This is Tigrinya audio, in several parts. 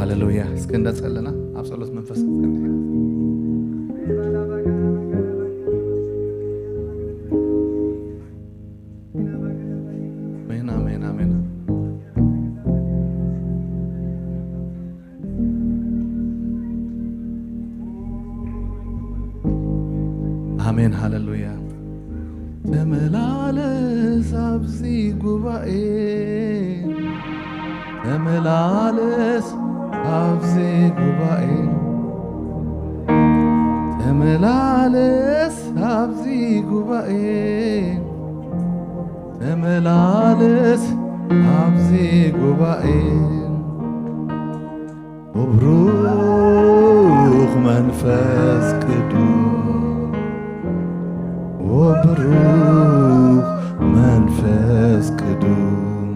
ሃሌሉያ። እስከ እንዳጸለና ኣብ ጸሎት መንፈስ ክንጸንሕ። ኣሜን፣ ኣሜን፣ ኣሜን። ኣሜን፣ ሃሌሉያ። ተመላለስ ኣብዚ ጉባኤ፣ ተመላለስ ኣብዚ ጉባኤ፣ ተመላለስ ኣብዚ ጉባኤ፣ ተመላለስ ኣብዚ ጉባኤ። ወብሩኽ መንፈስ ቅዱስ፣ ወብሩኽ መንፈስ ቅዱስ፣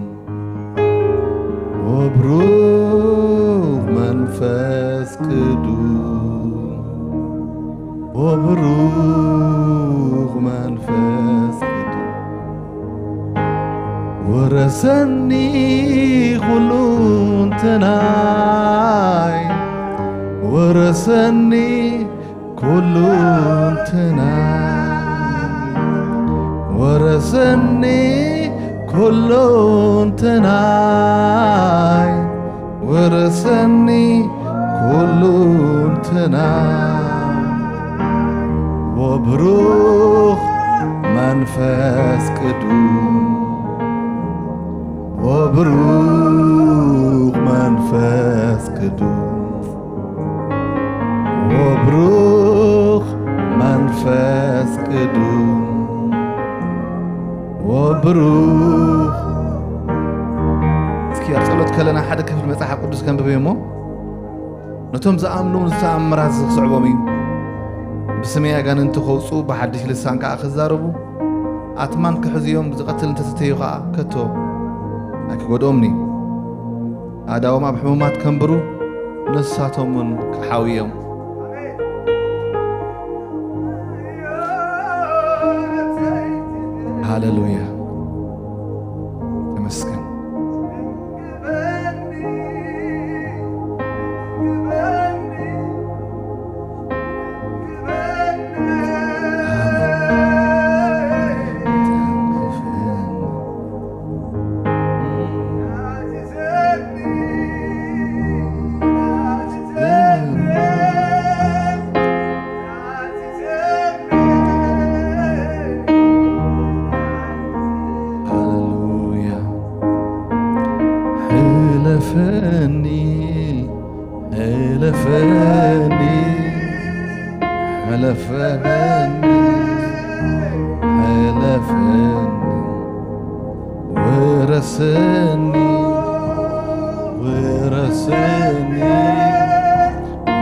ወብሩኽ መንፈስ ቅዱስ፣ ወብሩኽ መንፈስ ቅዱስ። ወረሰኒ ኩሉ እንተናይ፣ ወረሰኒ ኩሉ እንተናይ፣ ወረሰኒ ኩሉ እንተናይ፣ ወረሰኒ ኩሉ እንተናይ። ወብሩኽ መንፈስ ቅዱስ፣ ወብሩኽ መንፈስ ቅዱስ፣ ወብሩኽ መንፈስ ቅዱስ፣ ወብሩኽ። እስኪ ኣብ ጸሎት ከለና ሓደ ክፍሊ መጽሓፍ ቅዱስ ከንብብ እሞ፣ ነቶም ዝኣምኑ ንዝተኣምራት እዚ ክስዕቦም እዩ። ብስመይ ኣጋንንቲ ከውጽኡ፣ ብሓድሽ ልሳን ከኣ ክዛረቡ፣ ኣትማን ክሕዝዮም፣ ዝቐትል እንተሰተዩ ከኣ ከቶ ኣይክጎድኦምን እዩ። ኣእዳዎም ኣብ ሕሙማት ከንብሩ፣ ንሳቶም እውን ክሓውዮም። ሃሌሉያ። ተመስገን። ሃሌሉያ። ሕለፈኒ፣ ሕለፈኒ፣ ሕለፈኒ፣ ሕለፈኒ። ውረሰኒ፣ ውረሰኒ፣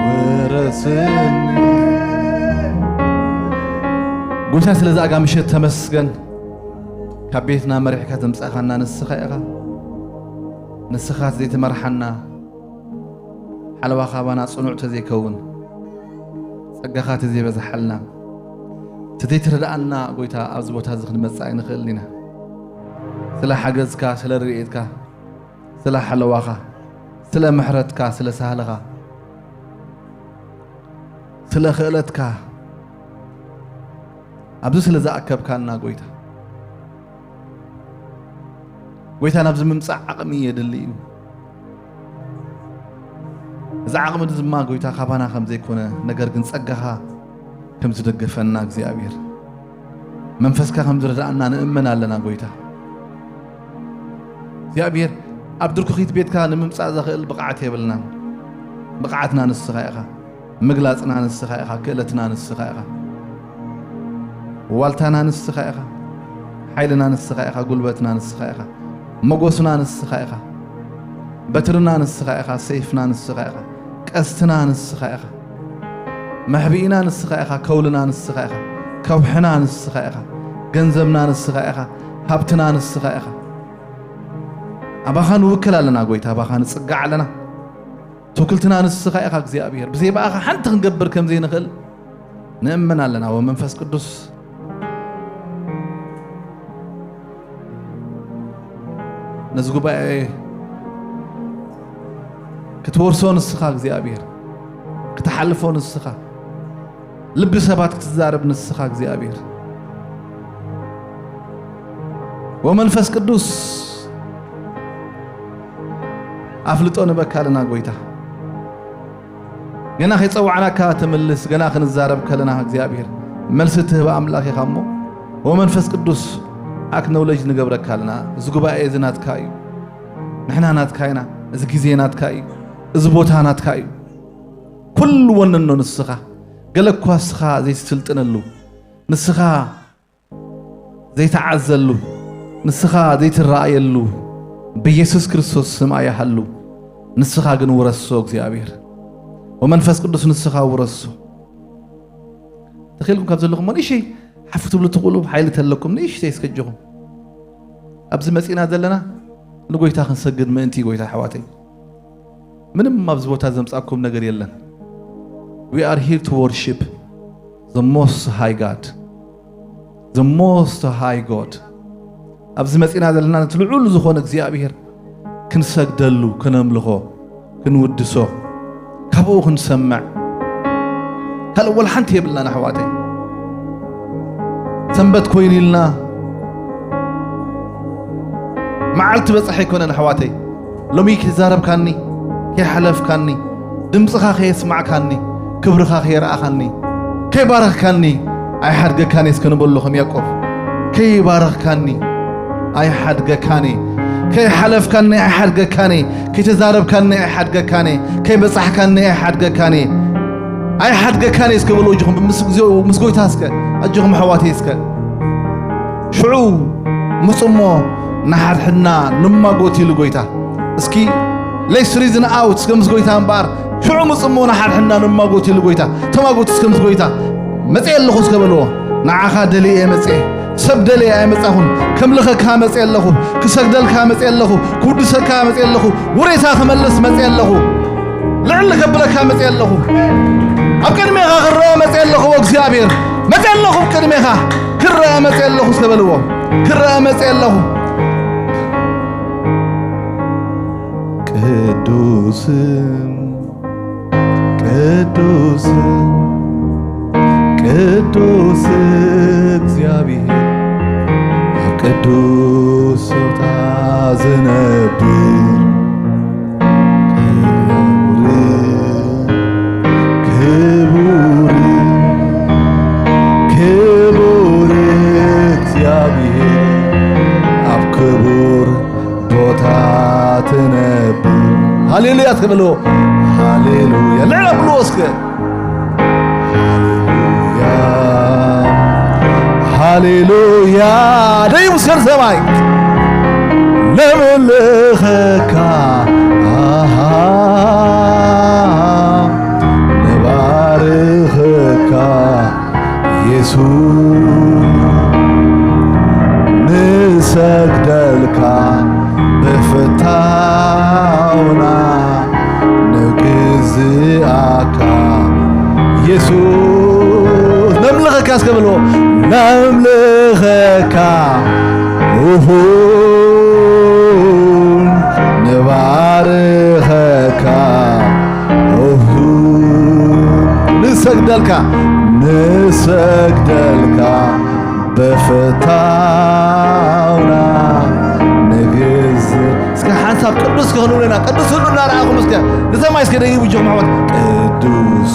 ውረሰኒ። ጎይታ፣ ስለዚ ኣጋ ምሸት ተመስገን። ካብ ቤትና መሪሕካ ዘምጻእካና ንስኻ ኢኻ። ንስኻ ዘይትመርሓና፣ ሓለዋ ካባና ጽኑዕ ተዘይከውን፣ ጸጋኻ ተዘይበዝሓልና፣ ተዘይትረድኣና፣ ጎይታ፣ ኣብዚ ቦታ እዚ ክንመጽእ ኣይንኽእልን ኢና። ስለ ሓገዝካ፣ ስለ ርድኤትካ፣ ስለ ሓለዋኻ፣ ስለ ምሕረትካ፣ ስለ ሳህልኻ፣ ስለ ክእለትካ፣ ኣብዚ ስለ ዝኣከብካና፣ ጎይታ፣ ጎይታ፣ ናብዚ ምምጻእ ዓቕሚ የድሊ እዩ። እዚ ዓቕሚ እዚ ድማ፣ ጎይታ፣ ካባና ከም ዘይኮነ፣ ነገር ግን ጸጋኻ ከም ዝደገፈና፣ እግዚኣብሔር፣ መንፈስካ ከም ዝረድኣና ንእመን ኣለና፣ ጎይታ። እግዚኣብሔር፣ ኣብ ድርኩኺት ቤትካ ንምምጻእ ዘኽእል ብቕዓት የብልናን። ብቕዓትና ንስኻ ኢኻ። ምግላጽና ንስኻ ኢኻ። ክእለትና ንስኻ ኢኻ። ዋልታና ንስኻ ኢኻ። ሓይልና ንስኻ ኢኻ። ጉልበትና ንስኻ ኢኻ። መጎስና ንስኻ ኢኻ። በትርና ንስኻ ኢኻ። ሰይፍና ንስኻ ኢኻ። ቀስትና ንስኻ ኢኻ። መሕብኢና ንስኻ ኢኻ። ከውልና ንስኻ ኢኻ። ከውሕና ንስኻ ኢኻ። ገንዘብና ንስኻ ኢኻ። ሃብትና ንስኻ ኢኻ። ኣባኻ ንውክል ኣለና፣ ጎይታ፣ ኣባኻ ንጽጋዕ ኣለና። ትውክልትና ንስኻ ኢኻ እግዚኣብሔር። ብዘይ ብኣኻ ሓንቲ ክንገብር ከም ዘይንኽእል ንእመን ኣለና። ወመንፈስ ቅዱስ ነዚ ጉባኤ ክትወርሶ ንስኻ እግዚኣብሔር፣ ክትሓልፎ ንስኻ፣ ልቢ ሰባት ክትዛረብ ንስኻ እግዚኣብሔር። ወመንፈስ ቅዱስ ኣፍልጦ ንበካ ኣለና ጎይታ። ገና ከይጸዋዕናካ ትምልስ፣ ገና ክንዛረብ ከለና እግዚኣብሔር መልሲ ትህብ ኣምላኽ ኢኻ እሞ፣ ወመንፈስ ቅዱስ ኣክኖሎጅ ንገብረካ ኣለና። እዚ ጉባኤ እዚ ናትካ እዩ፣ ንሕና ናትካ ኢና። እዚ ግዜ ናትካ እዩ፣ እዚ ቦታ ናትካ እዩ። ኩሉ ወነኖ ንስኻ፣ ገለ እኳ ንስኻ ዘይትስልጥነሉ፣ ንስኻ ዘይተዓዘሉ፣ ንስኻ ዘይትረኣየሉ ብኢየሱስ ክርስቶስ ስም ኣይሃሉ። ንስኻ ግን ውረሶ እግዚኣብሔር፣ ወመንፈስ ቅዱስ ንስኻ ውረሶ። ተኺልኩም ካብ ዘለኹም ንእሽተይ ሓፍ ክትብሉ ትኽእሉ፣ ሓይሊ ተለኩም ንእሽተይ እስከ ኣጆኹም። ኣብዚ መጺና ዘለና ንጎይታ ክንሰግድ ምእንቲ፣ ጎይታ ኣሕዋተይ፣ ምንም ኣብዚ ቦታ ዘምጻኩም ነገር የለን። We are here to worship the most high God, the most high God። ኣብዚ መጺና ዘለና ነቲ ልዑል ዝኾነ እግዚኣብሔር ክንሰግደሉ፣ ክነምልኾ፣ ክንውድሶ፣ ካብኡ ክንሰምዕ ካልእ ወላ ሓንቲ የብልናን ኣሕዋተይ። ሰንበት ኮይኑ ኢልና መዓልቲ በጽሐ ኣይኮነን ኣሕዋተይ። ሎሚ ከይዛረብካኒ፣ ከይሓለፍካኒ፣ ድምፅኻ ከየስማዕካኒ፣ ክብርኻ ከየረኣኻኒ፣ ከይባረኽካኒ ኣይሓድገካኒ እስከ ንበሎ ከም ያዕቆብ። ከይባረኽካኒ ኣይሓድገካኒ፣ ከይሓለፍካኒ ኣይሓድገካኒ፣ ከይተዛረብካኒ ኣይሓድገካኒ፣ ከይበጻሕካኒ ኣይሓድገካኒ፣ ኣይሓድገካኒ እስከ በሎ። እጅኹም ምስ፣ ምስ ጎይታ እስከ፣ ኣጆኹም ኣሕዋተይ እስከ። ሽዑ ምጽሞ ንሓድሕድና ንማጎት ኢሉ ጎይታ። እስኪ let's reason out እስከ ምስ ጎይታ እምበኣር። ሽዑ ምጽሞ ንሓድሕድና ንማጎት ኢሉ ጎይታ። ተማጎት እስከ ምስ ጎይታ። መጽየ ኣለኹ እስከ በልዎ። ንዓኻ ደልየ እየ መጽየ። ሰብ ደልየ ኣይመጻኹን። ከምልኸካ መጽየ ኣለኹ። ክሰግደልካ መጽየ ኣለኹ። ክውድሰካ መጽየ ኣለኹ። ውሬታ ክመልስ መጽየ ኣለኹ። ልዕል ከብለካ መጽየ ኣለኹ። ኣብ ቅድሜኻ ክረአ መጽየ ኣለኹ እግዚኣብሔር። መጽየ ኣለኹ ኣብ ቅድሜኻ። ክረአ መጽየ ኣለኹ እስከ በልዎ። ክረአ መጽየ ኣለኹ። ቅዱስ፣ ቅዱስ፣ ቅዱስ እግዚኣብሔር፣ ኣብ ቅዱስ ቦታ ዝነብር፣ ክቡር፣ ክቡር፣ ክቡር እግዚኣብሔር፣ ኣብ ክቡር ቦታ ትነብር። ሃሌሉያ ትብልዎ። ሃሌሉያ። ልዕል ኣብልዎ እስከ። ሃሌሉያ። ሃሌሉያ። ደይቡ እስከ ንሰማይ። ነምልኸካ። ኣሃ። ነባርኸካ። የሱስ ንሰግደልካ ብፍታውና ንግዝኣካ የሱስ ነምልኸካ እስከ በልዎ ነምልኸካ እሁን ንባርኸካ እሁ ንሰግደልካ ንሰግደልካ በፍታውና ንግዝ እስከ ሓንሳብ ቅዱስ ክኽንውለና ቅዱስ ሁሉ እናረኣኹም እስከ ንሰማይ እስከ ደይቡ እጆኹም ኣሕዋት ቅዱስ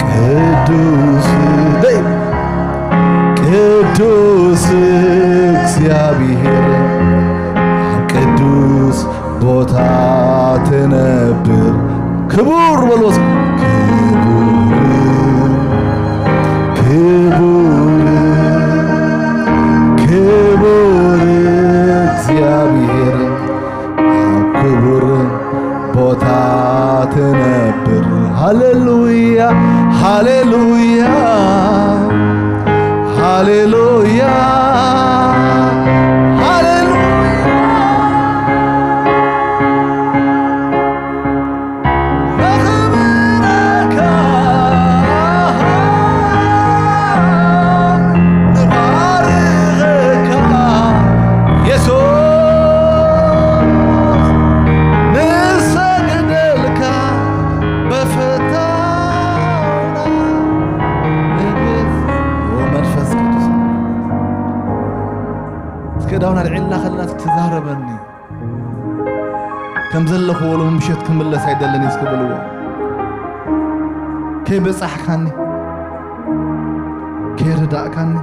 ቅዱስ ደይ ቅዱስ እግዚኣብሔር ኣብ ቅዱስ ቦታ ትነብር ክቡር በልዎስ ክቡር ክቡር ክቡር እግዚኣብሔር ኣብ ክቡር ቦታ ትነብር ሃሌሉያ ሃሌሉያ ሃሌሉያ ሃሌሉያ ነኽብረካ ንባርኸካ የሱስ ከም ዘለኽዎ ሎሚ ምሸት ክምለስ ኣይደልን እዩ እስከ በልዎ። ከይበጻሕካኒ፣ ከይረዳእካኒ፣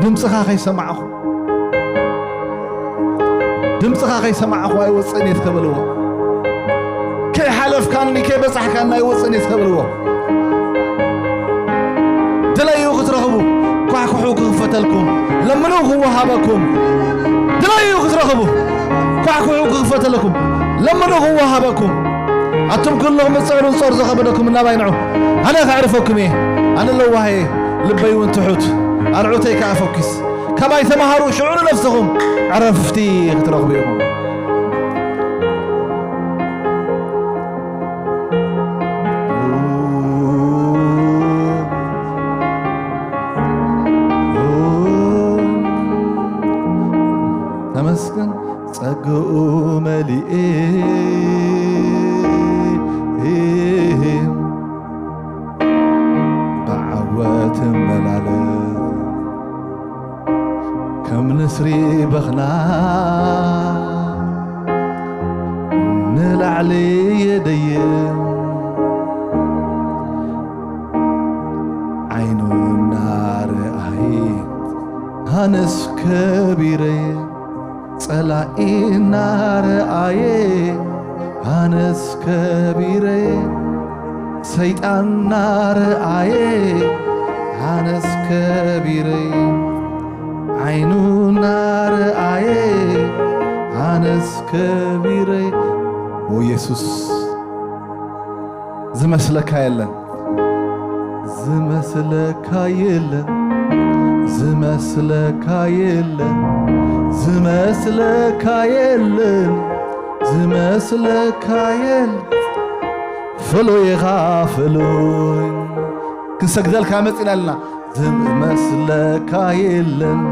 ድምፅኻ ከይሰማዕኹ፣ ድምፅኻ ከይሰማዕኹ ኣይወፅእን እየ እስከ በልዎ። ከይሓለፍካኒ፣ ከይበፃሕካኒ ኣይወፅእን እየ እስከ በልዎ። ድለዩ ክትረኽቡ፣ ኳሕኩሑ ክኽፈተልኩም፣ ለምኑ ክወሃበኩም። ድለዩ ክትረኽቡ፣ ኳሕኩሑ ክኽፈተልኩም፣ ለምኑ ክወሃበኩም። ኣቱም ኩልኹም እትጽዕሩ ጾር ዝኸበደኩም ናባይ ንዑ፣ ኣነ ከዕርፈኩም እየ። ኣነ ለዋህ እየ፣ ልበይ እውን ትሑት፣ ኣርዑተይ ከኣ ፈኲስ። ካባይ ተመሃሩ፣ ሽዑ ንነፍስኹም ዕረፍቲ ክትረኽቡ ኢኹም። ተመስገን ጸግኡ መሊኤ ብዓወት እመላለስ ከም ንስሪ በኽና ንላዕሊ የደይብ ዓይኑ እናረኣየ ኣነስ ከቢረየ ጸላኢ እናረኣየ ኣነስ ከቢረየ ሰይጣን እናረኣየ ኣነስ ከቢረየ ዓይኑ እናረኣየ ኣነስ ከቢረየ ኦ ኢየሱስ ዝመስለካ የለን። ዝመስለካ የለን፣ ዝመስለካ የለን፣ ዝመስለካ የለን፣ ዝመስለካ የለን። ፍሉይ ኢኻ ፍሉይ። ክንሰግደልካ መጺና ኣለና። ዝመስለካ የለን፣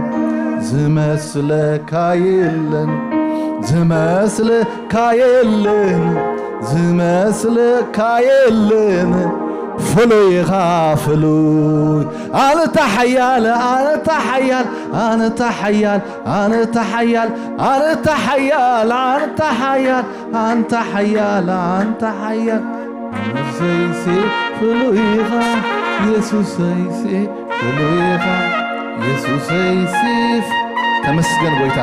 ዝመስለካ የለን፣ ዝመስለካ የለን፣ ዝመስለካ የለን። ፍሉይ ኢኻ ፍሉይ። ኣንታ ሓያል፣ ኣንታ ሓያል፣ ኣንታ ሓያል፣ ኣንታ ሓያል፣ ኣንታ ሓያል፣ ኣንታ ሓያል፣ ኣንታ ሓያል፣ ኣንታ ሓያል። የሱሰይሲ ፍሉይ ኢኻ፣ የሱሰይሲ ፍሉይ ኢኻ፣ የሱሰይሲ። ተመስገን ጎይታ፣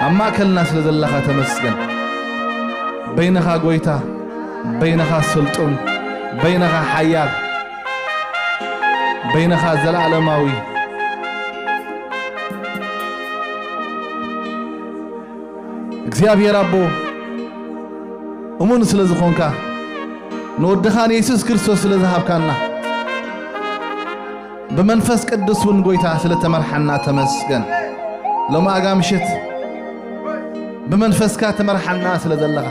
ኣብ ማእከልና ስለ ዘለኻ ተመስገን። በይንኻ ጎይታ፣ በይንኻ ስልጡን፣ በይንኻ ሓያል፣ በይንኻ ዘለኣለማዊ። እግዚኣብሔር ኣቦ፣ እሙን ስለ ዝኾንካ፣ ንወድኻ ንየሱስ ክርስቶስ ስለ ዝሃብካና፣ ብመንፈስ ቅዱስ እውን ጎይታ ስለ ተመርሓና ተመስገን። ሎሚ ኣጋ ምሽት ብመንፈስካ ተመርሓና ስለ ዘለኻ፣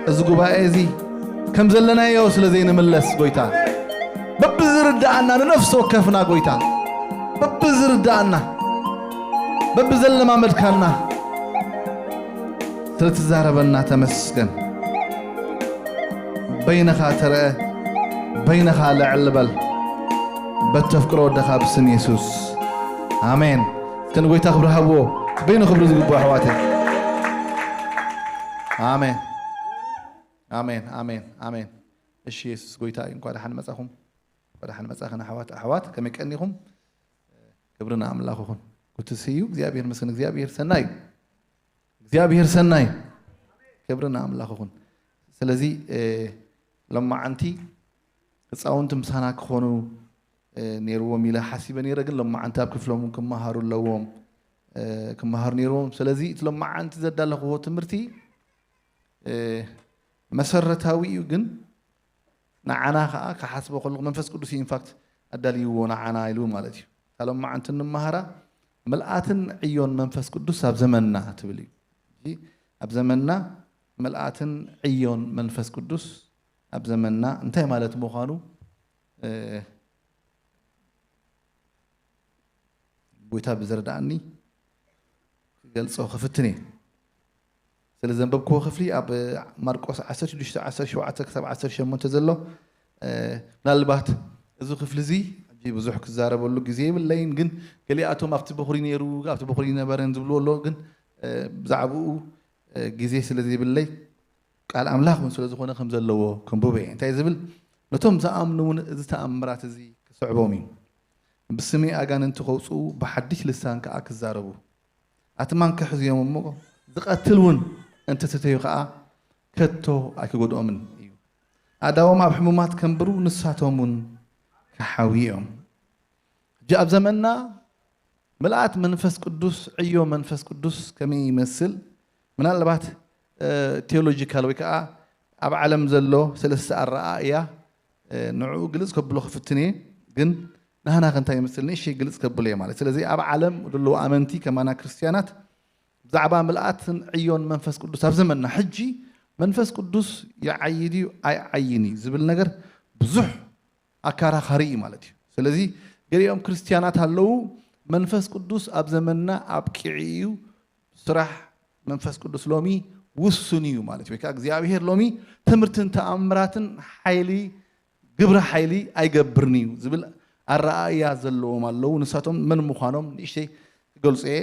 እዚ ጉባኤ እዚ ከም ዘለናዮ ስለ ዘይንምለስ ጎይታ፣ በብዝርድኣና ንነፍሲ ወከፍና ጎይታ፣ በብዝርድኣና፣ በብዘለማመድካና ስለ ትዛረበና ተመስገን። በይንኻ ተረአ፣ በይንኻ ልዕል በል። በተፍቅሮ ወደኻ ብስም የሱስ። ኣሜን። እስከ ንጎይታ ክብሪ ሃብዎ። በይኑ ክብሪ ዝግብኦ ኣሕዋተይ። ኣሜን። ኣሜን። ኣሜን። ኣሜን። እሺ፣ የሱስ ጎይታ እዩ። እንኳ ደሓን መጻኹም። እንኳ ደሓን መጻኽን ኣሕዋት፣ ኣሕዋት፣ ከመይ ቀኒኹም? ክብሪ ንኣምላኽ ይኹን። ጉድ ቱ ሲ ዩ። እግዚኣብሔር ይመስገን። እግዚኣብሔር ሰናይ እዩ። እግዚኣብሔር ሰናይ እዩ። ክብሪ ንኣምላኽ ይኹን። ስለዚ፣ እ፣ ሎማዓንቲ ህፃውንቲ ምሳና ክኾኑ፣ እ፣ ነይርዎም ኢለ ሓሲበ ነይረ፣ ግን ሎማዓንቲ ኣብ ክፍሎም ክመሃሩ ኣለዎም፣ እ፣ ክመሃሩ ነይርዎም። ስለዚ እቲ ሎማዓንቲ ዘዳለኽዎ ትምህርቲ፣ እ፣ መሰረታዊ እዩ፣ ግን ንዓና ኸዓ ክሓስቦ ከለኹ መንፈስ ቅዱስ እዩ ኢንፋክት ኣዳልይዎ ንዓና ኢሉ ማለት እዩ። እታ ሎማዓንቲ እንመሃራ ምልኣትን ዕዮን መንፈስ ቅዱስ ኣብ ዘመንና ትብል እዩ። ሕጂ ኣብ ዘመንና ምልኣትን ዕዮን መንፈስ ቅዱስ ኣብ ዘመንና እንታይ ማለት ምዃኑ፣ እ፣ ጎይታ ብዝረድኣኒ ክገልጾ ክፍትን እየ። ስለ ዘንበብክዎ ክፍሊ ኣብ ማርቆስ ዓሰርተ ሽዱሽተ ዓሰርተ ሸውዓተ ክሳብ ዓሰርተ ሸሞንተ ዘሎ፣ እ፣ ምናልባት እዚ ክፍሊ እዚ ሕጂ ብዙሕ ክዛረበሉ ግዜ የብለይን፣ ግን ገሊኣቶም ኣብቲ በኹሪ ነይሩ፣ ኣብቲ በኹሪ ነበረን ዝብልዎ ኣሎ። ግን ብዛዕባኡ ግዜ ስለ ዘይብለይ ቃል ኣምላኽ እውን ስለ ዝኾነ ከም ዘለዎ ከንብቦ እየ። እንታይ ዝብል? ነቶም ዝኣምኑ እውን እዚ ተኣምራት እዚ ክስዕቦም እዩ። ብስመይ ኣጋንንቲ ከውፅኡ ብሓድሽ ልሳን ከዓ ክዛረቡ ኣትማን ክሕዝዮም እሞ ዝቐትል እውን እንተሰተዩ ከዓ ከቶ ኣይክጎድኦምን እዩ። ኣእዳዎም ኣብ ሕሙማት ከንብሩ ንሳቶም እውን ክሓዊ እዮም። ሕጂ ኣብ ዘመንና ምልኣት መንፈስ ቅዱስ፣ ዕዮ መንፈስ ቅዱስ ከመይ ይመስል? ምናልባት ቴዎሎጂካል ወይ ከዓ ኣብ ዓለም ዘሎ ሰለስተ ኣረኣእያ ንዕኡ ግልጽ ከብሎ ክፍትን እየ። ግን ናህና ከ እንታይ ይመስል ንእሽተይ ግልጽ ከብሎ እየ ማለት። ስለዚ ኣብ ዓለም ዘለዉ ኣመንቲ ከማና ክርስትያናት ብዛዕባ ምልኣትን ዕዮን መንፈስ ቅዱስ ኣብ ዘመንና ሕጂ መንፈስ ቅዱስ ይዓዪ ድዩ ኣይዓይን እዩ ዝብል ነገር ብዙሕ ኣከራኻሪ እዩ ማለት እዩ። ስለዚ ገሊኦም ክርስትያናት ኣለዉ መንፈስ ቅዱስ ኣብ ዘመንና ኣብቂዑ እዩ፣ ስራሕ መንፈስ ቅዱስ ሎሚ ውሱን እዩ ማለት እዩ። ወይ ከዓ እግዚኣብሔር ሎሚ ትምህርትን ተኣምራትን ሓይሊ ግብረ ሓይሊ ኣይገብርን እዩ ዝብል ኣረኣእያ ዘለዎም ኣለዉ። ንሳቶም መን ምዃኖም ንእሽተይ ክገልጹ እየ።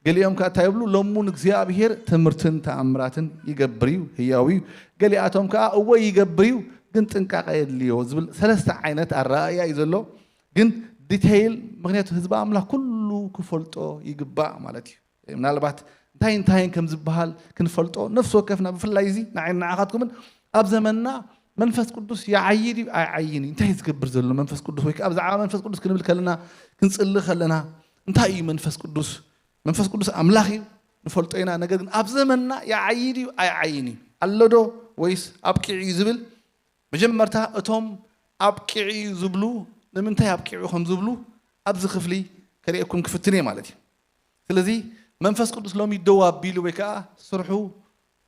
ገሊኦም ከዓ እንታይ ይብሉ? ሎሙን እግዚኣብሔር ትምህርትን ተኣምራትን ይገብር እዩ፣ ህያው እዩ። ገሊኣቶም ከዓ እወ ይገብር እዩ፣ ግን ጥንቃቐ የድልዮ ዝብል ሰለስተ ዓይነት ኣረኣእያ እዩ ዘሎ። ግን ዲቴይል፣ ምክንያቱ ህዝቢ ኣምላኽ ኩሉ ክፈልጦ ይግባእ ማለት እዩ። ምናልባት እንታይ እንታይን ከም ዝበሃል ክንፈልጦ ነፍሲ ወከፍና፣ ብፍላይ እዚ ንዓይን ንዓኻትኩምን ኣብ ዘመንና መንፈስ ቅዱስ ይዓዪ ድዩ ኣይዓይን እዩ? እንታይ እዩ ዝገብር ዘሎ መንፈስ ቅዱስ? ወይ ከዓ ብዛዕባ መንፈስ ቅዱስ ክንብል ከለና፣ ክንጽሊ ከለና እንታይ እዩ መንፈስ ቅዱስ? መንፈስ ቅዱስ ኣምላኽ እዩ፣ ንፈልጦ ኢና። ነገር ግን ኣብ ዘመንና ይዓዪ ድዩ ኣይዓይን እዩ? ኣሎ ዶ ወይስ ኣብቂዑ እዩ ዝብል መጀመርታ እቶም ኣብቂዑ እዩ ዝብሉ ንምንታይ ኣብቂዑ ከም ዝብሉ ኣብዚ ክፍሊ ከርእየኩም ክፍትን እየ ማለት እዩ። ስለዚ መንፈስ ቅዱስ ሎሚ ደው ኣቢሉ ወይ ከዓ ስርሑ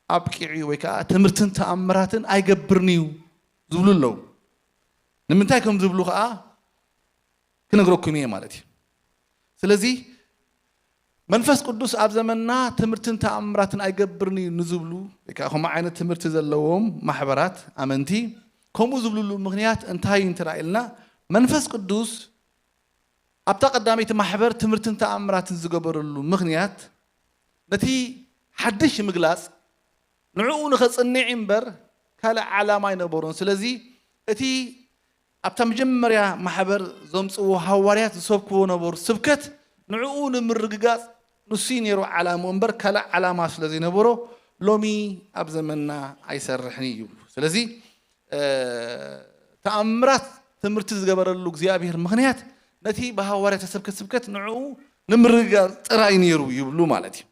ኣብቂዑ ወይ ከዓ ትምህርትን ተኣምራትን ኣይገብርን እዩ ዝብሉ ኣለዉ። ንምንታይ ከም ዝብሉ ከዓ ክነግረኩም እየ ማለት እዩ። ስለዚ መንፈስ ቅዱስ ኣብ ዘመንና ትምህርትን ተኣምራትን ኣይገብርን እዩ ንዝብሉ ወይ ከዓ ከምኡ ዓይነት ትምህርቲ ዘለዎም ማሕበራት ኣመንቲ ከምኡ ዝብልሉ ምክንያት እንታይ እዩ እንተ ኢልና መንፈስ ቅዱስ ኣብታ ቀዳመይቲ ማሕበር ትምህርትን ተኣምራትን ዝገበረሉ ምክንያት ነቲ ሓድሽ ምግላጽ ንዕኡ ንኸጽንዕ እምበር ካልእ ዓላማ ኣይነበሮን። ስለዚ እቲ ኣብታ መጀመርያ ማሕበር ዘምጽዎ ሃዋርያት ዝሰብክዎ ነበሩ ስብከት ንዕኡ ንምርግጋጽ ንሱ ነይሩ ዓላምኡ እምበር ካልእ ዓላማ ስለ ዘይነበሮ ሎሚ ኣብ ዘመንና ኣይሰርሕን እዩ ይብሉ። ስለዚ ተኣምራት ትምህርቲ ዝገበረሉ እግዚኣብሔር ምክንያት ነቲ ብሃዋርያ ተሰብከ ስብከት ንዕኡ ንምርግጋጽ ጥራይ ነይሩ ይብሉ ማለት እዩ።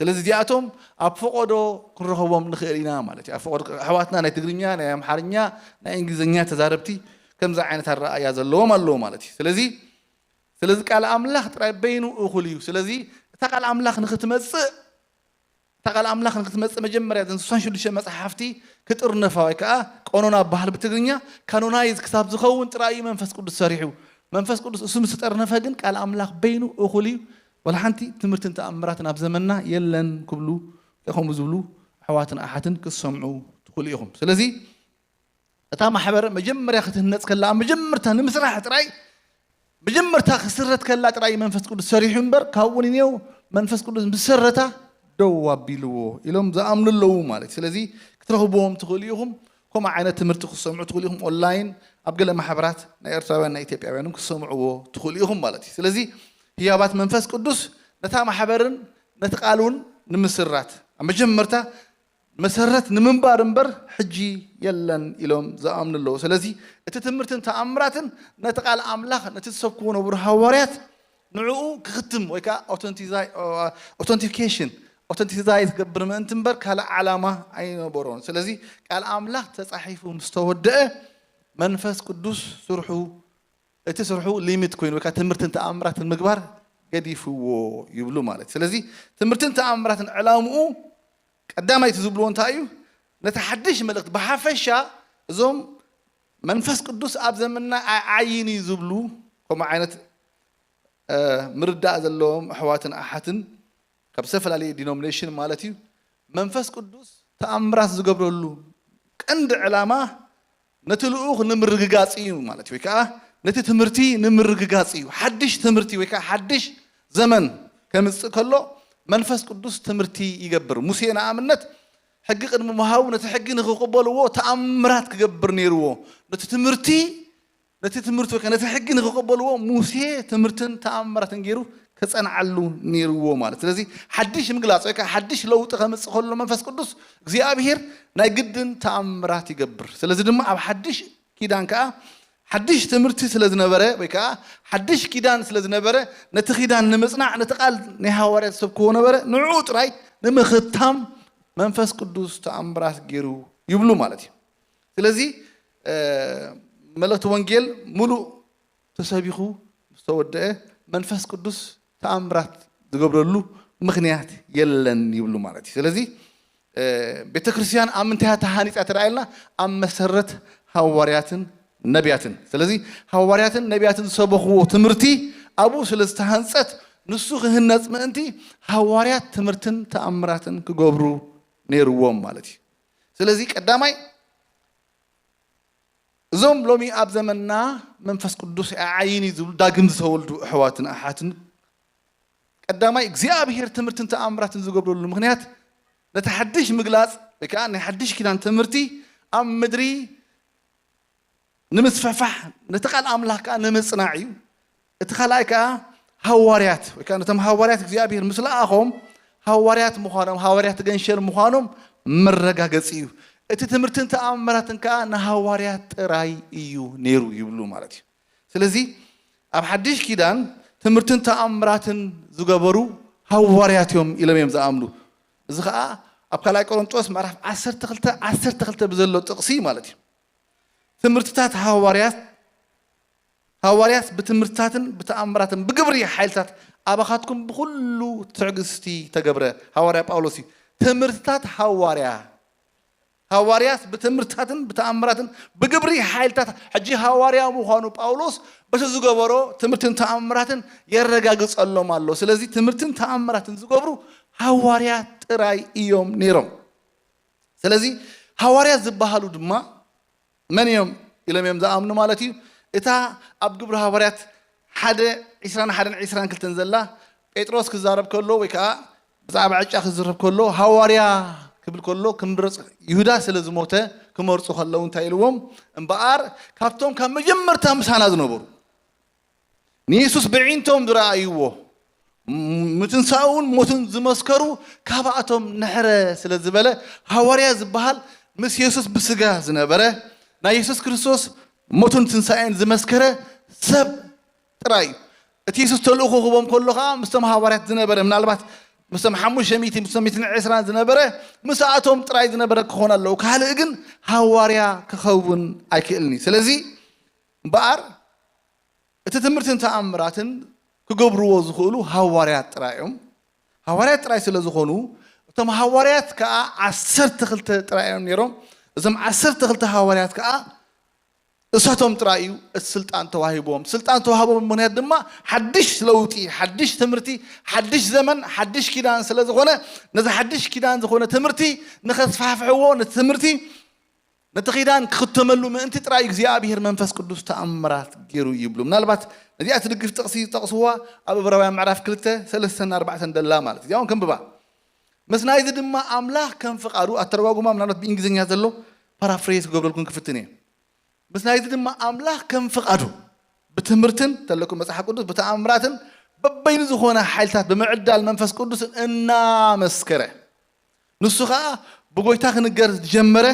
ስለዚ እዚኣቶም ኣብ ፈቐዶ ክንረኸቦም ንኽእል ኢና ማለት እዩ። ኣብ ፈቐዶ ኣሕዋትና ናይ ትግርኛ፣ ናይ ኣምሓርኛ፣ ናይ እንግሊዝኛ ተዛረብቲ ከምዚ ዓይነት ኣረኣእያ ዘለዎም ኣለዉ ማለት እዩ። ስለዚ ስለዚ ቃል ኣምላኽ ጥራይ በይኑ እኹል እዩ። ስለዚ እታ ቃል ኣምላኽ ንኽትመጽእ እታ ቃል ኣምላኽ ንክትመጽእ መጀመርያ እዘን ስሳን ሽዱሽተ መጽሓፍቲ ክጥርነፋ ወይ ከዓ ቀኖና በሃል ብትግርኛ ካኖናይዝ ክሳብ ዝኸውን ጥራይ እዩ መንፈስ ቅዱስ ሰሪሑ። መንፈስ ቅዱስ እሱ ምስ ጠርነፈ ግን ቃል ኣምላኽ በይኑ እኹል እዩ። ወላ ሓንቲ ትምህርትን ተኣምራትን ኣብ ዘመንና የለን ክብሉ ከምኡ ዝብሉ ኣሕዋትን ኣሓትን ክትሰምዑ ትኽእሉ ኢኹም። ስለዚ እታ ማሕበር መጀመርያ ክትህነጽ ከላ ኣብ መጀመርታ ንምስራሕ ጥራይ መጀመርታ ክስረት ከላ ጥራይ መንፈስ ቅዱስ ሰሪሑ እምበር ካብኡ ንኔው መንፈስ ቅዱስ ምስ ሰረታ ደው ኣቢልዎ ኢሎም ዝኣምኑ ኣለዉ ማለት እዩ። ስለዚ ክትረኽብዎም ትኽእሉ ኢኹም። ከምኡ ዓይነት ትምህርቲ ክትሰምዑ ትኽእሉ ኢኹም። ኦንላይን ኣብ ገለ ማሕበራት ናይ ኤርትራውያን ናይ ኢትዮጵያውያን ክትሰምዕዎ ትኽእሉ ኢኹም ማለት እዩ። ስለዚ ህያባት መንፈስ ቅዱስ ነታ ማሕበርን ነቲ ቃል እውን ንምስራት ኣብ መጀመርታ መሰረት ንምንባር እምበር ሕጂ የለን ኢሎም ዝኣምኑ ኣለዉ። ስለዚ እቲ ትምህርትን ተኣምራትን ነቲ ቃል ኣምላኽ ነቲ ዝሰብክዎ ነበሩ ሃዋርያት ንዕኡ ክኽትም ወይ ከዓ ኦቶንቲኬሽን ኦቶንቲሳይዝ ክገብር ምእንቲ እምበር ካልእ ዓላማ ኣይነበሮን። ስለዚ ቃል ኣምላኽ ተፃሒፉ ምስ ተወደአ መንፈስ ቅዱስ ስርሑ እቲ ስርሑ ሊሚት ኮይኑ ወይ ከዓ ትምህርትን ተኣምራትን ምግባር ገዲፍዎ ይብሉ ማለት። ስለዚ ትምህርትን ተኣምራትን ዕላምኡ ቀዳማይቲ ዝብልዎ እንታይ እዩ? ነቲ ሓድሽ መልእኽቲ ብሓፈሻ እዞም መንፈስ ቅዱስ ኣብ ዘመንና ኣይዓይን እዩ ዝብሉ ከምኡ ዓይነት ምርዳእ ዘለዎም ኣሕዋትን ኣሓትን ካብ ዝተፈላለየ ዲኖሚኔሽን ማለት እዩ መንፈስ ቅዱስ ተኣምራት ዝገብረሉ ቀንዲ ዕላማ ነቲ ልኡኽ ንምርግጋጽ እዩ ማለት እዩ። ወይ ከዓ ነቲ ትምህርቲ ንምርግጋጽ እዩ። ሓድሽ ትምህርቲ ወይ ከዓ ሓድሽ ዘመን ከምጽእ ከሎ መንፈስ ቅዱስ ትምህርቲ ይገብር። ሙሴ ንኣብነት ሕጊ ቅድሚ ምሃቡ ነቲ ሕጊ ንኽቕበልዎ ተኣምራት ክገብር ነይርዎ። ነቲ ትምህርቲ ነቲ ትምህርቲ ወይ ከዓ ነቲ ሕጊ ንኽቕበልዎ ሙሴ ትምህርትን ተኣምራትን ገይሩ ከጸንዓሉ ነይርዎ ማለት። ስለዚ ሓድሽ ምግላጽ ወይ ከዓ ሓድሽ ለውጢ ከምጽእ ከሎ መንፈስ ቅዱስ እግዚኣብሔር ናይ ግድን ተኣምራት ይገብር። ስለዚ ድማ ኣብ ሓድሽ ኪዳን ከዓ ሓድሽ ትምህርቲ ስለ ዝነበረ ወይ ከዓ ሓድሽ ኪዳን ስለ ዝነበረ ነቲ ኪዳን ንምጽናዕ ነቲ ቃል ናይ ሃዋርያት ዝሰብክዎ ነበረ ንዕኡ ጥራይ ንምኽታም መንፈስ ቅዱስ ተኣምራት ገይሩ ይብሉ ማለት እዩ። ስለዚ መልእኽቲ ወንጌል ሙሉእ ተሰቢኹ ምስ ተወደአ መንፈስ ቅዱስ ተኣምራት ዝገብረሉ ምኽንያት የለን ይብሉ ማለት እዩ። ስለዚ ቤተ ክርስቲያን ኣብ ምንታይ ተሃኒፃ ተረኣየልና ኣብ መሰረት ሃዋርያትን ነቢያትን። ስለዚ ሃዋርያትን ነቢያትን ዝሰበኽዎ ትምህርቲ ኣብኡ ስለ ዝተሃንፀት ንሱ ክህነፅ ምእንቲ ሃዋርያት ትምህርትን ተኣምራትን ክገብሩ ነይርዎም ማለት እዩ። ስለዚ ቀዳማይ እዞም ሎሚ ኣብ ዘመንና መንፈስ ቅዱስ ኣይዓይን እዩ ዝብሉ ዳግም ዝተወልዱ ኣሕዋትን ኣሓትን ቀዳማይ እግዚኣብሔር ትምህርትን ተኣምራትን ዝገብረሉ ምኽንያት ነቲ ሓድሽ ምግላፅ ወይ ከዓ ናይ ሓድሽ ኪዳን ትምህርቲ ኣብ ምድሪ ንምስፍሕፋሕ ነቲ ቃል ኣምላኽ ከዓ ንምፅናዕ እዩ። እቲ ካልኣይ ከዓ ሃዋርያት ወይ ከዓ ነቶም ሃዋርያት እግዚኣብሔር ምስ ለኣኾም ሃዋርያት ምዃኖም ሃዋርያት ገንሸል ምዃኖም መረጋገፂ እዩ። እቲ ትምህርትን ተኣምራትን ከዓ ንሃዋርያት ጥራይ እዩ ነይሩ ይብሉ ማለት እዩ። ስለዚ ኣብ ሓድሽ ኪዳን ትምህርትን ተኣምራትን ዝገበሩ ሃዋርያት እዮም ኢሎም እዮም ዝኣምኑ። እዚ ከዓ ኣብ ካልኣይ ቆሮንጦስ ምዕራፍ ዓሰርተ ክልተ ዓሰርተ ክልተ ብዘሎ ጥቕሲ ማለት እዩ። ትምህርትታት ሃዋርያት ሃዋርያት ብትምህርትታትን ብተኣምራትን ብግብሪ ሓይልታት ኣባኻትኩም ብኩሉ ትዕግስቲ ተገብረ። ሃዋርያ ጳውሎስ እዩ። ትምህርትታት ሃዋርያ ሃዋርያት ብትምህርትታትን ብተኣምራትን ብግብሪ ሓይልታት ሕጂ ሃዋርያ ምዃኑ ጳውሎስ በቲ ዝገበሮ ትምህርትን ተኣምራትን የረጋግጸሎም ኣሎ። ስለዚ ትምህርትን ተኣምራትን ዝገብሩ ሃዋርያት ጥራይ እዮም ነይሮም። ስለዚ ሃዋርያት ዝበሃሉ ድማ መን እዮም ኢሎም እዮም ዝኣምኑ ማለት እዩ። እታ ኣብ ግብሪ ሃዋርያት ሓደ ዒስራን ሓደን ዒስራን ክልተን ዘላ ጴጥሮስ ክዛረብ ከሎ ወይ ከዓ ብዛዕባ ዕጫ ክዝረብ ከሎ ሃዋርያ ክብል ከሎ ክምረፅ ይሁዳ ስለ ዝሞተ ክመርፁ ከለዉ እንታይ ኢልዎም እምበኣር ካብቶም ካብ መጀመርታ ምሳና ዝነበሩ ንየሱስ ብዒንቶም ዝረኣይዎ ምትንሳኡን ሞቱን ዝመስከሩ ካብኣቶም ንሕረ ስለ ዝበለ ሃዋርያ ዝበሃል ምስ የሱስ ብስጋ ዝነበረ ናይ የሱስ ክርስቶስ ሞቱን ትንሳኤን ዝመስከረ ሰብ ጥራይ እዩ። እቲ የሱስ ተልእኾ ክቦም ከሎ ከዓ ምስቶም ሃዋርያት ዝነበረ ምናልባት ምስቶም ሓሙሽተ ሚእቲ ምስቶም ሚእትን ዕስራን ዝነበረ ምስኣቶም ጥራይ ዝነበረ ክኾን ኣለዉ። ካልእ ግን ሃዋርያ ክኸውን ኣይክእልን እዩ። ስለዚ እምበኣር እቲ ትምህርትን ተኣምራትን ክገብርዎ ዝኽእሉ ሃዋርያት ጥራይ እዮም። ሃዋርያት ጥራይ ስለ ዝኾኑ እቶም ሃዋርያት ከዓ ዓሰርተ ክልተ ጥራይ እዮም ነይሮም። እዞም ዓሰርተ ክልተ ሃዋርያት ከዓ እሳቶም ጥራይ እዩ እቲ ስልጣን ተዋሂቦም። ስልጣን ተዋህቦም ምክንያት ድማ ሓድሽ ለውጢ፣ ሓድሽ ትምህርቲ፣ ሓድሽ ዘመን፣ ሓድሽ ኪዳን ስለ ዝኾነ ነዚ ሓድሽ ኪዳን ዝኾነ ትምህርቲ ንኸስፋሕፍሕዎ ነቲ ትምህርቲ ነቲ ኺዳን ክኽተመሉ ምእንቲ ጥራይ እግዚኣብሔር መንፈስ ቅዱስ ተኣምራት ገይሩ ይብሉ። ምናልባት ነዚኣ ትድግፍ ጥቕሲ ዝጠቕስዋ ኣብ እብራውያን ምዕራፍ ክልተ ሰለስተን ኣርባዕተን ደላ ማለት እዚኣ እውን ከንብባ። ምስ ናይዚ ድማ ኣምላኽ ከም ፍቓዱ ኣተረጓጉማ ምናልባት ብእንግሊዝኛ ዘሎ ፓራፍሬዝ ክገብረልኩም ክፍትን እየ። ምስ ናይዚ ድማ ኣምላኽ ከም ፍቓዱ ብትምህርትን ተለኩም መጽሓፍ ቅዱስ ብተኣምራትን በበይኑ ዝኾነ ሓይልታት ብምዕዳል መንፈስ ቅዱስን እናመስከረ ንሱ ኸዓ ብጎይታ ክንገር ዝጀመረ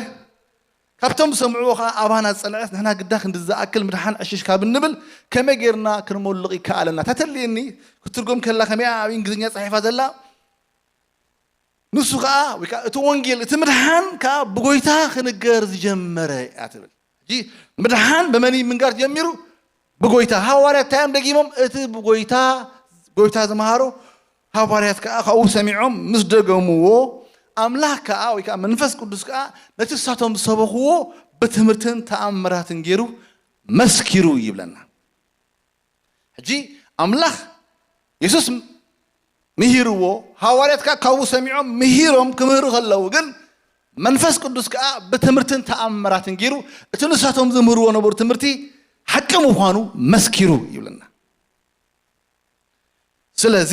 ካብቶም ዝሰምዕዎ ኸዓ ኣባና ዝጸንዐስ ንሕና ግዳ ክንዲ ዝኣክል ምድሓን ዕሽሽ ካብ እንብል ከመይ ጌርና ክንሞልቕ ይከኣለና? ተተልየኒ ክትርጎም ከላ ከመይ ኣብ እንግሊዝኛ ጸሒፋ ዘላ ንሱ ኸዓ ወይ ከዓ እቲ ወንጌል እቲ ምድሓን ከዓ ብጎይታ ክንገር ዝጀመረ እያ ትብል። ሕጂ ምድሓን ብመን እዩ ምንጋር ጀሚሩ? ብጎይታ። ሃዋርያት እንታይ እዮም ደጊሞም? እቲ ብጎይታ ጎይታ ዝመሃሮ ሃዋርያት ከዓ ካብኡ ሰሚዖም ምስ ደገምዎ ኣምላኽ ከዓ ወይ ከዓ መንፈስ ቅዱስ ከዓ ነቲ እሳቶም ዝሰበኽዎ ብትምህርትን ተኣምራትን ገይሩ መስኪሩ ይብለና። ሕጂ ኣምላኽ የሱስ ምሂርዎ ሃዋርያት ከዓ ካብኡ ሰሚዖም ምሂሮም ክምህሩ ከለዉ ግን መንፈስ ቅዱስ ከዓ ብትምህርትን ተኣምራትን ገይሩ እቲ ንሳቶም ዝምህርዎ ነበሩ ትምህርቲ ሓቂ ምዃኑ መስኪሩ ይብለና። ስለዚ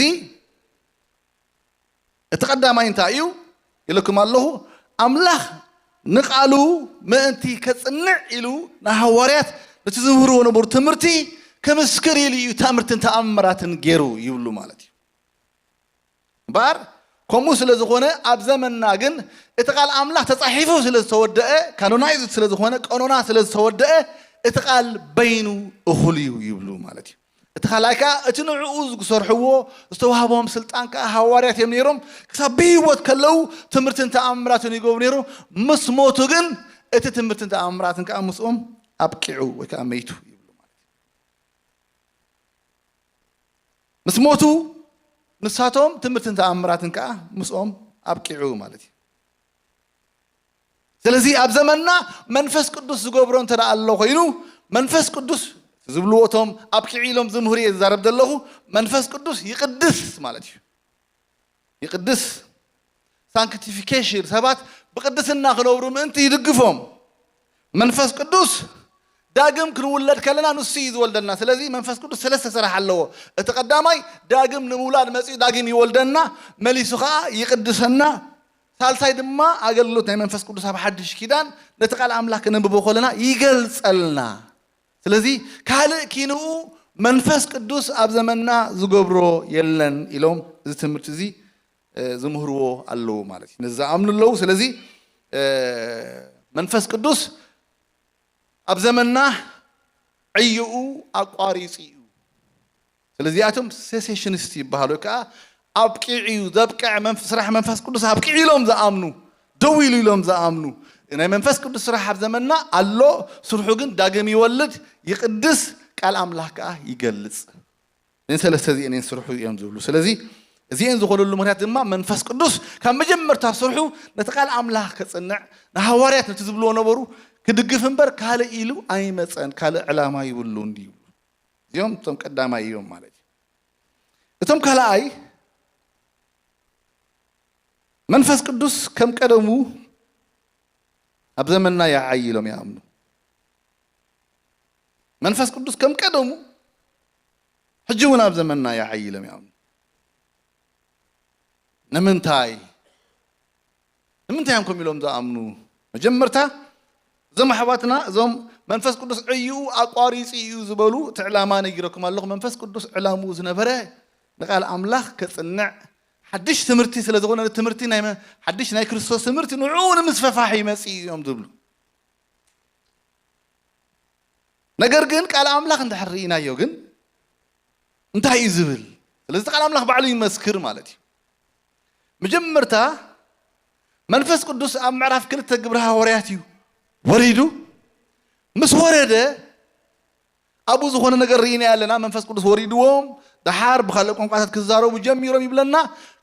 እቲ ቀዳማይ እንታይ እዩ ኢለኩም ኣለኹ? ኣምላኽ ንቓሉ ምእንቲ ከጽንዕ ኢሉ ንሃዋርያት ነቲ ዝምህርዎ ነበሩ ትምህርቲ ክምስክር ኢሉ እዩ ታምርትን ተኣምራትን ገይሩ ይብሉ ማለት እዩ። እምበኣር ከምኡ ስለ ዝኾነ ኣብ ዘመንና ግን እቲ ቃል ኣምላኽ ተጻሒፉ ስለ ዝተወደአ፣ ካኖናይዝድ ስለ ዝኾነ፣ ቀኖና ስለ ዝተወደአ፣ እቲ ቃል በይኑ እኹል እዩ ይብሉ ማለት እዩ። እቲ ካልኣይ ከኣ እቲ ንዕኡ ዝሰርሕዎ ዝተዋህቦም ስልጣን ከኣ ሃዋርያት እዮም ነይሮም። ክሳብ ብህይወት ከለዉ ትምህርትን ተኣምራትን ይገብሩ ነይሮም። ምስ ሞቱ ግን እቲ ትምህርትን ተኣምራትን ከኣ ምስኦም ኣብቂዑ ወይ ከኣ መይቱ ይብሉ ማለት እዩ። ምስ ሞቱ ንሳቶም ትምህርትን ተኣምራትን ከኣ ምስኦም ኣብቂዑ ማለት እዩ። ስለዚ ኣብ ዘመንና መንፈስ ቅዱስ ዝገብሮ እንተ ደኣ ኣሎ ኮይኑ፣ መንፈስ ቅዱስ ዝብልዎ እቶም ኣብቂዑ ኢሎም ዝምህሩ እየ ዝዛረብ ዘለኹ። መንፈስ ቅዱስ ይቕድስ ማለት እዩ። ይቕድስ፣ ሳንክቲፊኬሽን፣ ሰባት ብቕድስና ክነብሩ ምእንቲ ይድግፎም። መንፈስ ቅዱስ ዳግም ክንውለድ ከለና ንሱ እዩ ዝወልደና። ስለዚ መንፈስ ቅዱስ ሰለስተ ስራሕ ኣለዎ። እቲ ቀዳማይ ዳግም ንምውላድ መጺኡ ዳግም ይወልደና፣ መሊሱ ኸኣ ይቕድሰና። ሳልሳይ ድማ ኣገልግሎት ናይ መንፈስ ቅዱስ ኣብ ሓድሽ ኪዳን ነቲ ቃል ኣምላኽ ክነንብቦ ከለና ይገልጸልና። ስለዚ ካልእ ኪንኡ መንፈስ ቅዱስ ኣብ ዘመንና ዝገብሮ የለን ኢሎም እዚ ትምህርቲ እዚ፣ እ፣ ዝምህርዎ ኣለዉ ማለት እዩ። ነዚ ዝኣምኑ ኣለዉ። ስለዚ፣ እ፣ መንፈስ ቅዱስ ኣብ ዘመንና ዕይኡ ኣቋሪጹ እዩ። ስለዚኣቶም ሴሴሽኒስት ይበሃሉ። ወይ ከዓ ኣብቂዑ እዩ፣ ዘብቅዕ መንፈ-፣ ስራሕ መንፈስ ቅዱስ ኣብቂዑ ኢሎም ዝኣምኑ፣ ደው ኢሉ ኢሎም ዝኣምኑ። ናይ መንፈስ ቅዱስ ስራሕ ኣብ ዘመንና ኣሎ፣ ስርሑ ግን ዳግም ይወልድ፣ ይቕድስ፣ ቃል ኣምላኽ ከዓ ይገልጽ። እኔን ሰለስተ እዚኤን እየን ስርሑ እዮም ዝብሉ። ስለዚ እዚኤን ዝኾነሉ ምኽንያት ድማ መንፈስ ቅዱስ ካብ መጀመርታ ስርሑ ነቲ ቃል ኣምላኽ ከጽንዕ፣ ንሃዋርያት ነቲ ዝብልዎ ነበሩ ክድግፍ እምበር ካልእ ኢሉ ኣይመጸን፣ ካልእ ዕላማ ይብሉን ይብሉ። እዚኦም እቶም ቀዳማይ እዮም ማለት እዩ። እቶም ካልኣይ መንፈስ ቅዱስ ከም ቀደሙ ኣብ ዘመንና ይዓዪ ኢሎም ይኣምኑ። መንፈስ ቅዱስ ከም ቀደሙ ሕጂ እውን ኣብ ዘመንና ይዓዪ ኢሎም ይኣምኑ። ንምንታይ? ንምንታይ እዮም ከምኡ ኢሎም ዝኣምኑ? መጀመርታ እዞም ኣሕዋትና እዞም መንፈስ ቅዱስ ዕይኡ ኣቋሪጹ እዩ ዝበሉ እቲ ዕላማ ነጊረኩም ኣለኹ። መንፈስ ቅዱስ ዕላምኡ ዝነበረ ንቃል ኣምላኽ ከጽንዕ ሓድሽ ትምህርቲ ስለ ዝኾነ፣ ትምህርቲ ናይ መ-፣ ሓድሽ ናይ ክርስቶስ ትምህርቲ ንዕኡ ንምስፍፋሕ እዩ መጺኡ እዮም ዝብሉ። ነገር ግን ቃል ኣምላኽ እንድሕር ርኢናዮ ግን እንታይ እዩ ዝብል? ስለዚ ቃል ኣምላኽ ባዕሉ ይመስክር ማለት እዩ። መጀመርታ መንፈስ ቅዱስ ኣብ ምዕራፍ ክልተ ግብሪ ሃዋርያት እዩ ወሪዱ። ምስ ወረደ ኣብኡ ዝኾነ ነገር ርኢና ኣለና። መንፈስ ቅዱስ ወሪድዎም፣ ደሓር ብኻልእ ቋንቋታት ክዛረቡ ጀሚሮም ይብለና።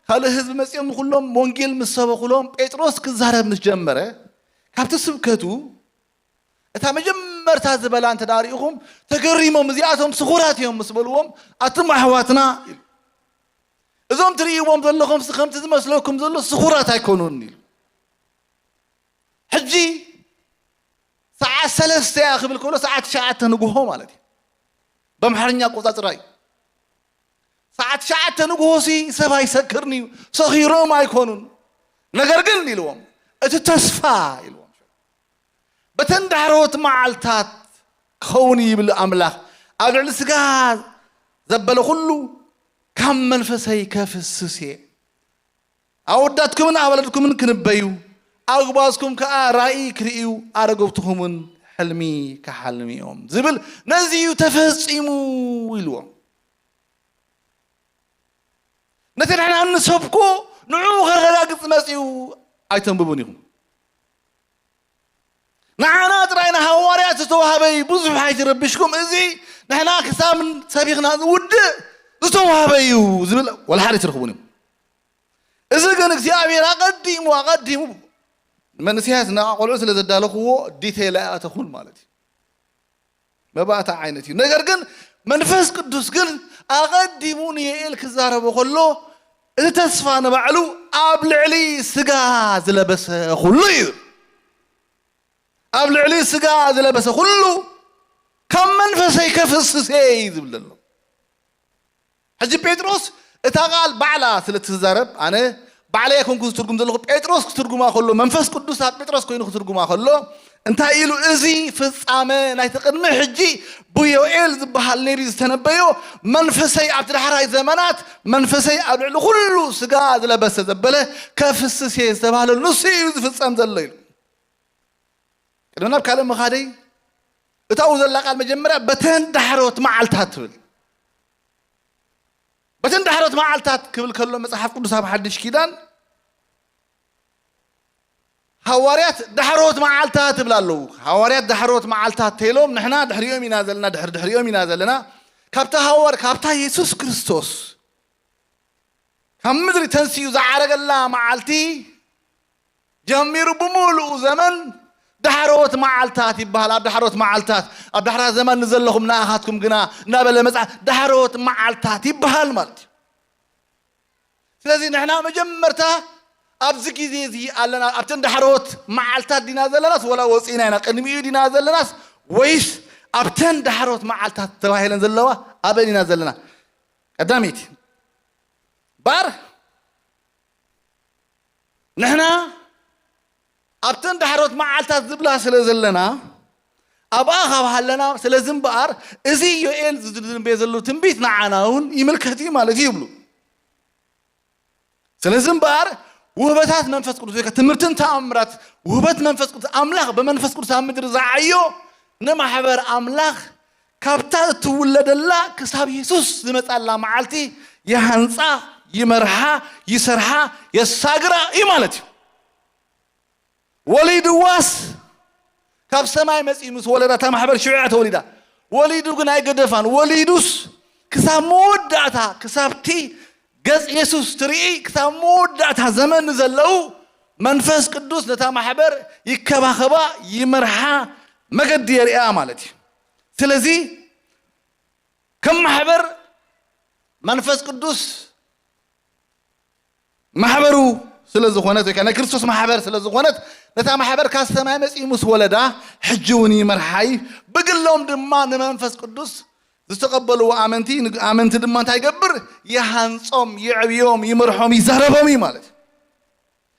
ካልእ ህዝቢ መጺኦም ንኹሎም ወንጌል ምስ ሰበኹሎም፣ ጴጥሮስ ክዛረብ ምስ ጀመረ፣ ካብቲ ስብከቱ እታ መጀመርታ ዝበላ እንተ ደኣ ርኢኹም ተገሪሞም፣ "እዚኣቶም ስኹራት እዮም" ምስ በልዎም፣ "ኣቱም ኣሕዋትና" ኢሉ፣ "እዞም ትርእይዎም ዘለኹምሲ ከምቲ ዝመስለኩም ዘሎ ስኹራት ኣይኮኑን" ኢሉ። ሕጂ ሰዓት ሰለስተ እያ ክብል ከሎ ሰዓት ትሽዓተ ንግሆ ማለት እዩ። በምሓርኛ ኣቆጻጽራ እዩ። ሰዓት ትሽዓተ ንግሆሲ ሰብ ኣይሰክርን እዩ፣ ሰኺሮም ኣይኮኑን። ነገር ግን ኢልዎም፣ እቲ ተስፋ ኢልዎም፣ በተን ዳሕረዎት መዓልታት ክኸውን ይብል ኣምላኽ፣ ኣብ ልዕሊ ስጋ ዘበለ ኩሉ ካብ መንፈሰይ ከፍስስ እየ። ኣወዳትኩምን ኣዋልድኩምን ክንበዩ፣ ኣጉባዝኩም ከኣ ራእይ ክርእዩ፣ ኣረገውትኹምን ሕልሚ ክሓልሙ እዮም ዝብል ነዚ እዩ ተፈጺሙ ኢልዎም። ነቲ ንሕና እንሰብኮ ንዕኡ ከረጋግጽ መጺኡ ኣይተንብቡን ኢኹም። ንዓና ጥራይ ንሃዋርያት ዝተዋህበ እዩ፣ ብዙሕ ኣይትረብሽኩም፣ እዚ ንሕና ክሳብ ሰቢኽና ንውድእ ዝተዋህበ እዩ ዝብል ወላ ሓደ ኣይትረኽቡን እዮም። እዚ ግን እግዚኣብሔር ኣቐዲሙ፣ ኣቐዲሙ መንእሰያት ንቆልዑ ስለ ዘዳለኽዎ ዲቴል ኣይኣተኹን ማለት እዩ። መባእታ ዓይነት እዩ። ነገር ግን መንፈስ ቅዱስ ግን ኣቐዲሙ ንየኤል ክዛረቦ ከሎ እቲ ተስፋ ንባዕሉ ኣብ ልዕሊ ስጋ ዝለበሰ ኩሉ እዩ። ኣብ ልዕሊ ስጋ ዝለበሰ ኩሉ ካብ መንፈሰይ ከፍስስ እየ እዩ ዝብል ዘሎ። ሕጂ ጴጥሮስ እታ ቃል ባዕላ ስለ እትዛረብ፣ ኣነ ባዕለይ ኣይኮንኩ ዝትርጉም ዘለኹ፣ ጴጥሮስ ክትርጉማ ከሎ፣ መንፈስ ቅዱስ ኣብ ጴጥሮስ ኮይኑ ክትርጉማ ከሎ እንታይ ኢሉ? እዚ ፍጻመ ናይቲ ቅድሚ ሕጂ ብዮኤል ዝበሃል ነቢይ ዝተነበዮ፣ መንፈሰይ ኣብቲ ዳሕራይ ዘመናት መንፈሰይ ኣብ ልዕሊ ኩሉ ስጋ ዝለበሰ ዘበለ ከፍስስ እየ ዝተባህለሉ ንሱ እዩ ዝፍጸም ዘሎ ኢሉ። ቅድሚ ናብ ካልእ ምኻደይ፣ እታ ኣብኡ ዘላ ቃል መጀመርያ በተን ዳሕሮት መዓልታት ትብል። በተን ዳሕሮት መዓልታት ክብል ከሎ መጽሓፍ ቅዱስ ኣብ ሓድሽ ኪዳን ሃዋርያት ዳሕሮት መዓልታት ትብል ኣለዉ። ሃዋርያት ዳሕሮት መዓልታት ተይሎም ንሕና ድሕሪኦም ኢና ዘለና፣ ድሕሪ ድሕሪኦም ኢና ዘለና። ካብታ ሃዋር-፣ ካብታ የሱስ ክርስቶስ ካብ ምድሪ ተንሲኡ ዝዓረገላ መዓልቲ ጀሚሩ ብምሉኡ ዘመን ዳሕሮት መዓልታት ይበሃል። ኣብ ዳሕሮት መዓልታት፣ ኣብ ዳሕራ ዘመን ንዘለኹም ንኣኻትኩም ግና እናበለ መጽሓፍ ዳሕሮት መዓልታት ይበሃል ማለት እዩ። ስለዚ ንሕና መጀመርታ ኣብዚ ግዜ እዚ ኣለና፣ ኣብተን ዳሕሮት መዓልታት ዲና ዘለናስ ወላ ወፂእና ኢና? ቅድሚኡ ዲና ዘለናስ ወይስ ኣብተን ዳሕሮት መዓልታት ተባሂለን ዘለዋ ኣበን ኢና ዘለና? ቀዳመይቲ ባር ንሕና ኣብተን ዳሕሮት መዓልታት ዝብላ ስለ ዘለና ኣብኣ ካብ ሃለና፣ ስለዚ እምበኣር እዚ ዮኤል ዝዝንበየ ዘሎ ትንቢት ንዓና እውን ይምልከት እዩ ማለት እዩ ይብሉ። ስለዚ እምበኣር ውህበታት መንፈስ ቅዱስ ወይ ከ ትምህርትን ተኣምራት ውህበት መንፈስ ቅዱስ ኣምላኽ ብመንፈስ ቅዱስ ኣብ ምድሪ ዝዓዮ ንማሕበር ኣምላኽ ካብታ እትውለደላ ክሳብ የሱስ ዝመጻላ መዓልቲ ይሃንጻ፣ ይመርሓ፣ ይሰርሓ፣ የሳግራ እዩ ማለት እዩ። ወሊድዋስ ካብ ሰማይ መጺኡ ምስ ወለዳ እታ ማሕበር ሽዑ እያ ተወሊዳ። ወሊዱ ግን ኣይገደፋን። ወሊዱስ ክሳብ መወዳእታ፣ ክሳብቲ ገጽ የሱስ ትርኢ፣ ክሳብ መወዳእታ ዘመን ዘለዉ መንፈስ ቅዱስ ነታ ማሕበር ይከባኸባ፣ ይመርሓ፣ መገዲ የርእያ ማለት እዩ። ስለዚ ከም ማሕበር መንፈስ ቅዱስ ማሕበሩ ስለ ዝኾነት ወይ ከኣ ናይ ክርስቶስ ማሕበር ስለ ዝኾነት ነታ ማሕበር ካብ ሰማይ መጺኡ ምስ ወለዳ ሕጂ እውን ይመርሓ እዩ። ብግሎም ድማ ንመንፈስ ቅዱስ ዝተቐበልዎ ኣመንቲ፣ ኣመንቲ ድማ እንታይ ይገብር? ይሃንጾም፣ የዕብዮም፣ ይመርሖም፣ ይዛረቦም እዩ ማለት እዩ።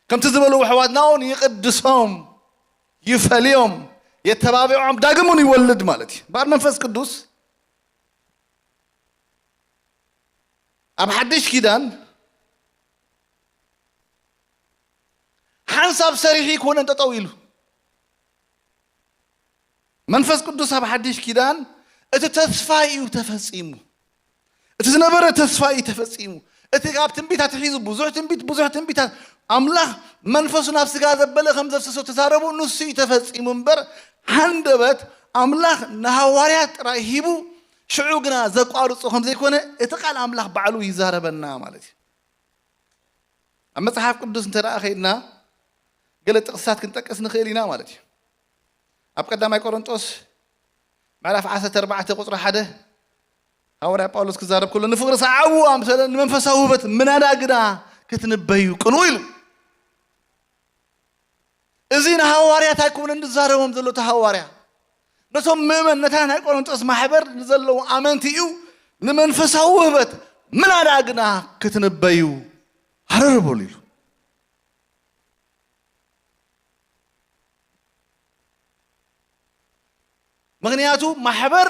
ከምቲ ዝበልዎ ኣሕዋትና እውን ይቕድሶም፣ ይፈልዮም፣ የተባብዖም፣ ዳግም እውን ይወልድ ማለት እዩ። እምበኣር መንፈስ ቅዱስ ኣብ ሓድሽ ኪዳን ሓንሳብ ሰሪሑ ይኮነን ጠጠው ኢሉ። መንፈስ ቅዱስ ኣብ ሓድሽ ኪዳን እቲ ተስፋ እዩ ተፈጺሙ። እቲ ዝነበረ ተስፋ እዩ ተፈጺሙ። እቲ ካብ ትንቢታት ሒዙ ብዙሕ ትንቢት፣ ብዙሕ ትንቢታት ኣምላኽ መንፈሱ ናብ ስጋ ዘበለ ከም ዘፍሰሶ ተዛረቡ ንሱ እዩ ተፈጺሙ እምበር፣ ሃንደበት ኣምላኽ ንሃዋርያት ጥራይ ሂቡ ሽዑ ግና ዘቋርጾ ከም ዘይኮነ እቲ ቃል ኣምላኽ ባዕሉ ይዛረበና ማለት እዩ። ኣብ መጽሓፍ ቅዱስ እንተ ደኣ ኸይድና ገለ ጥቕስታት ክንጠቅስ ንኽእል ኢና ማለት እዩ። ኣብ ቀዳማይ ቆሮንጦስ ምዕራፍ ዓሰርተ ኣርባዕተ ቁጽሪ ሓደ ሃዋርያ ጳውሎስ ክዛረብ ከሎ ንፍቕሪ ሰዓቡ ኣምሰለ ንመንፈሳዊ ውህበት ምናዳ ግና ክትንበዩ ቅንኡ ኢሉ። እዚ ንሃዋርያት ኣይኮነን ዝዛረቦም ዘሎ እቲ ሃዋርያ። ነቶም ምእመን ነታ ናይ ቆሮንጦስ ማሕበር ንዘለዉ ኣመንቲ እዩ ንመንፈሳዊ ውህበት ምናዳ ግና ክትንበዩ ሃረር በሉ ኢሉ። ምኽንያቱ ማሕበር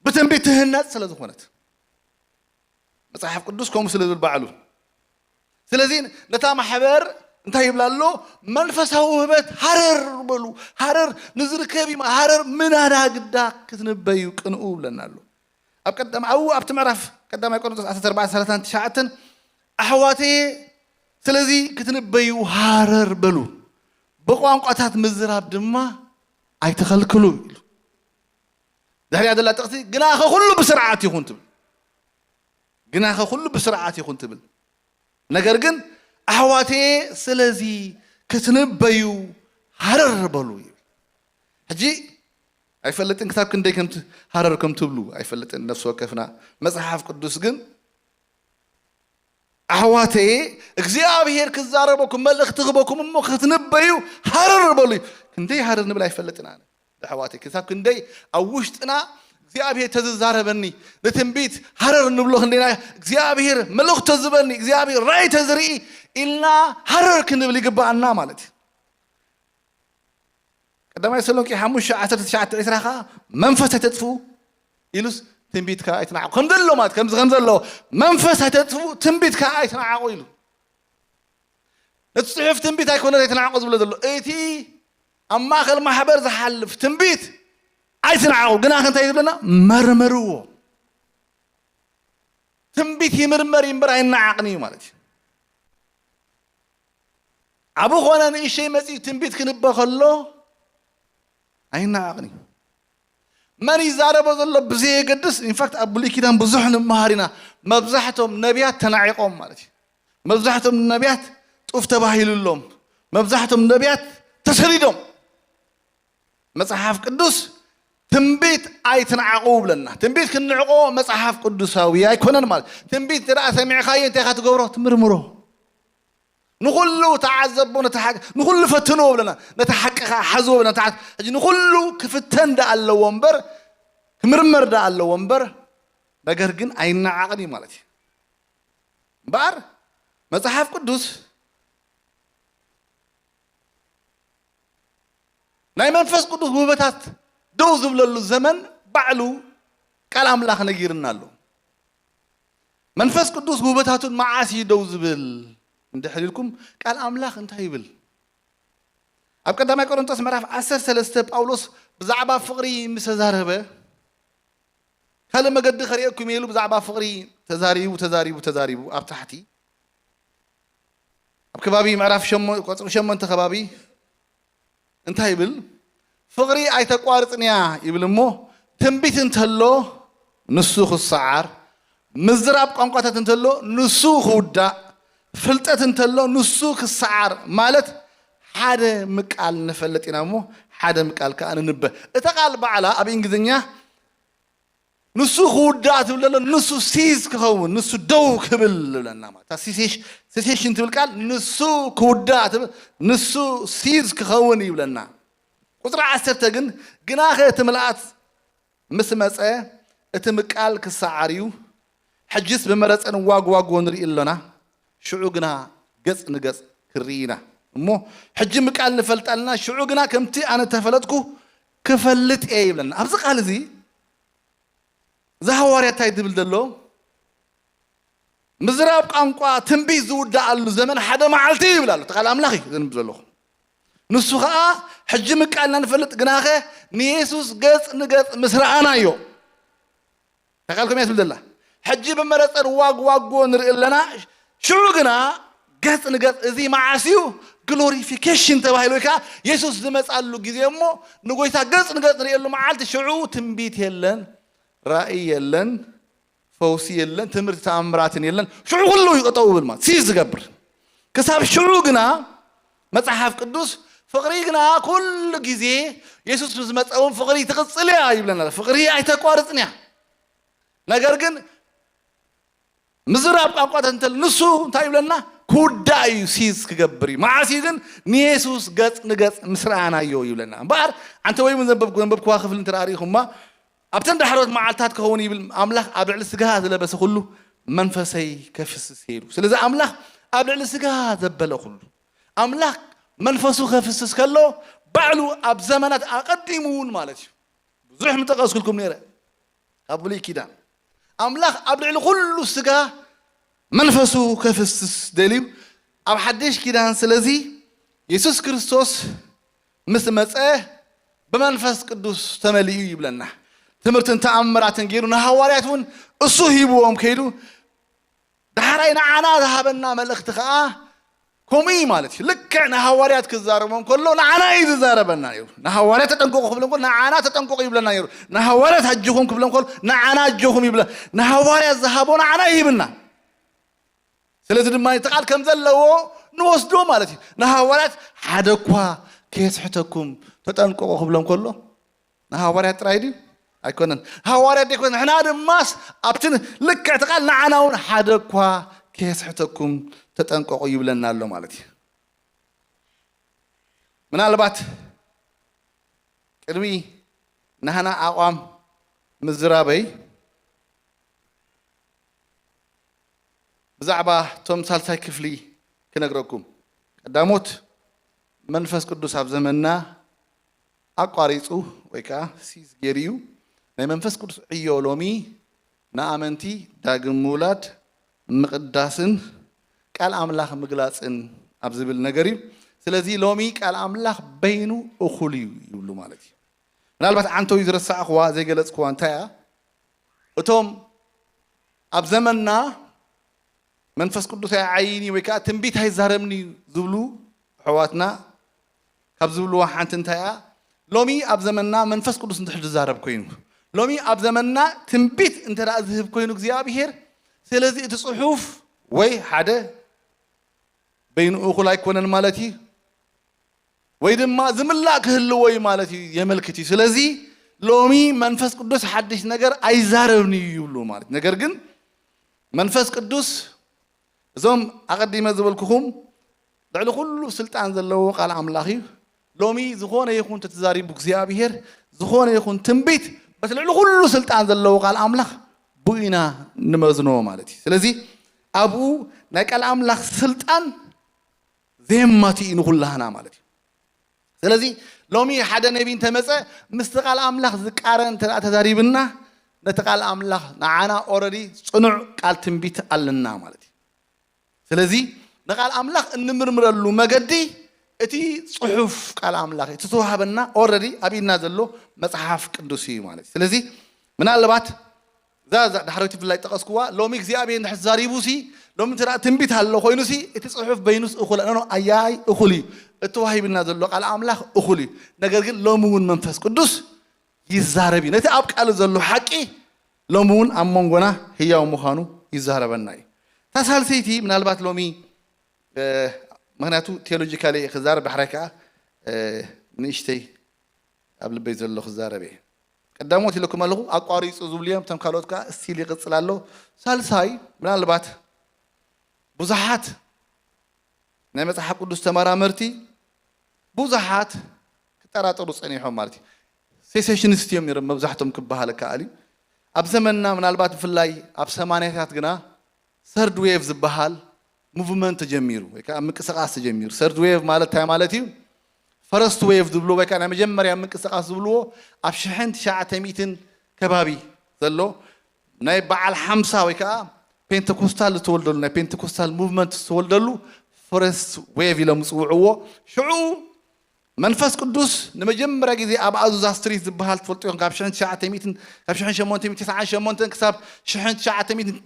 ብትንቢት ትህነጽ ስለ ዝኾነት። መጽሓፍ ቅዱስ ከምኡ ስለ ዝብል ባዕሉ። ስለዚ ነታ ማሕበር እንታይ ይብላ ኣሎ? መንፈሳዊ ውህበት ሃረር በሉ። ሃረር ንዝርከብ እዩ። ሃረር ምናዳ ግዳ ክትንበዩ ቅንኡ ይብለና ኣሎ። ኣብ ቀዳም-፣ ኣብኡ ኣብቲ ምዕራፍ ቀዳማይ ቆሮንቶስ ዓሰርተ ኣርባዕተ ሰላሳን ትሽዓተን ኣሕዋተየ ስለዚ ክትንበዩ ሃረር በሉ። ብቋንቋታት ምዝራብ ድማ ኣይትኸልክሉ ኢሉ። ድሕሪያ ዘላ ጥቕሲ ግናኸ ኩሉ ብስርዓት ይኹን ትብል። ግናኸ ኩሉ ብስርዓት ይኹን ትብል። ነገር ግን ኣሕዋተየ ስለዚ ክትንበዩ ሃረር በሉ ይብል። ሕጂ ኣይፈልጥን ክሳብ ክንደይ ከም ት-፣ ሃረር ከም ትብሉ ኣይፈልጥን ነፍሲ ወከፍና። መጽሓፍ ቅዱስ ግን ኣሕዋተየ እግዚኣብሔር ክዛረበኩም መልእኽቲ ክህበኩም እሞ ክትንበዩ ሃረር በሉ እዩ። ክንደይ ሃረር ንብል ኣይፈልጥን ኣነ። ኣሕዋተይ፣ ክሳብ ክንደይ ኣብ ውሽጥና እግዚኣብሔር ተዝዛረበኒ፣ ንትንቢት ሃረር ንብሎ ክንደይና እግዚኣብሔር መልእኽቶ ዝበኒ፣ እግዚኣብሔር ራእይ ተዝርኢ ኢልና ሃረር ክንብል ይግባኣና ማለት እዩ። ቀዳማይ ተሰሎንቄ ሓሙሽተ ዓሰርተ ትሽዓተ ዒስራ ከዓ መንፈስ ኣይተጥፍኡ ኢሉስ ትንቢት ከዓ ኣይትናዕቁ ከም ዘሎ ማለት ከምዚ ከም ዘሎ መንፈስ ኣይተጥፍኡ ትንቢት ከዓ ኣይትናዕቁ ኢሉ። ነቲ ጽሑፍ ትንቢት ኣይኮነ ዘይትናዕቆ ዝብሎ ዘሎ እቲ ኣብ ማእከል ማሕበር ዝሓልፍ ትንቢት ኣይትናዕቁ። ግና እንታይ ዝብለና መርምርዎ። ትንቢት ይምርመር ይምበር ኣይናዓቕን እዩ ማለት እዩ። ዓብ ኾነ ንእሸይ መጺኡ ትንቢት ክንበ ከሎ ኣይናዓቕን እዩ። መን ይዛረቦ ዘሎ ብዘየገድስ ኢንፋክት ኣብ ብሉይ ኪዳን ብዙሕ ንምሃር ኢና። መብዛሕቶም ነቢያት ተናዒቖም ማለት እዩ። መብዛሕቶም ነቢያት ጡፍ ተባሂሉሎም፣ መብዛሕቶም ነቢያት ተሰዲዶም። መጽሓፍ ቅዱስ ትንቢት ኣይትንዓቑ ብለና። ትንቢት ክንዕቆ መጽሓፍ ቅዱሳዊ ኣይኮነን ማለት። ትንቢት እንተ ደኣ ሰሚዕካዮ እንታይ ኢኻ ትገብሮ? ትምርምሮ። ንኹሉ ተዓዘቦ፣ ነቲ ሓቂ ንኹሉ ፈትንዎ ብለና። ነቲ ሓቂ ኸዓ ሓዝዎ ብለና። ተዓዝ-፣ ሕጂ ንኹሉ ክፍተን ደኣ ኣለዎ እምበር፣ ክምርመር ደኣ ኣለዎ እምበር፣ ነገር ግን ኣይነዓቕን እዩ ማለት እዩ። እምበኣር መጽሓፍ ቅዱስ ናይ መንፈስ ቅዱስ ውህበታት ደው ዝብለሉ ዘመን ባዕሉ ቃል ኣምላኽ ነጊርና ኣሎ። መንፈስ ቅዱስ ውህበታቱን መዓስ እዩ ደው ዝብል እንድሕር ኢልኩም ቃል ኣምላኽ እንታይ ይብል? ኣብ ቀዳማይ ቆሮንቶስ ምዕራፍ ዓሰርተ ሰለስተ ጳውሎስ ብዛዕባ ፍቕሪ ምስ ተዛረበ ካልእ መገዲ ከርእየኩም ኢሉ ብዛዕባ ፍቕሪ ተዛሪቡ ተዛሪቡ ተዛሪቡ ኣብ ታሕቲ ኣብ ከባቢ ምዕራፍ ሸሞ-፣ ቆጽሪ ሸሞንተ ከባቢ እንታይ ይብል? ፍቕሪ ኣይተቋርጽንያ ይብል እሞ ትንቢት እንተሎ ንሱ ክሰዓር፣ ምዝራብ ቋንቋታት እንተሎ ንሱ ክውዳእ፣ ፍልጠት እንተሎ ንሱ ክሰዓር ማለት ሓደ ምቃል ንፈልጥ ኢና እሞ ሓደ ምቃል ከኣ ንንበ። እታ ቃል ባዕላ ኣብ እንግሊዝኛ ንሱ ክውዳእ ትብል ዘሎ ንሱ ሲዝ ክኸውን ንሱ ደው ክብል ይብለና ማለት እታ ሲሴሽ-፣ ሴሴሽን ትብል ቃል ንሱ ክውዳእ ትብል ንሱ ሲዝ ክኸውን ይብለና። ቁፅሪ ዓሰርተ ግን ግናኸ እቲ ምልኣት ምስ መፀ እቲ ምቃል ክሰዓር እዩ። ሕጅስ ብመረፀን ዋግዋጎ ንርኢ ኣሎና፣ ሽዑ ግና ገፅ ንገፅ ክርኢ ኢና። እሞ ሕጂ ምቃል ንፈልጥ ኣለና፣ ሽዑ ግና ከምቲ ኣነ ተፈለጥኩ ክፈልጥ እየ ይብለና። ኣብዚ ቃል እዚ እዚ ሃዋርያ እንታይ ዝብል ዘሎ? ምዝራብ ቋንቋ ትንቢት ዝውዳኣሉ ዘመን ሓደ መዓልቲ ይብል ኣሎ። ተቓል ኣምላኽ እዩ ዘንብ ዘለኹ። ንሱ ኸዓ ሕጂ ምቃልና ንፈልጥ ግናኸ ንየሱስ ገጽ ንገጽ ምስ ረኣናዮ። ተቓልኩም እያ ትብል ዘላ። ሕጂ ብመረጸን ዋግ ዋጎ ንርኢ ኣለና። ሽዑ ግና ገጽ ንገጽ እዚ መዓስ እዩ? ግሎሪፊኬሽን ተባሂሉ ወይ ከዓ የሱስ ዝመጻሉ ግዜ እሞ ንጎይታ ገጽ ንገጽ ንርእየሉ መዓልቲ ሽዑ ትንቢት የለን፣ ራእይ የለን፣ ፈውሲ የለን፣ ትምህርቲ ተኣምራትን የለን። ሽዑ ኩሉ እዩ ጠጠው ይብል ማለት ሲዝ ዝገብር። ክሳብ ሽዑ ግና መጽሓፍ ቅዱስ ፍቕሪ ግና ኩሉ ግዜ የሱስ ምስ መጸ እውን ፍቕሪ ትቕጽል እያ ይብለና። ፍቕሪ ኣይተቋርጽን እያ። ነገር ግን ምዝራብ ቋንቋታት እንተ ንሱ እንታይ ይብለና? ክውዳእ እዩ ሲዝ ክገብር እዩ። መዓስ እዩ ግን? ንየሱስ ገጽ ንገጽ ምስ ረኣናዮ ይብለና። እምበኣር ኣንተ ወይ እውን ዘንበብ-፣ ዘንበብክዋ ክፍሊ እንተ ደኣ ርኢኹማ ኣብተን ዳሕሮት መዓልታት ክኸውን ይብል ኣምላኽ ኣብ ልዕሊ ስጋ ዝለበሰ ኩሉ መንፈሰይ ከፍስስ እየ ኢሉ። ስለዚ ኣምላኽ ኣብ ልዕሊ ስጋ ዘበለ ኩሉ ኣምላኽ መንፈሱ ከፍስስ ከሎ ባዕሉ ኣብ ዘመናት ኣቐዲሙ እውን ማለት እዩ። ብዙሕ ምጠቐስኩልኩም ነይረ ካብ ብሉይ ኪዳን ኣምላኽ ኣብ ልዕሊ ኩሉ ስጋ መንፈሱ ከፍስስ ደልዩ ኣብ ሓድሽ ኪዳን። ስለዚ የሱስ ክርስቶስ ምስ መጸ ብመንፈስ ቅዱስ ተመሊኡ ይብለና። ትምህርትን ተኣምራትን ገይሩ ንሃዋርያት እውን እሱ ሂብዎም ከይዱ። ዳሕራይ ንዓና ዝሃበና መልእኽቲ ኸዓ ከምኡ እዩ ማለት እዩ። ልክዕ ንሃዋርያት ክዛረቦም ከሎ ንዓና እዩ ዝዛረበና ነይሩ። ንሃዋርያት ተጠንቀቑ ክብሎም ከሎ ንዓና ተጠንቀቑ ይብለና ነይሩ። ንሃዋርያት ኣጆኹም ክብሎም ከሎ ንዓና ኣጆኹም ይብለ-፣ ንሃዋርያት ዝሃቦ ንዓና ይህብና። ስለዚ ድማ እቲ ቃል ከም ዘለዎ ንወስዶ ማለት እዩ። ንሃዋርያት ሓደ እኳ ከየስሕተኩም ተጠንቀቑ ክብሎም ከሎ ንሃዋርያት ጥራይ ድዩ? ኣይኮነን። ሃዋርያት ደይኮነ ንሕና ድማስ ኣብቲ ልክዕ እቲ ቃል ንዓና እውን ሓደ እኳ ከየስሕተኩም ተጠንቀቑ ይብለና ኣሎ ማለት እዩ። ምናልባት ቅድሚ ናህና ኣቋም ምዝራበይ ብዛዕባ እቶም ሳልሳይ ክፍሊ ክነግረኩም። ቀዳሞት መንፈስ ቅዱስ ኣብ ዘመንና ኣቋሪጹ ወይ ከዓ ሲዝ ገይሩ እዩ። ናይ መንፈስ ቅዱስ ዕዮ ሎሚ ንኣመንቲ ዳግም ምውላድ፣ ምቕዳስን ቃል ኣምላኽ ምግላጽን ኣብ ዝብል ነገር እዩ። ስለዚ ሎሚ ቃል ኣምላኽ በይኑ እኹል እዩ ይብሉ ማለት እዩ። ምናልባት ዓንተዊ ዝረሳዕኽዋ ዘይገለጽክዋ እንታይ እያ? እቶም ኣብ ዘመንና መንፈስ ቅዱስ ኣይዓይኒ ወይ ከዓ ትንቢት ኣይዛረብኒ ዝብሉ ኣሕዋትና ካብ ዝብልዋ ሓንቲ እንታይ እያ? ሎሚ ኣብ ዘመንና መንፈስ ቅዱስ እንድሕር ዝዛረብ ኮይኑ፣ ሎሚ ኣብ ዘመንና ትንቢት እንተ ደኣ ዝህብ ኮይኑ እግዚኣብሄር፣ ስለዚ እቲ ጽሑፍ ወይ ሓደ በይኑ እኹል ኣይኮነን ማለት እዩ፣ ወይ ድማ ዝምላእ ክህልዎ እዩ ማለት እዩ፣ የመልክት እዩ። ስለዚ ሎሚ መንፈስ ቅዱስ ሓድሽ ነገር ኣይዛረብን እዩ ይብሉ ማለት። ነገር ግን መንፈስ ቅዱስ እዞም ኣቐዲመ ዝበልኩኹም ልዕሊ ኩሉ ስልጣን ዘለዎ ቃል ኣምላኽ እዩ። ሎሚ ዝኾነ ይኹን ተተዛሪቡ እግዚኣብሄር፣ ዝኾነ ይኹን ትንቢት በቲ ልዕሊ ኩሉ ስልጣን ዘለዎ ቃል ኣምላኽ ብኡ ኢና ንመዝኖ ማለት እዩ። ስለዚ ኣብኡ ናይ ቃል ኣምላኽ ስልጣን ዘየማቲ እዩ ንኹላህና ማለት እዩ። ስለዚ ሎሚ ሓደ ነቢ እንተመፀ ምስቲ ቃል ኣምላኽ ዝቃረን እንተ ደኣ ተዛሪብና ነቲ ቃል ኣምላኽ ንዓና ኦረዲ ፅኑዕ ቃል ትንቢት ኣለና ማለት እዩ። ስለዚ ንቃል ኣምላኽ እንምርምረሉ መገዲ እቲ ጽሑፍ ቃል ኣምላኽ እዩ። እቲ ዝተዋህበና ኦረዲ ኣብ ኢድና ዘሎ መጽሓፍ ቅዱስ እዩ ማለት እዩ። ስለዚ ምናልባት እዛ እዛ ዳሕረይቲ ብፍላይ ጠቐስኩዋ ሎሚ እግዚኣብሔር እንድሕር ተዛሪቡ ሲ ሎሚ እንተ ደኣ ትንቢት ኣሎ ኮይኑ ሲ እቲ ጽሑፍ በይኑስ እኹል ኣኖ ኣያይ እኹል እዩ። እቲ ተዋሂብና ዘሎ ቃል ኣምላኽ እኹል እዩ። ነገር ግን ሎሚ እውን መንፈስ ቅዱስ ይዛረብ እዩ። ነቲ ኣብ ቃሉ ዘሎ ሓቂ ሎሚ እውን ኣብ መንጎና ህያው ምዃኑ ይዛረበና እዩ። እታ ሳልሰይቲ ምናልባት ሎሚ ምክንያቱ ቴዎሎጂካሊ ክዛረብ ዳሕራይ ከዓ ንእሽተይ ኣብ ልበይ ዘሎ ክዛረብ እየ። ቀዳሞት ኢለኩም ኣለኹ ኣቋሪፁ ዝብሉ እዮም። እቶም ካልኦት ከዓ ስቲል ይቕፅል ኣሎ። ሳልሳይ ምናልባት ብዙሓት ናይ መፅሓፍ ቅዱስ ተመራመርቲ ብዙሓት ክጠራጠሩ ፀኒሖም ማለት እዩ። ሴሴሽኒስት እዮም ነይሮም መብዛሕቶም ክበሃል ከኣል እዩ። ኣብ ዘመንና ምናልባት ብፍላይ ኣብ ሰማንያታት ግና ሰርድ ዌቭ ዝበሃል ሙቭመንት ተጀሚሩ ወይ ከዓ ምንቅስቃስ ተጀሚሩ። ሰርድ ዌቭ ማለት እንታይ ማለት እዩ? ፈረስት ዌቭ ዝብልዎ ወይ ከዓ ናይ መጀመርያ ምንቅስቃስ ዝብልዎ ኣብ ሽሕን ትሽዓተ ሚእትን ከባቢ ዘሎ ናይ በዓል ሓምሳ ወይ ከዓ ፔንተኮስታል ዝተወልደሉ ናይ ፔንተኮስታል ሙቭመንት ዝተወልደሉ ፈረስት ዌቭ ኢሎም ዝፅውዕዎ። ሽዑ መንፈስ ቅዱስ ንመጀመርያ ግዜ ኣብ ኣዙዛ ስትሪት ዝበሃል ትፈልጡ ኢኹም። ካብ ሽሕን ትሽዓተ ሚእትን ካብ ሽሕን ሸሞንተ ሚእትን ተስዓን ሸሞንተን ክሳብ ሽሕን ትሽዓተ ሚእትን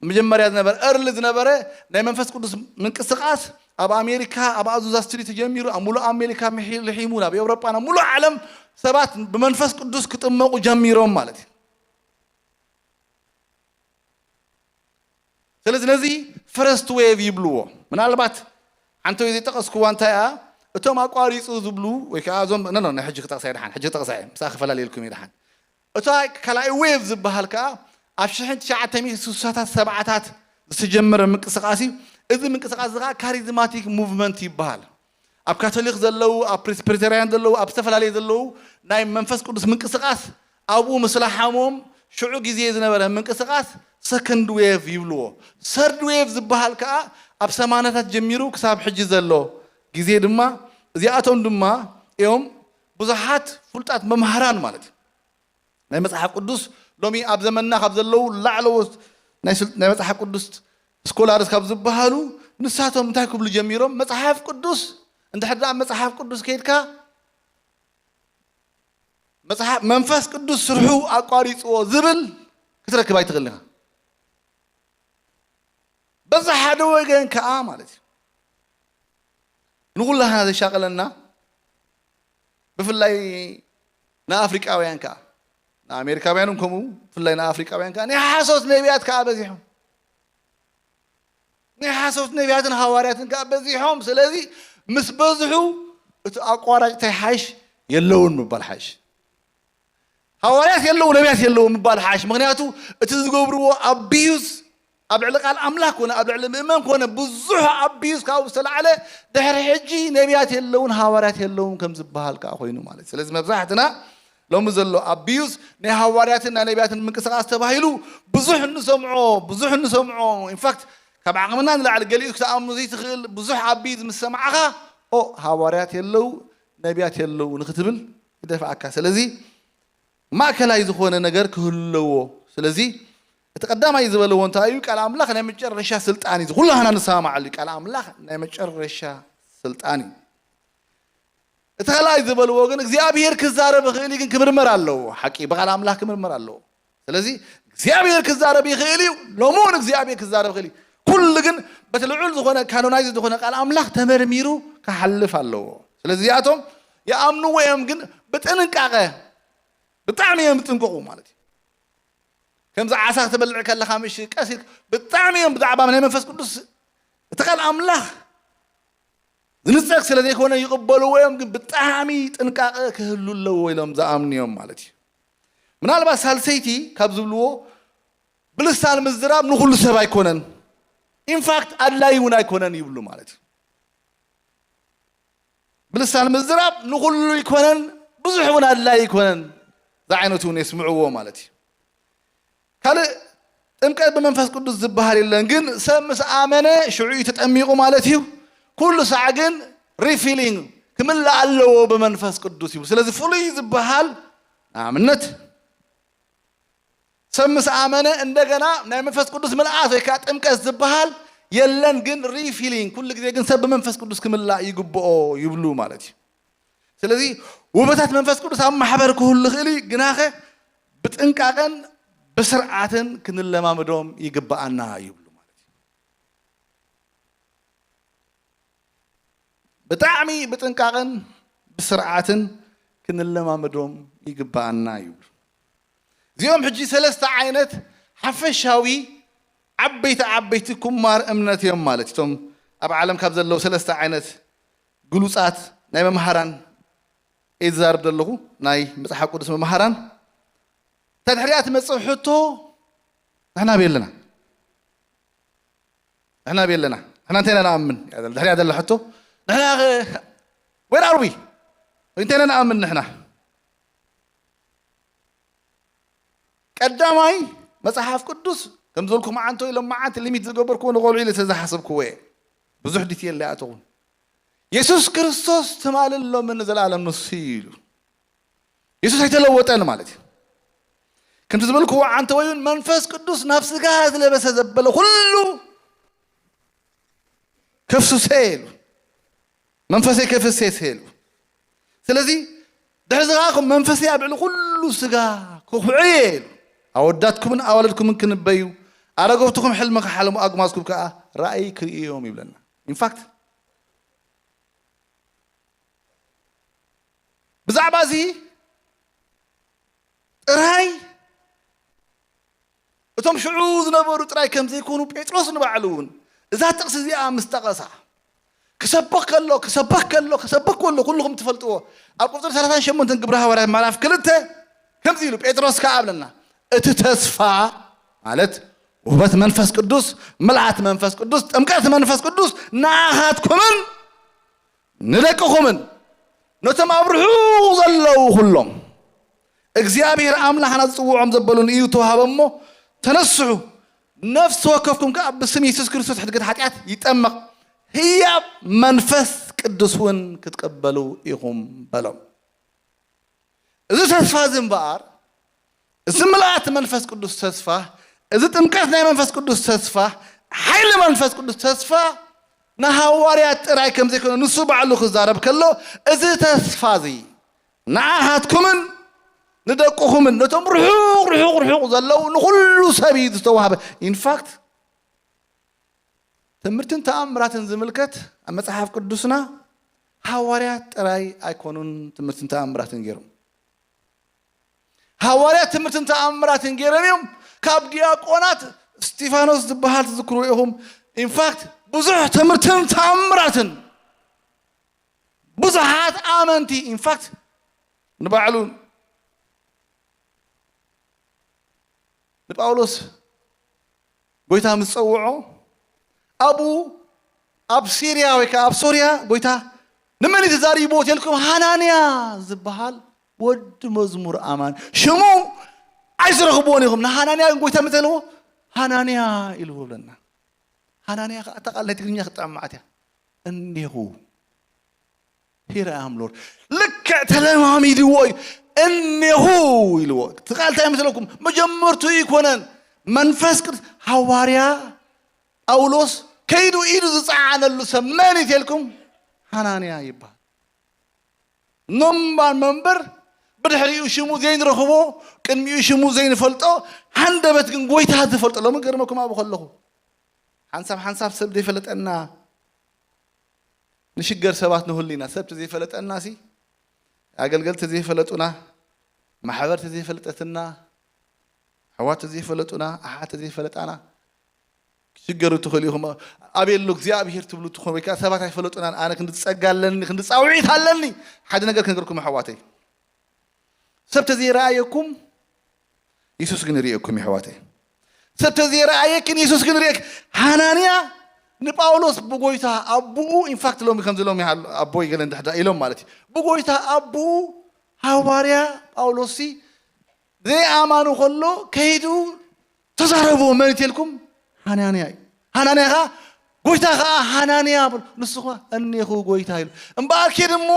መጀመርያ ዝነበረ እርሊ ዝነበረ ናይ መንፈስ ቅዱስ ምንቅስቃስ ኣብ ኣሜሪካ ኣብ ኣዙዛ ስትሪት ተጀሚሩ ኣብ ሙሉእ ኣሜሪካ ምሒ- ልሒሙ ናብ ኤውሮጳ ናብ ሙሉእ ዓለም ሰባት ብመንፈስ ቅዱስ ክጥመቁ ጀሚሮም ማለት እዩ። ስለዚ ነዚ ፈረስት ዌቭ ይብልዎ። ምናልባት ሓንቲ ወይ ዘይጠቐስክዋ እንታይ እያ እቶም ኣቋሪፁ ዝብሉ ወይ ከዓ እዞም ኖ ኖ ናይ ሕጂ ክጠቕሳ እየ ድሓን ሕጂ ክጠቕሳ እየ ምሳኺ ፈላልየልኩም እየ ድሓን እታ ካልኣይ ዌቭ ዝበሃል ከዓ ኣብ ሽሕን ትሽዓተ ሚእቲ ስሳታት ሰብዓታት ዝተጀመረ ምንቅስቃስ እዩ። እዚ ምንቅስቃስ እዚ ከዓ ካሪዝማቲክ ሙቭመንት ይበሃል። ኣብ ካቶሊክ ዘለዉ ኣብ ፕሬስቢተሪያን ዘለዉ ኣብ ዝተፈላለየ ዘለዉ ናይ መንፈስ ቅዱስ ምንቅስቃስ ኣብኡ ምስ ለሓሞም ሽዑ ግዜ ዝነበረ ምንቅስቃስ ሰከንድ ዌቭ ይብልዎ። ሰርድ ዌቭ ዝበሃል ከዓ ኣብ ሰማንያታት ጀሚሩ ክሳብ ሕጂ ዘሎ ግዜ ድማ እዚኣቶም ድማ እዮም ብዙሓት ፍሉጣት መምሃራን ማለት እዩ። ናይ መጽሓፍ ቅዱስ ሎሚ ኣብ ዘመንና ካብ ዘለዉ ላዕለዎት ናይ ስል- ናይ መጽሓፍ ቅዱስ ስኮላርስ ካብ ዝበሃሉ ንሳቶም እንታይ ክብሉ ጀሚሮም? መጽሓፍ ቅዱስ እንድሕር ደኣ መጽሓፍ ቅዱስ ከይድካ መጽሓፍ መንፈስ ቅዱስ ስርሑ ኣቋሪፅዎ ዝብል ክትረክብ ኣይትኽእል ኢኻ። በዛ ሓደ ወገን ከዓ ማለት እዩ ንኩላህና ዘሻቀለና ብፍላይ ንኣፍሪቃውያን ከዓ ንኣሜሪካውያን እውን ከምኡ ብፍላይ ንኣፍሪቃውያን ከዓ ናይ ሓሶት ነቢያት ከዓ በዚሖም ናይ ሓሶት ነቢያትን ሃዋርያትን ከዓ በዚሖም ስለዚ ምስ በዝሑ እቲ ኣቋራጭ እንታይ ሓይሽ የለውን ምባል ሓይሽ ሃዋርያት የለዉ ነቢያት የለዉ ምባል ሓይሽ ምክንያቱ እቲ ዝገብርዎ ኣቢዩዝ ኣብ ልዕሊ ቃል ኣምላኽ ኮነ ኣብ ልዕሊ ምእመን ኮነ ብዙሕ ኣቢዩዝ ካብኡ ዝተላዕለ ድሕሪ ሕጂ ነቢያት የለውን፣ ሃዋርያት የለውን ከም ዝበሃል ከዓ ኮይኑ ማለት እዩ። ስለዚ መብዛሕትና ሎሚ ዘሎ ኣቢዩዝ ናይ ሃዋርያትን ናይ ነቢያትን ምንቅስቃስ ተባሂሉ ብዙሕ እንሰምዖ፣ ብዙሕ እንሰምዖ። ኢንፋክት ካብ ዓቕምና ንላዕሊ ገሊኡ ክትኣምኑ ዘይትኽእል ብዙሕ ኣቢዩዝ ምስ ሰማዕኻ፣ ኦ፣ ሃዋርያት የለው፣ ነቢያት የለው ንክትብል ይደፍኣካ። ስለዚ ማእከላይ ዝኾነ ነገር ክህልዎ። ስለዚ እቲ ቀዳማይ ዝበለዎ እንታይ እዩ? ቃል ኣምላኽ ናይ መጨረሻ ስልጣን እዩ። ኩላህና ንሰማማዓሉ እዩ። ቃል ኣምላኽ ናይ መጨረሻ ስልጣን እዩ። እቲ ካልኣይ ዝበልዎ ግን እግዚኣብሔር ክዛረብ ይኽእል እዩ፣ ግን ክምርመር ኣለዎ። ሓቂ ብቃል ኣምላኽ ክምርመር ኣለዎ። ስለዚ እግዚኣብሔር ክዛረብ ይኽእል እዩ። ሎሚ እውን እግዚኣብሔር ክዛረብ ይኽእል እዩ። ኩሉ ግን በቲ ልዑል ዝኾነ ካኖናይዝ ዝኾነ ቃል ኣምላኽ ተመርሚሩ ክሓልፍ ኣለዎ። ስለዚ እዚኣቶም ይኣምንዎ እዮም፣ ግን ብጥንቃቐ፣ ብጣዕሚ እዮም ዝጥንቀቑ ማለት እዩ። ከምዚ ዓሳ ክትበልዕ ከለኻ ምሽ ቀስ ኢልካ፣ ብጣዕሚ እዮም ብዛዕባ ናይ መንፈስ ቅዱስ እቲ ቃል ኣምላኽ ዝንጸግ ስለ ዘይኮነ ይቕበልዎ እዮም፣ ግን ብጣዕሚ ጥንቃቐ ክህሉ ኣለዎ ኢሎም ዝኣምኑ እዮም ማለት እዩ። ምናልባት ሳልሰይቲ ካብ ዝብልዎ ብልሳን ምዝራብ ንኹሉ ሰብ ኣይኮነን፣ ኢንፋክት ኣድላይ እውን ኣይኮነን ይብሉ ማለት እዩ። ብልሳን ምዝራብ ንኹሉ ኣይኮነን፣ ብዙሕ እውን ኣድላይ ኣይኮነን። ዝዓይነቱ እውን የስምዕዎ ማለት እዩ። ካልእ ጥምቀት ብመንፈስ ቅዱስ ዝበሃል የለን፣ ግን ሰብ ምስ ኣመነ ሽዑ እዩ ተጠሚቑ ማለት እዩ። ኩሉ ሳዕ ግን ሪፊሊንግ ክምላእ ኣለዎ ብመንፈስ ቅዱስ እዩ። ስለዚ ፍሉይ ዝበሃል ንኣብነት ሰብ ምስ ኣመነ እንደገና ናይ መንፈስ ቅዱስ ምልኣት ወይ ከዓ ጥምቀት ዝበሃል የለን፣ ግን ሪፊሊንግ ኩሉ ግዜ ግን ሰብ ብመንፈስ ቅዱስ ክምላእ ይግብኦ ይብሉ ማለት እዩ። ስለዚ ውበታት መንፈስ ቅዱስ ኣብ ማሕበር ክህሉ ይኽእል እዩ፣ ግናኸ ብጥንቃቐን ብስርዓትን ክንለማመዶም ይግብኣና ይብሉ ማለት እዩ። ብጣዕሚ ብጥንቃቐን ብስርዓትን ክንለማመዶም ይግብኣና ይብሉ። እዚኦም ሕጂ ሰለስተ ዓይነት ሓፈሻዊ ዓበይቲ ዓበይቲ ኩማር እምነት እዮም ማለት እቶም ኣብ ዓለም ካብ ዘለዉ ሰለስተ ዓይነት ግሉጻት ናይ መምሃራን እየ ዝዛረብ ዘለኹ፣ ናይ መጽሓፍ ቅዱስ መምሃራን። እታ ድሕሪኣ ትመጽእ ሕቶ፣ ንሕና ኣበይ ኣለና? ንሕና ኣበይ ኣለና? ንሕና እንታይ ኢና ንኣምን? ድሕሪኣ ዘላ ሕቶ፣ ንሕና ከ where are we? እንታይ ኢና ንኣምን ንሕና? ቀዳማይ መጽሓፍ ቅዱስ ከም ዝበልኩም ዓንቶ ኢሎም መዓንቲ ሊሚት ዝገበርክዎ ንቆልዑ ኢለ ስለ ዝሓሰብክዎ እየ። ብዙሕ ዲቴል ኣይኣተኹን። የሱስ ክርስቶስ ትማልን ሎምን ንዘለኣለም ንሱ እዩ ኢሉ። የሱስ ኣይተለወጠን ማለት እዩ። ከምቲ ዝበልክዎ ዓንቶ ወይ እውን መንፈስ ቅዱስ ናብ ስጋ ዝለበሰ ዘበለ ኩሉ ከፍስሰ ኢሉ። መንፈሰይ ከፍስስ ኢሉ። ስለዚ ድሕዚ ከዓ ከም መንፈሰይ ኣብ ልዕሊ ኩሉ ስጋ ክኹዕየ ኢሉ። ኣወዳትኩምን ኣዋልድኩምን ክንበዩ፣ ኣረገውትኹም ሕልሚ ክሓልሙ፣ ኣጉማዝኩም ከዓ ራእይ ክርእዮም ይብለና። ኢንፋክት ብዛዕባ እዚ ጥራይ እቶም ሽዑ ዝነበሩ ጥራይ ከም ዘይኮኑ ጴጥሮስ ንባዕሉ እውን እዛ ጥቕሲ እዚኣ ምስ ጠቐሳ ክሰብኽ ከሎ ክሰብኽ ከሎ ክሰብኽ ከሎ ኩልኹም ትፈልጥዎ ኣብ ቁፅሪ ሰላሳን ሸሞንተን ግብረ ሃዋርያት ምዕራፍ ክልተ ከምዚ ኢሉ ጴጥሮስ ከኣ ኣብለና እቲ ተስፋ ማለት ውህበት መንፈስ ቅዱስ ምልኣት መንፈስ ቅዱስ ጥምቀት መንፈስ ቅዱስ ንኣኻትኩምን ንደቅኹምን ነቶም ኣብ ርሑቕ ዘለዉ ኩሎም እግዚኣብሔር ኣምላኽና ዝጽውዖም ዘበሉን እዩ ተዋህበ እሞ ተነስሑ ነፍሲ ወከፍኩም ከኣ ብስም የሱስ ክርስቶስ ሕድገት ሓጢኣት ይጠመቕ ህያብ መንፈስ ቅዱስ እውን ክትቀበሉ ኢኹም በሎም። እዚ ተስፋ እዚ እምበኣር እዚ ምልኣት መንፈስ ቅዱስ ተስፋ እዚ ጥምቀት ናይ መንፈስ ቅዱስ ተስፋ ሓይሊ መንፈስ ቅዱስ ተስፋ ንሃዋርያት ጥራይ ከም ዘይኮነ ንሱ ባዕሉ ክዛረብ ከሎ እዚ ተስፋ እዚ ንዓኻትኩምን ንደቅኹምን ነቶም ርሑቕ ርሑቕ ርሑቕ ዘለዉ ንኹሉ ሰብ እዩ ዝተዋህበ። ኢንፋክት ትምህርትን ተኣምራትን ዝምልከት ኣብ መጽሓፍ ቅዱስና ሃዋርያት ጥራይ ኣይኮኑን ትምህርትን ተኣምራትን ገይሮም። ሃዋርያት ትምህርትን ተኣምራትን ገይሮም እዮም። ካብ ዲያቆናት እስጢፋኖስ ዝበሃል ትዝክሩ ኢኹም። ኢንፋክት ብዙሕ ትምህርትን ተኣምራትን ብዙሓት ኣመንቲ ኢንፋክት ንባዕሉ ንጳውሎስ ጎይታ ምስ ጸውዖ ኣብኡ ኣብ ሲርያ ወይ ከዓ ኣብ ሶርያ ጎይታ ንመን እዩ ተዛሪብዎ ተልኩም? ሃናንያ ዝበሃል ወዲ መዝሙር ኣማን ሽሙ ኣይትረኽብዎን ኢኹም። ንሃናንያ ግን ጎይታ መተልዎ ሃናንያ ኢልዎ ብለና። ሃናንያ ከዓ እታ ቃል ናይ ትግርኛ ክጥዕም መዓት እያ። እኔኹ ሂረ ኣምሎር ልክዕ ተለማሚድዎ እዩ። እኔኹ ኢልዎ። እቲ ቃል እንታይ ይመስለኩም? መጀመርቱ ይኮነን መንፈስ ቅዱስ ሃዋርያ ጳውሎስ ከይዱ ኢዱ ዝፀዓነሉ ሰብ መን እዩ ተልኩም? ሃናንያ ይበሃል። ኖምባን መንበር ብድሕሪኡ ሽሙ ዘይንረኽቦ ቅድሚኡ ሽሙ ዘይንፈልጦ ሃንደበት ግን ጎይታ ዝፈልጦ። ሎሚ ገርመኩም ኣብኡ ከለኹ ሓንሳብ ሓንሳብ ሰብ ዘይፈለጠና ንሽገር ሰባት ንህሉ ኢና። ሰብ ተዘይፈለጠና ሲ ኣገልገልቲ ዘይፈለጡና ማሕበር ተዘይፈለጠትና ኣሕዋት ተዘይፈለጡና ኣሓት ተዘይፈለጣና ክትሽገሩ ትኽእሉ ኢኹም። ኣቤሎ እግዚኣብሄር ትብሉ ትኾኑ ወይ ከዓ ሰባት ኣይፈለጡናን። ኣነ ክንዲ ጸጋ ኣለኒ ክንዲ ጻውዒት ኣለኒ። ሓደ ነገር ክንገርኩም ኣሕዋተይ፣ ሰብ ተዘይረኣየኩም የሱስ ግን ይርእየኩም የሕዋተይ። ሰብ ተዘይረኣየክን የሱስ ግን ርእየክ። ሃናንያ ንጳውሎስ ብጎይታ ኣቦኡ ኢንፋክት ሎሚ ከምዚ ሎሚ ይሃሉ ኣቦይ ገለ እንድሕዳ ኢሎም ማለት እዩ። ብጎይታ ኣቦኡ ሃዋርያ ጳውሎስ ሲ ዘይኣማኑ ከሎ ከይዱ ተዛረብዎ። መን ይትልኩም? ሃናንያ እዩ። ሃናንያ ኸዓ ጎይታ ኸዓ ሃናንያ በሎ። ንሱ ኸዓ እኔኹ ጎይታ ኢሉ እምበኣር ኬድ እሞ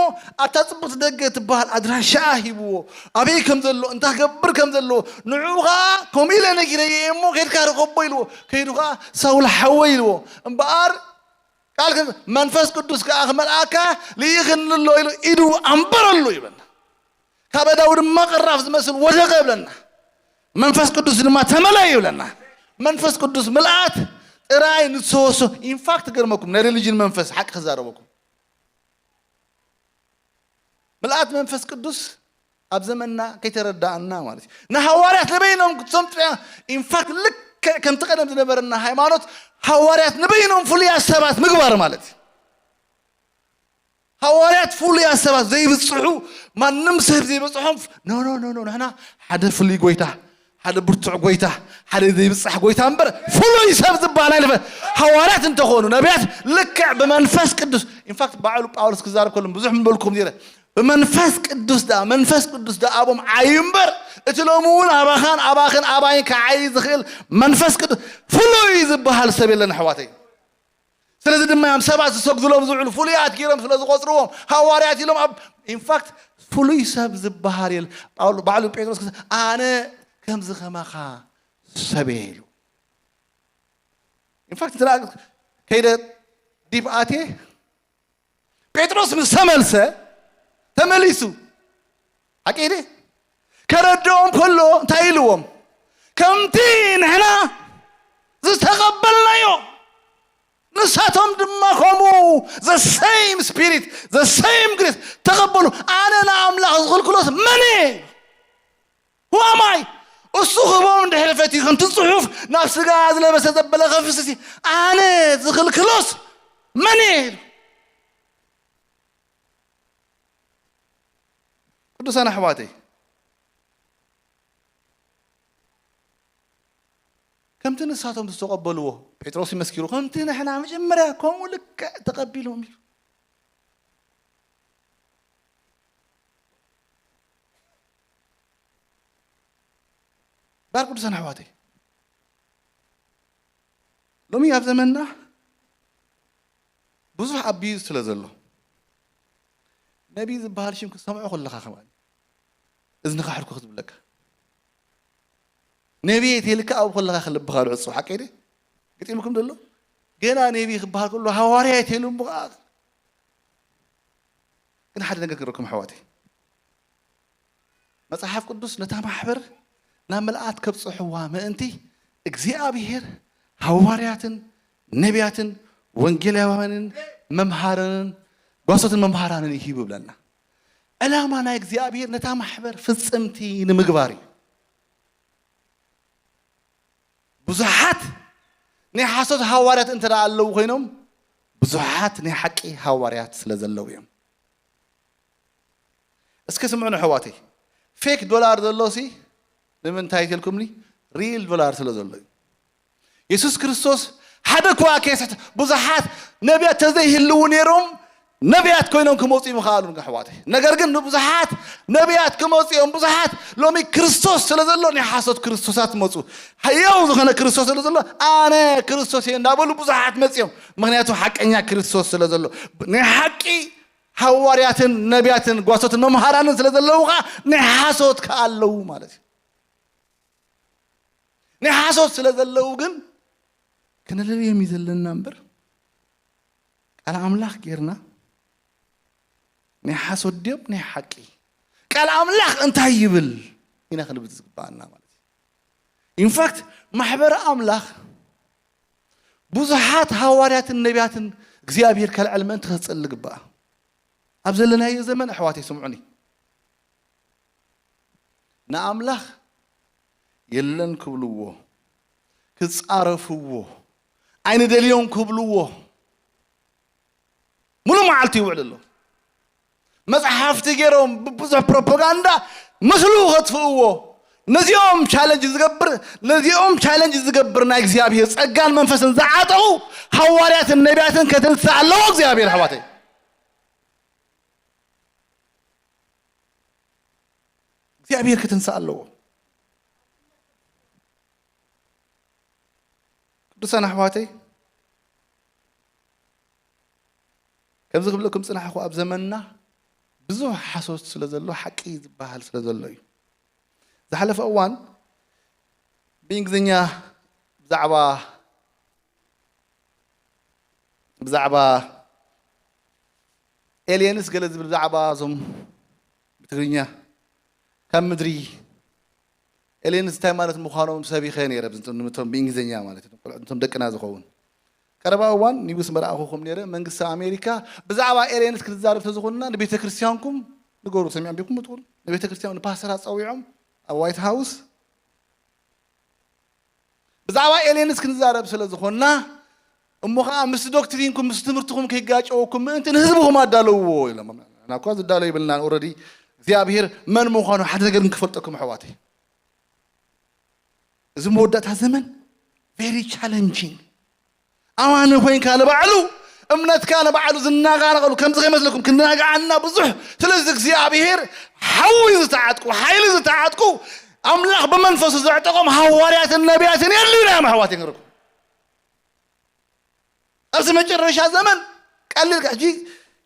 ኣብታ ፅብቕቲ ደገ ትበሃል ኣድራሻኣ ሂብዎ። ኣበይ ከም ዘሎ እንታይ ገብር ከም ዘለዎ ንዕኡ ኸዓ ከምኡ ኢለ ነጊረየ እሞ ከይድካ ርኸቦ ኢልዎ። ከይዱ ኸዓ ሳውል ሓወይ ኢልዎ። እምበኣር ቃል ከም መንፈስ ቅዱስ ከኣ ክመልኣካ ልኢኽኒ ኣሎ ኢሉ ኢዱ ኣንበረሉ ይብለና። ካብ ኣእዳዉ ድማ ቅራፍ ዝመስል ወደቐ ይብለና። መንፈስ ቅዱስ ድማ ተመለእ ይብለና። መንፈስ ቅዱስ ምልኣት ጥራይ ንዝተወሶ ኢንፋክት ገርመኩም ናይ ሪሊጅን መንፈስ ሓቂ ክዛረበኩም ምልኣት መንፈስ ቅዱስ ኣብ ዘመንና ከይተረዳእና ማለት እዩ። ንሃዋርያት ንበይኖም ክትሰምጡ ኢንፋክት ልክዕ ከምቲ ቀደም ዝነበረና ሃይማኖት ሃዋርያት ንበይኖም ፍሉያት ሰባት ምግባር ማለት እዩ። ሃዋርያት ፍሉያት ሰባት ዘይብፅሑ ማንም ሰብ ዘይበፅሖም ኖ ኖ ኖ ኖ ንሕና ሓደ ፍሉይ ጎይታ ሓደ ብርቱዕ ጎይታ ሓደ ዘይብፃሕ ጎይታ እምበር ፍሉይ ሰብ ዝበሃል ኣይለፈ። ሃዋርያት እንተኾኑ ነቢያት ልክዕ ብመንፈስ ቅዱስ ኢንፋክት ባዕሉ ጳውሎስ ክዛረብ ከሎ ብዙሕ ምበልኩም ነይረ። ብመንፈስ ቅዱስ ደኣ መንፈስ ቅዱስ ደኣ ኣቦም ዓዩ እምበር እቲ ሎሚ እውን ኣባኻን ኣባኽን ኣባይን ክዓይ ዝኽእል መንፈስ ቅዱስ ፍሉይ ዝበሃል ሰብ የለን ኣሕዋተይ። ስለዚ ድማ እዮም ሰባት ዝሰግዱሎም ዝውዕሉ ፍሉያት ገይሮም ስለ ዝቆፅርዎም ሃዋርያት ኢሎም ኣብ ኢንፋክት ፍሉይ ሰብ ዝበሃል የለ። ጳውሎ ባዕሉ ጴጥሮስ ክስ ኣነ ከምዚ ከማኻ ሰብ እየ ኢሉ። ኢንፋክት እንተ ከይደ ዲፕ ኣቴ ጴጥሮስ ምስ ተመልሰ ተመሊሱ ሓቂ ኢለ ከረድኦም ከሎ እንታይ ኢልዎም? ከምቲ ንሕና ዝተቐበልናዮ ንሳቶም ድማ ከምኡ the same spirit the same grace ተቐበሉ። ኣነ ንኣምላኽ ዝኽልክሎስ መን እየ? Who am I? እሱ ክህቦም እንድሕር ፈትዩ ከምቲ ጽሑፍ ናብ ስጋ ዝለበሰ ዘበለ ከፍስስ ኣነ ዝኽልክሎስ መን እየ? ቅዱሳን ኣሕዋተይ ከምቲ ንሳቶም ዝተቐበልዎ ጴጥሮስ ይመስኪሩ ከምቲ ንሕና መጀመርያ ከምኡ ልክዕ ተቐቢሎም ኢሉ ዳር ቅዱሳን ኣሕዋተይ ሎሚ ኣብ ዘመንና ብዙሕ ኣቢዩ ስለ ዘሎ ነቢ ዝበሃል ሽም ክትሰምዖ ከለኻ ከማን እዝንኻ ሕርኩኽ ዝብለካ ነቢ የተልካ ኣብ ከለኻ ከልብኻ ልዕፁ ሓቀይ ደ ገጢምኩም ዘሎ ገና ነቢ ክበሃል ከሎ ሃዋርያ የተሉ እሞ ከዓ ግን ሓደ ነገር ክረኩም ኣሕዋተይ መጽሓፍ ቅዱስ ነታ ማሕበር ናብ ምልኣት ከብጽሕዋ ምእንቲ እግዚኣብሔር ሃዋርያትን ነቢያትን ወንጌላውያንን መምሃራንን ጓሶትን መምሃራንን ይሂቡ ይብለና። ዕላማ ናይ እግዚኣብሔር ነታ ማሕበር ፍጽምቲ ንምግባር እዩ። ብዙሓት ናይ ሓሶት ሃዋርያት እንተ ኣለዉ ኮይኖም ብዙሓት ናይ ሓቂ ሃዋርያት ስለ ዘለዉ እዮም። እስኪ ስምዑ ንሕዋተይ ፌክ ዶላር ዘሎ ሲ ንምንታይ ተልኩምኒ ሪል ዶላር ስለ ዘሎ እዩ። የሱስ ክርስቶስ ሓደ እኳ ከየስሕት፣ ብዙሓት ነቢያት ተዘይህልዉ ነይሮም፣ ነቢያት ኮይኖም ክመፁ ይምኽኣሉ፣ ኣሕዋተይ። ነገር ግን ንብዙሓት ነቢያት ክመፁ እዮም። ብዙሓት ሎሚ ክርስቶስ ስለ ዘሎ ናይ ሓሶት ክርስቶሳት መፁ። ህያው ዝኾነ ክርስቶስ ስለ ዘሎ ኣነ ክርስቶስ እየ እንዳበሉ ብዙሓት መፅዮም። ምኽንያቱ ሓቀኛ ክርስቶስ ስለ ዘሎ። ናይ ሓቂ ሃዋርያትን ነቢያትን ጓሶትን መምሃራንን ስለ ዘለዉ ከዓ ናይ ሓሶት ከዓ ኣለዉ ማለት እዩ። ናይ ሓሶት ስለ ዘለዉ ግን ክነለልዮም እዩ ዘለና እምበር፣ ቃል ኣምላኽ ጌርና ናይ ሓሶት ድዮም ናይ ሓቂ፣ ቃል ኣምላኽ እንታይ ይብል ኢና ክንብል ዝግባኣና ማለት እዩ። ኢንፋክት ማሕበረ ኣምላኽ ብዙሓት ሃዋርያትን ነቢያትን እግዚኣብሔር ከልዕል ምእንቲ ክጽሊ ግባኣ። ኣብ ዘለናዮ ዘመን ኣሕዋተይ ስምዑኒ፣ ንኣምላኽ የለን ክብልዎ፣ ክጻረፍዎ፣ ኣይንደልዮም ክብልዎ፣ ሙሉ መዓልቲ ይውዕል ኣሎ። መጽሓፍቲ ገይሮም ብብዙሕ ፕሮፓጋንዳ ምስሉ ከጥፍእዎ፣ ነዚኦም ቻለንጅ ዝገብር፣ ነዚኦም ቻለንጅ ዝገብር ናይ እግዚኣብሔር ጸጋን መንፈስን ዝዓጠቑ ሃዋርያትን ነቢያትን ከተንስእ ኣለዎ እግዚኣብሔር ኣሕዋተይ። እግዚኣብሔር ከተንስእ ኣለዎ። ቅዱሳን ኣሕዋተይ፣ ከምዚ ክብለኩም ጽናሕኹ፣ ኣብ ዘመንና ብዙሕ ሓሶት ስለ ዘሎ፣ ሓቂ ዝበሃል ስለ ዘሎ እዩ። ዝሓለፈ እዋን ብእንግሊዝኛ ብዛዕባ ብዛዕባ ኤልየንስ ገለ ዝብል፣ ብዛዕባ እዞም ብትግርኛ ካብ ምድሪ ኤልየንስ እንታይ ማለት ምዃኖም ሰቢኸ ነይረ፣ ብእንትኖም ብእንግሊዝኛ ማለት እዩ፣ ቆልዑ እቶም ደቅና ዝኸውን። ቀረባ እዋን ኒውስ መርኣኹኹም ነይረ፣ መንግስቲ ኣሜሪካ ብዛዕባ ኤልየንስ ክንዛረብ ተዝኾንና ንቤተ ክርስቲያንኩም ንገሩ፣ ሰሚዖም ቢኩም ትኹን ንቤተ ክርስቲያን ንፓስተራት ጸዊዖም ኣብ ዋይት ሃውስ ብዛዕባ ኤልየንስ ክንዛረብ ስለ ዝኾንና፣ እሞ ኸዓ ምስ ዶክትሪንኩም ምስ ትምህርትኹም ከይጋጨወኩም ምእንቲ ንህዝብኹም ኣዳለውዎ ኢሎም። ንሕና እኳ ዝዳሎ ይብልናን። ኦረዲ እግዚኣብሔር መን ምዃኑ ሓደ ነገር ንክፈልጠኩም ኣሕዋተይ። እዚ መወዳእታ ዘመን ቨሪ ቻለንጂንግ። ኣማኒ ኮይንካ ንባዕሉ እምነትካ ንባዕሉ ዝናጋነቐሉ ከምዚ ከይመስለኩም ክናጋዓና ብዙሕ። ስለዚ እግዚኣብሔር ሓዊ ዝተዓጥቁ፣ ሓይሊ ዝተዓጥቁ፣ ኣምላኽ ብመንፈሱ ዘዕጠቖም ሃዋርያትን ነቢያትን የድልዩና እዮም ኣሕዋት ይንገርኩም። ኣብዚ መጨረሻ ዘመን ቀሊል ሕጂ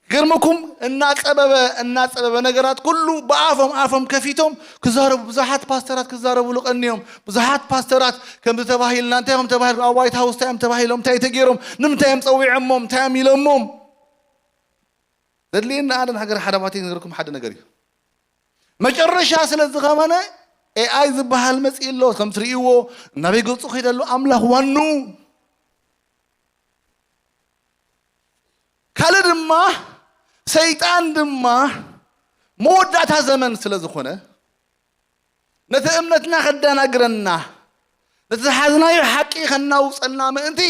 ገርመኩም እናጸበበ እናጸበበ ነገራት ኩሉ ብኣፎም ኣፎም ከፊቶም ክዛረቡ ብዙሓት ፓስተራት ክዛረቡ ልቐንዮም። ብዙሓት ፓስተራት ከምዚ ተባሂልና እንታይ ከም ተባሂሉ ኣብ ዋይት ሃውስ እንታይ እዮም ተባሂሎም እንታይ ተገይሮም ንምንታይ እዮም ጸዊዖሞም እንታይ እዮም ኢሎሞም። ዘድልየና ኣነ ንሃገር ሓዳባተይ ንገርኩም ሓደ ነገር እዩ። መጨረሻ ስለ ዝኸመነ ኤኣይ ዝበሃል መጽእ ኣሎ ከም ትርእይዎ እናበይ ገጹ ከይደሉ ኣምላኽ ዋኑ ካልእ ድማ ሰይጣን ድማ መወዳእታ ዘመን ስለ ዝኾነ ነቲ እምነትና ከዳናግረና ነቲ ዝሓዝናዮ ሓቂ ከናውፀና ምእንቲ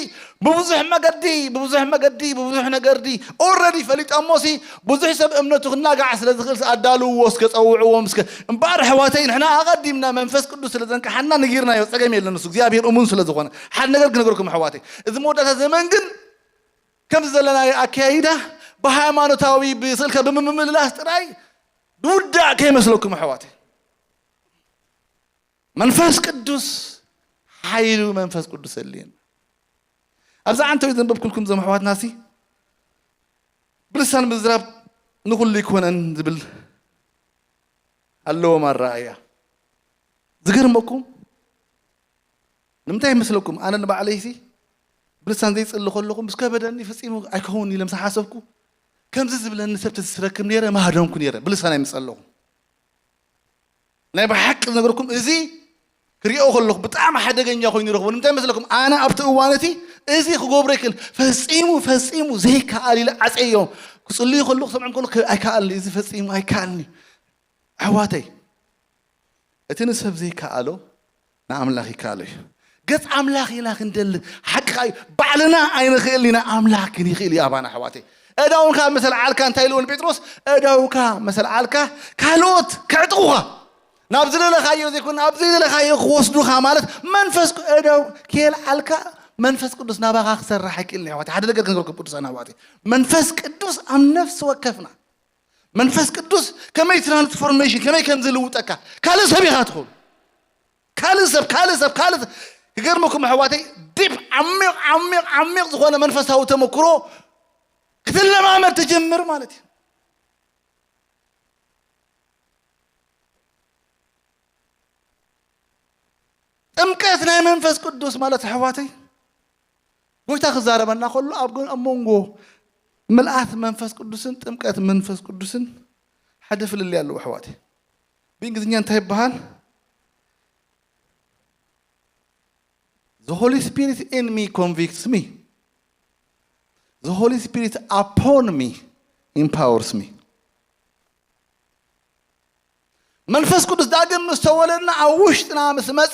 ብብዙሕ መገዲ ብብዙሕ መገዲ ብብዙሕ ነገርዲ ኦረዲ ፈሊጠሞሲ ብዙሕ ሰብ እምነቱ ክናጋዕ ስለ ዝኽእል ኣዳልውዎ እስከ ጸውዕዎም እስከ እምበኣር ኣሕዋተይ ንሕና ኣቐዲምና መንፈስ ቅዱስ ስለ ዘንቀሓና ንጊርናዮ ጸገም የለን ንሱ እግዚኣብሔር እሙን ስለ ዝኾነ ሓደ ነገር ክነገርኩም ኣሕዋተይ እዚ መወዳእታ ዘመን ግን ከምዚ ዘለናዮ ኣካያይዳ ብሃይማኖታዊ ብስእልካ ብምምልላስ ጥራይ ድውዳእ ከይመስለኩም ኣሕዋተይ መንፈስ ቅዱስ ሓይሉ መንፈስ ቅዱስ የድልየና ኣብዚ ዓንተዊ ዘንበብኩልኩም ዞም ኣሕዋትና ሲ ብልሳን ምዝራብ ንኹሉ ይኮነን ዝብል ኣለዎም ኣረኣእያ ዝገርመኩም ንምንታይ ይመስለኩም ኣነ ንባዕለይሲ ብልሳን ዘይፅሊ ከለኹ ምስ ከበደኒ ፈፂሙ ኣይከውን ኢለ ምስ ሓሰብኩ ከምዚ ዝብለኒ ሰብ ተዝረክብ ነይረ ማሃደምኩ ነይረ ብልሳን ኣይምፀለኹ ናይ ብሓቂ ዝነገርኩም እዚ ክሪኦ ከለኹ ብጣዕሚ ሓደገኛ ኮይኑ ይረኽቦ ንምንታይ መስለኩም ኣነ ኣብቲ እዋን እቲ እዚ ክገብሮ ይክእል ፈፂሙ ፈፂሙ ዘይከኣል ኢለ ዓፀዮም ክፅልዩ ከለኹ ሰምዖም ከለኹ ኣይከኣልኒ እዚ ፈፂሙ ኣይከኣልኒ ኣሕዋተይ እቲ ንሰብ ዘይከኣሎ ንኣምላኽ ይከኣሎ እዩ ገጽ ኣምላኽ ኢና ክንደሊ ሓቂ እዩ ባዕልና ኣይንኽእል ኢና ኣምላኽ ግን ይኽእል እዩ ኣባና ኣሕዋተይ እዳውካ መሰል ዓልካ እንታይ ኢልዎ ንጴጥሮስ እዳውካ መሰል ዓልካ ካልኦት ከዕጥቑኻ ናብ ዝደለኻዮ ዘይኮነ ኣብ ዘይደለኻዮ ክወስዱኻ ማለት መንፈስ እዳው ከየልዓልካ መንፈስ ቅዱስ ናባኻ ክሰርሕ ኣይክእልን ኣሕዋተይ። ሓደ ነገር ክንገርኩም ቅዱሳን ኣሕዋተይ፣ መንፈስ ቅዱስ ኣብ ነፍሲ ወከፍና፣ መንፈስ ቅዱስ ከመይ ትራንስፎርሜሽን፣ ከመይ ከም ዝልውጠካ፣ ካልእ ሰብ ኢኻ ትኸውን። ካልእ ሰብ፣ ካልእ ሰብ፣ ካልእ ሰብ። ክገርመኩም ኣሕዋተይ፣ ዲፕ፣ ዓሚቕ ዓሚቕ ዓሚቕ ዝኾነ መንፈሳዊ ተመክሮ ክትለማመድ ትጀምር ማለት እዩ። ጥምቀት ናይ መንፈስ ቅዱስ ማለት ኣሕዋተይ፣ ጎይታ ክዛረበና ከሎ ኣብ ጎ- ኣብ መንጎ ምልኣት መንፈስ ቅዱስን ጥምቀት መንፈስ ቅዱስን ሓደ ፍልልይ ኣለዎ ኣሕዋተይ። ብእንግሊዝኛ እንታይ ይበሃል? The Holy Spirit in me convicts me. The Holy Spirit upon me empowers me. መንፈስ ቅዱስ ዳግም ምስ ተወለድና ኣብ ውሽጥና ምስ መፀ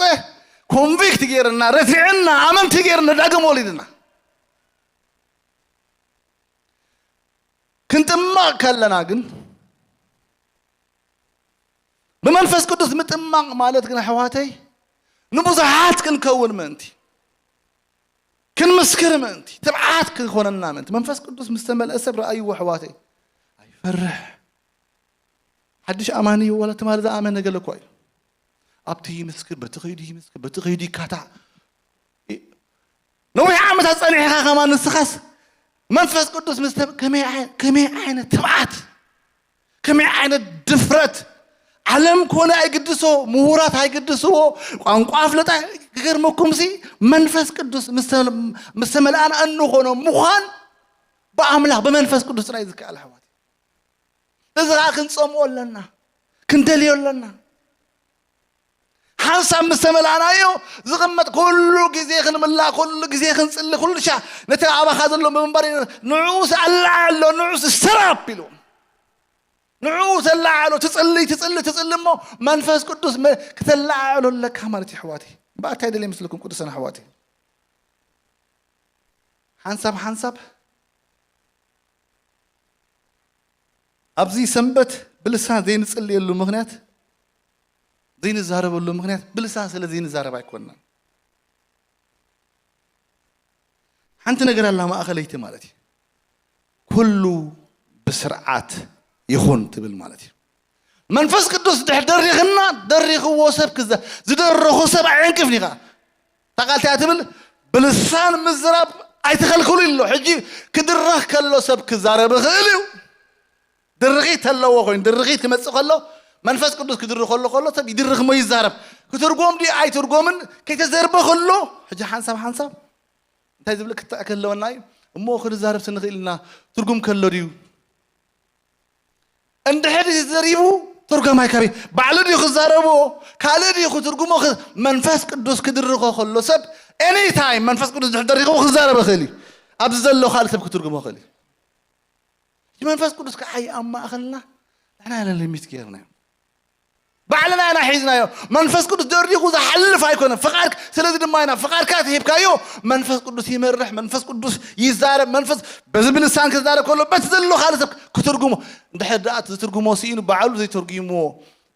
ኮንቪክት ገይርና ረቲዕና ኣመንቲ ገይርና ዳግም ወሊድና። ክንጥመቕ ከለና ግን ብመንፈስ ቅዱስ ምጥማቕ ማለት ግን ኣሕዋተይ ንብዙሓት ክንከውን ምእንቲ፣ ክንምስክር ምእንቲ፣ ትብዓት ክኾነና ምእንቲ። መንፈስ ቅዱስ ምስ ተመልአ ሰብ ረኣይዎ ኣሕዋተይ ኣይፈርሕ። ሓድሽ ኣማኒ እዩ፣ ዋላ ትማሊ ዝኣመነ ገለ እኳ እዩ። ኣብቲ ይምስክር፣ በቲ ኸይዱ ይምስክር፣ በቲ ኸይዱ ይካታዕ። ነዊሕ ዓመታት ጸኒሕኻ ከማን ንስኻስ መንፈስ ቅዱስ ምስ ተ- ከመይ ዓይ- ከመይ ዓይነት ትብዓት፣ ከመይ ዓይነት ድፍረት። ዓለም ኮነ ኣይግድሶ፣ ምሁራት ኣይግድስዎ፣ ቋንቋ ኣፍለጣ። ክገርመኩምሲ መንፈስ ቅዱስ ምስ ተ- ምስ ተመልኣና እንኾኖ ምዃን ብኣምላኽ ብመንፈስ ቅዱስ ጥራይ ዝከኣል ኣሕዋት። እዚ ኸዓ ክንጸምኦ ኣለና፣ ክንደልዮ ኣለና። ሓንሳብ ምስ ተመላእናዮ ዝቕመጥ ኩሉ ግዜ ክንምላእ፣ ኩሉ ግዜ ክንጽሊ፣ ኩሉ ሻዕ ነቲ ኣባኻ ዘሎ ብምንባር ንዕኡ ኣለዓዕሎ፣ ንዑ ስተራፕ ኢሉ ንዕኡ ተለዓዕሎ። ትጽሊ ትጽሊ ትጽሊ እሞ መንፈስ ቅዱስ መ- ክተለዓዕሎ ኣለካ ማለት እዩ ኣሕዋተይ። እምበኣር እንታይ ደልየ ምስልኩም ቅዱሳን ኣሕዋተይ፣ ሓንሳብ ሓንሳብ ኣብዚ ሰንበት ብልሳን ዘይንጽልየሉ ምኽንያት፣ ዘይንዛረበሉ ምኽንያት ብልሳን ስለ ዘይንዛረብ ኣይኮንናን። ሓንቲ ነገር ኣላ ማእኸለይቲ ማለት እዩ። ኩሉ ብስርዓት ይኹን ትብል ማለት እዩ። መንፈስ ቅዱስ ድሕር ደሪኽና፣ ደሪኽዎ ሰብ ክዛ- ዝደረኹ ሰብ ኣየንቅፍን ኢኻ። እታ ቃል እንታይ ትብል? ብልሳን ምዝራብ ኣይትኸልክሉ ኢሉ። ሕጂ ክድረኽ ከሎ ሰብ ክዛረብ ይኽእል እዩ። ድርኺት ተለዎ ኮይኑ፣ ድርኺት ክመጽእ ከሎ፣ መንፈስ ቅዱስ ክድርኽ ከሎ፣ ከሎ ሰብ ይድርኽ እሞ ይዛረብ። ክትርጎም ድዩ ኣይትርጎምን ከይተዘርበ ከሎ፣ ሕጂ ሓንሳብ ሓንሳብ እንታይ ዝብል ክትዕ ከለወና እዩ? እሞ ክንዛረብ ስንኽእል ኢና፣ ትርጉም ከሎ ድዩ? እንድሕር ተዘሪቡ፣ ትርጓማይ ካበይ? ባዕሉ ድዩ ክዛረቦ? ካልእ ድዩ ክትርጉሞ? ክ- መንፈስ ቅዱስ ክድርኾ ከሎ ሰብ፣ ኤኒ ታይም መንፈስ ቅዱስ ድሕር ደሪኽዎ ክዛረብ ይኽእል እዩ። ኣብዚ ዘሎ ካልእ ሰብ ክትርጉሞ ይኽእል እዩ። እቲ መንፈስ ቅዱስ ከዓ ኣብ ማእኸልና ንሕና ኢና ሊሚት ገይርናዮ። ባዕልና ኢና ሒዝናዮ። መንፈስ ቅዱስ ደሪኹ ዝሓልፍ ኣይኮነን። ፍቓድ፣ ስለዚ ድማ ኢና ፍቓድካ ተሂብካዮ፣ መንፈስ ቅዱስ ይመርሕ፣ መንፈስ ቅዱስ ይዛረብ፣ መንፈስ በዚ ብልሳን ክዛረብ ከሎ በቲ ዘሎ ካልእ ሰብ ክትርጉሞ። እንድሕር ደኣ እቲ ዝትርጉሞ ስኢኑ ባዕሉ ዘይተርጉምዎ፣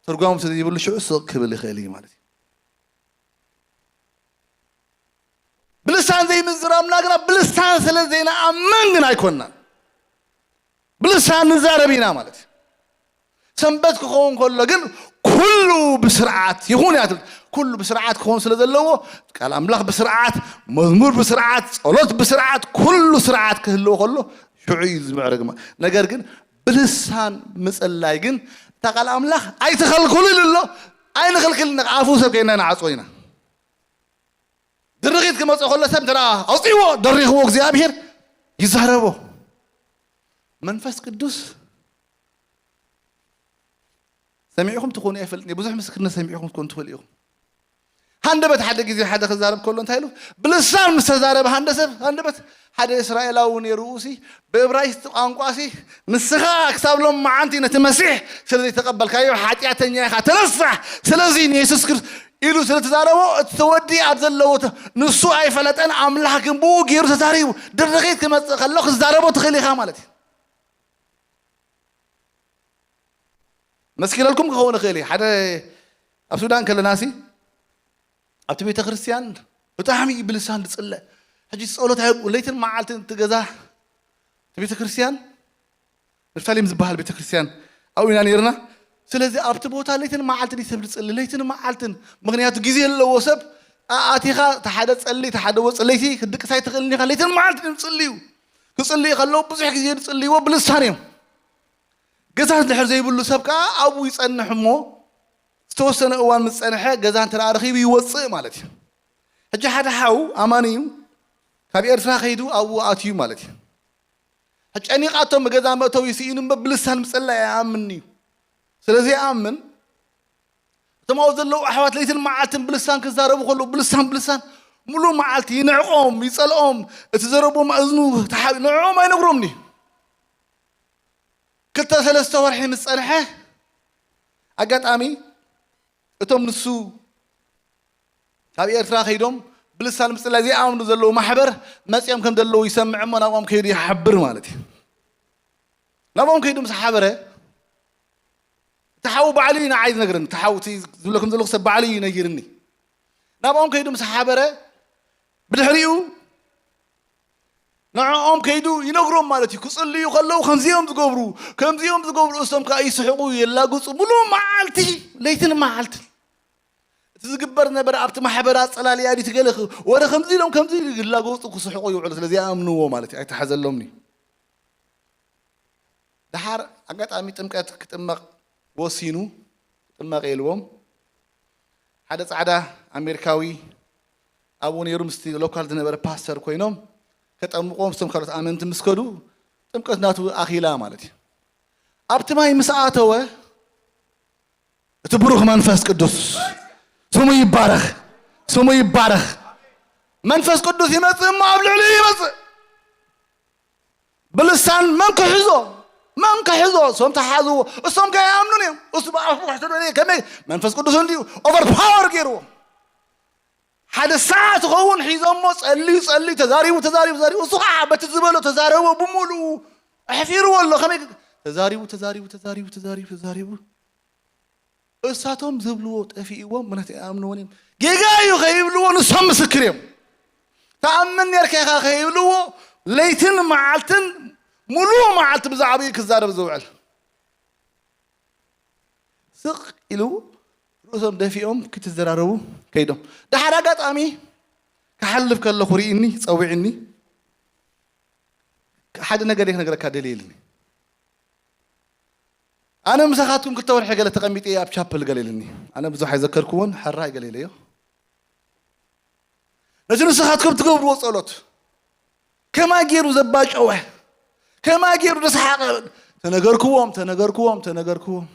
ተርጓሚ ዘይብሉ ሽዑ ስቕ ክብል ይኽእል እዩ ማለት እዩ። ብልሳን ዘይምዝራብና ግና ብልሳን ስለ ዘይንኣምን ግን ኣይኮንናን። ብልሳን ንዛረብ ኢና ማለት እዩ። ሰንበት ክኸውን ከሎ ግን ኩሉ ብስርዓት ይኹን እያ ትብል። ኩሉ ብስርዓት ክኸውን ስለ ዘለዎ ቃል ኣምላኽ ብስርዓት፣ መዝሙር ብስርዓት፣ ጸሎት ብስርዓት፣ ኩሉ ስርዓት ክህልዎ ከሎ ሽዑ እዩ ዝምዕረግ። ማ- ነገር ግን ብልሳን ምጽላይ ግን እታ ቃል ኣምላኽ ኣይትኸልክሉ ኢሉ ኣሎ። ኣይንኽልክል፣ ኣፉ ሰብ ከይና ንዓጾ ኢና። ድርኺት ክመጽእ ከሎ ሰብ እንተ ኣውጺዎ ደሪኽዎ እግዚኣብሔር ይዛረቦ። መንፈስ ቅዱስ ሰሚዕኹም ትኾኑ ኣይፈልጥን እየ። ብዙሕ ምስክርነት ሰሚዕኹም ትኾኑ ትኽእሉ ኢኹም። ሃንደበት ሓደ ግዜ ሓደ ክዛረብ ከሎ እንታይ ኢሉ? ብልሳን ምስ ተዛረበ ሃንደ ሰብ ሃንደበት ሓደ እስራኤላዊ ነይሩ። እሲ ብእብራይስጥ ቋንቋ ሲ ንስኻ ክሳብ ሎም መዓንቲ ነቲ መሲሕ ስለ ዘይተቐበልካዮ ሓጢኣተኛ ኢኻ፣ ተነሳሕ። ስለዚ ንየሱስ ክርስቶስ ኢሉ ስለ ተዛረቦ እቲ ወዲ ኣብ ዘለዎ ተ- ንሱ ኣይፈለጠን፣ ኣምላኽ ግን ብኡ ገይሩ ተዛሪቡ። ድርኺት ክመጽእ ከሎ ክዛረቦ ትኽእል ኢኻ ማለት እዩ። መስኪረልኩም ክኸውን ይኽእል እዩ። ሓደ ኣብ ሱዳን ከለና ሲ ኣብቲ ቤተ ክርስቲያን ብጣዕሚ እዩ ብልሳን ዝጽለ። ሕጂ ጸሎት ኣይብኡ ለይትን መዓልትን እቲ ገዛ እቲ ቤተ ክርስቲያን ንፍታሌም ዝበሃል ቤተ ክርስቲያን ኣብኡ ኢና ነርና። ስለዚ ኣብቲ ቦታ ለይትን መዓልትን እዩ ሰብ ዝጽሊ ለይትን መዓልትን። ምክንያቱ ግዜ ኣለዎ ሰብ ኣቲኻ ሓደ ጸሊ ሓደ ወጽ ለይቲ ክድቅስ ኣይትኽእልን ኢኻ። ለይትን መዓልትን እዮም ዝጽልዩ። ክጽልዩ ከለዉ ብዙሕ ግዜ ዝጽልይዎ ብልሳን እዮም። ገዛ ድሕር ዘይብሉ ሰብ ከዓ ኣብኡ ይጸንሕ እሞ ዝተወሰነ እዋን ምስ ጸንሐ ገዛ እንተ ረኺቡ ይወፅእ ማለት እዩ። ሕጂ ሓደ ሓው ኣማኒ እዩ። ካብ ኤርትራ ከይዱ ኣብኡ ኣትዩ ማለት እዩ። ጨኒቓቶም ብገዛ መእተዊ ስኢኑ እምበር ብልሳን ምፅላይ ኣይኣምን እዩ። ስለዚ ይኣምን እቶም ኣብኡ ዘለዉ ኣሕዋት ለይትን መዓልትን ብልሳን ክዛረቡ ከለዉ ብልሳን ብልሳን ሙሉ መዓልቲ ይንዕቆም ይፀልኦም። እቲ ዘረቦም ኣእዝኑ ተሓቢ ንዕኦም ኣይነግሮም እዩ። ክልተ ሰለስተ ወርሒ ምስ ፀንሐ ኣጋጣሚ እቶም ንሱ ካብ ኤርትራ ከይዶም ብልሳን ምፅላይ ዘይኣምኑ ዘለዉ ማሕበር መፂኦም ከም ዘለዉ ይሰምዕ እሞ ናብኦም ከይዱ ይሓብር ማለት እዩ። ናብኦም ከይዱ ምስ ሓበረ እቲ ሓዉ ባዕሉ እዩ ንዓይ ዝነግረኒ። እቲ ሓዉ እቲ ዝብለኩም ዘለኹ ሰብ ባዕሉ እዩ ነጊርኒ። ናብኦም ከይዱ ምስ ሓበረ ብድሕሪኡ ንዕኦም ከይዱ ይነግሮም ማለት እዩ። ክፅልዩ ከለዉ ከምዚኦም ዝገብሩ ከምዚኦም ዝገብሩ እሶም ከዓ ይስሕቁ የላግፁ ብሉ መዓልቲ ለይትን መዓልትን እቲ ዝግበር ነበረ ኣብቲ ማሕበራ ኣፀላልያ ድዩ ትገለ ወረ ከምዚ ኢሎም ከምዚ ይላገፁ ክስሕቁ ይውዕሉ። ስለዚ ኣምንዎ ማለት እዩ። ኣይተሓዘሎም እዩ። ደሓር ኣጋጣሚ ጥምቀት ክጥመቕ ወሲኑ ክጥመቕ የልዎም። ሓደ ፃዕዳ ኣሜሪካዊ ኣብኡ ነይሩ ምስቲ ሎካል ዝነበረ ፓስተር ኮይኖም ከጠምቆም ስቶም ካልኦት ኣመንቲ ምስ ከዱ ጥምቀት ናቱ ኣኺላ ማለት እዩ። ኣብቲ ማይ ምስ ኣተወ እቲ ብሩኽ መንፈስ ቅዱስ ስሙ ይባረኽ፣ ስሙ ይባረኽ። መንፈስ ቅዱስ ይመጽእ እሞ ኣብ ልዕሊ ይመጽእ። ብልሳን መን ክሕዞ መን ክሕዞ እሶም ተሓዝዎ እሶም ከይኣምኑን እዮም። እሱ ብኣፉ ክሕቶ ከመይ መንፈስ ቅዱስ እንዲዩ ኦቨር ፓወር ገይርዎም። ሓደ ሰዓት ኸውን ሒዞሞ ጸልዩ ጸልዩ ተዛሪቡ ተዛሪቡ ተዛሪቡ እሱ ከዓ በቲ ዝበሎ ተዛረቦ ብምሉኡ ኣሕፊርዎ ኣሎ። ከመይ ተዛሪቡ ተዛሪቡ ተዛሪቡ ተዛሪቡ ተዛሪቡ እሳቶም ዝብልዎ ጠፊእዎም ምክንያት ኣይኣምንዎን እዮም። ጌጋ እዩ ከይብልዎ ንሶም ምስክር እዮም። ተኣምን ነርካ ኢኻ ከይብልዎ ለይትን መዓልትን ሙሉእ መዓልቲ ብዛዕባኡ ክዛረብ ዝውዕል ስቕ ኢሉ ርእሶም ደፊኦም ክትዘራረቡ ከይዶም። ደሓር ኣጋጣሚ ክሓልፍ ከለኹ ርኢኒ ጸዊዕኒ ሓደ ነገር ክነግረካ ደልየ ኢልኒ። ኣነ ምሳኻትኩም ክልተ ወርሒ ገለ ተቐሚጠ ኣብ ቻፕል ገለ ኢልኒ። ኣነ ብዙሕ ኣይዘከርኩዎን ሕራይ ገለ ኢለዮ። ነቲ ንስኻትኩም ትገብርዎ ጸሎት ከማይ ገይሩ ዘባጨወ ከማይ ገይሩ ዘስሓቐ ተነገርክዎም ተነገርክዎም ተነገርክዎም።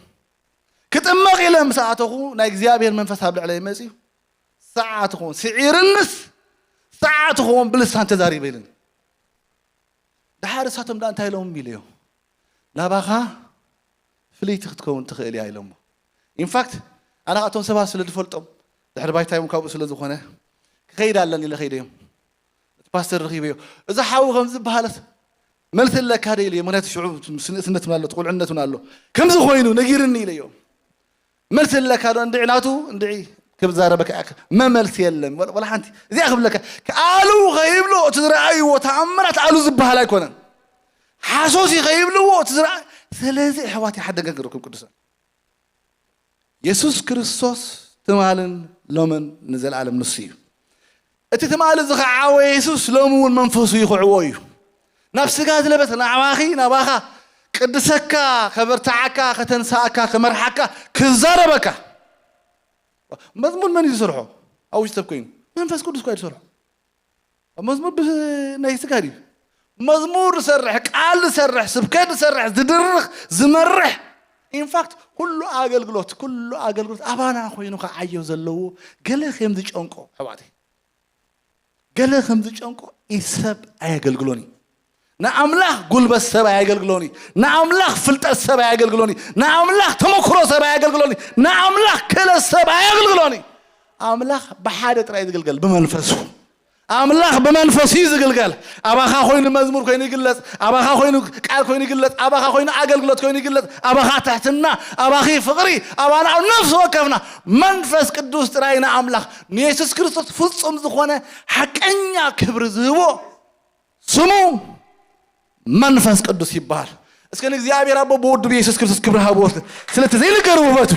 ክጥመቕ ኢለ ምስ ኣተኹ ናይ እግዚኣብሔር መንፈስ ኣብ ልዕለይ መፅዩ ሰዓት ኹን ስዒርንስ ሰዓት ኹን ብልሳን ተዛሪበ ኢልን። ደሓር እሳቶም ደኣ እንታይ ኢሎም ኢለዮ ናባኻ ፍልይቲ ክትከውን ትኽእል እያ ኢሎሞ። ኢንፋክት ኣነ ካብቶም ሰባት ስለ ዝፈልጦም ድሕሪ ባይታዮም ካብኡ ስለ ዝኾነ ክኸይድ ኣለኒ ኢለ ከይደ እዮም። እቲ ፓስተር ረኺበዮ እዚ ሓዊ ከም ዝበሃለስ መልሲ ኣለካ ደ ኢለዮ። ምክንያቱ ሽዑ ስንእትነት እውን ኣሎ ትቁልዕነት እውን ኣሎ። ከምዚ ኮይኑ ነጊርኒ ኢለዮ። መልሲ ኣለካ ዶ እንድዒ ናቱ እንድዒ ክዛረበካ እያ። መመልሲ የለን ወላ ሓንቲ። እዚኣ ክብለካ ኣሉ ከይብሎ እቲ ዝረኣይዎ ተኣምራት ኣሉ ዝበሃል ኣይኮነን። ሓሶሲ ከይብልዎ እቲ ዝረኣ ስለዚ ኣሕዋት ሓደ ነገር ክብለኩም ቅዱሳን የሱስ ክርስቶስ ትማልን ሎምን ንዘለኣለም ንሱ እዩ። እቲ ትማሊ ዝኸዓወ የሱስ ሎሚ እውን መንፈሱ ይኽዕዎ እዩ። ናብ ስጋ ዝለበሰ ናባኺ ናባኻ ቅድሰካ ከበርትዓካ ከተንስኣካ ከመርሓካ ክዛረበካ መዝሙር መን እዩ ዝሰርሖ? ኣብ ውሽጢ ሰብ ኮይኑ መንፈስ ቅዱስ እኳ እዩ ዝሰርሖ። መዝሙር ናይ ስጋ ድዩ? መዝሙር ዝሰርሕ ቃል ዝሰርሕ ስብከት ዝሰርሕ ዝድርኽ ዝመርሕ ኢንፋክት ኩሉ ኣገልግሎት ኩሉ ኣገልግሎት ኣባና ኮይኑ ከዓዮ ዘለዎ ገለ ከም ዝጨንቆ ኣሕዋተይ ገለ ከም ዝጨንቆ ኢድ ሰብ ኣየገልግሎን እዩ። ንኣምላኽ ጉልበት ሰብ ኣየገልግሎን እዩ። ንኣምላኽ ፍልጠት ሰብ ኣየገልግሎን እዩ። ንኣምላኽ ተመክሮ ሰብ ኣየገልግሎን እዩ። ንኣምላኽ ክእለት ሰብ ኣየገልግሎን እዩ። ኣምላኽ ብሓደ ጥራይ ዝግልገል ብመንፈሱ። ኣምላኽ ብመንፈስ እዩ ዝግልገል። ኣባኻ ኮይኑ መዝሙር ኮይኑ ይግለጽ፣ ኣባኻ ኮይኑ ቃል ኮይኑ ይግለጽ፣ ኣባኻ ኮይኑ ኣገልግሎት ኮይኑ ይግለጽ፣ ኣባኻ ትሕትና፣ ኣባኺ ፍቕሪ፣ ኣባና ኣብ ነፍሲ ወከፍና መንፈስ ቅዱስ ጥራይ ንኣምላኽ ንየሱስ ክርስቶስ ፍጹም ዝኾነ ሓቀኛ ክብሪ ዝህቦ ስሙ መንፈስ ቅዱስ ይበሃል። እስከ ንእግዚኣብሔር ኣቦ ብወዱ ብየሱስ ክርስቶስ ክብሪ ሃብዎ። እስከ ስለቲ ዘይንገር ውበቱ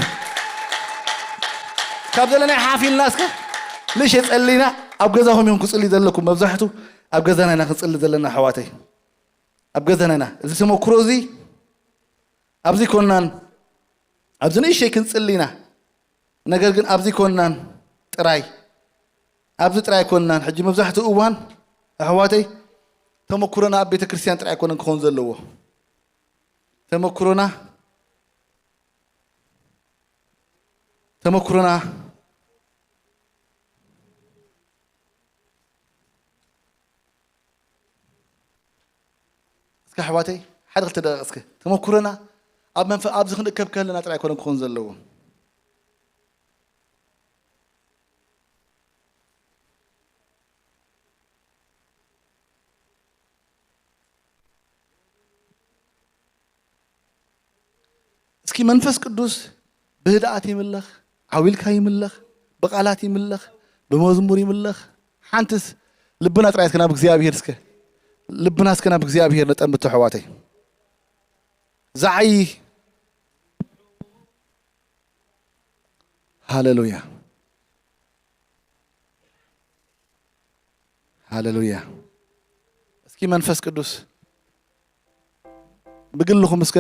ካብ ዘለናይ ሓፊልና እስከ ንእሽተይ ጸሊና ኣብ ገዛኹም ኢኹም ክጽሊ ዘለኩም። መብዛሕቱ ኣብ ገዛና ኢና ክንጽሊ ዘለና ኣሕዋተይ፣ ኣብ ገዛና ኢና። እዚ ተመክሮ እዚ ኣብዚ ኮናን ኣብዚ ንእሽተይ ክንጽሊ ኢና። ነገር ግን ኣብዚ ኮናን ጥራይ ኣብዚ ጥራይ ኮናን ሕጂ መብዛሕትኡ እዋን ኣሕዋተይ ተመክሮና ኣብ ቤተ ክርስቲያን ጥራይ ኮነን ክኾን ዘለዎ። ተመክሮና ተመክሮና እስከ ኣሕዋተይ ሓደ ክልተ ደቂቕ እስከ ተመክሮና ኣብ መንፈ ኣብዚ ክንእከብ ከለና ጥራይ ኮነን ክኾን ዘለዎ። እስኪ መንፈስ ቅዱስ ብህድኣት ይምለኽ፣ ዓው ኢልካ ይምለኽ፣ ብቓላት ይምለኽ፣ ብመዝሙር ይምለኽ። ሓንትስ ልብና ጥራይ እስከ ናብ እግዚኣብሔር እስከ ልብና እስከ ናብ እግዚኣብሔር ነጠምቶ ኣሕዋተይ። ዝዓዪ ሃሌሉያ ሃሌሉያ። እስኪ መንፈስ ቅዱስ ብግልኹም እስከ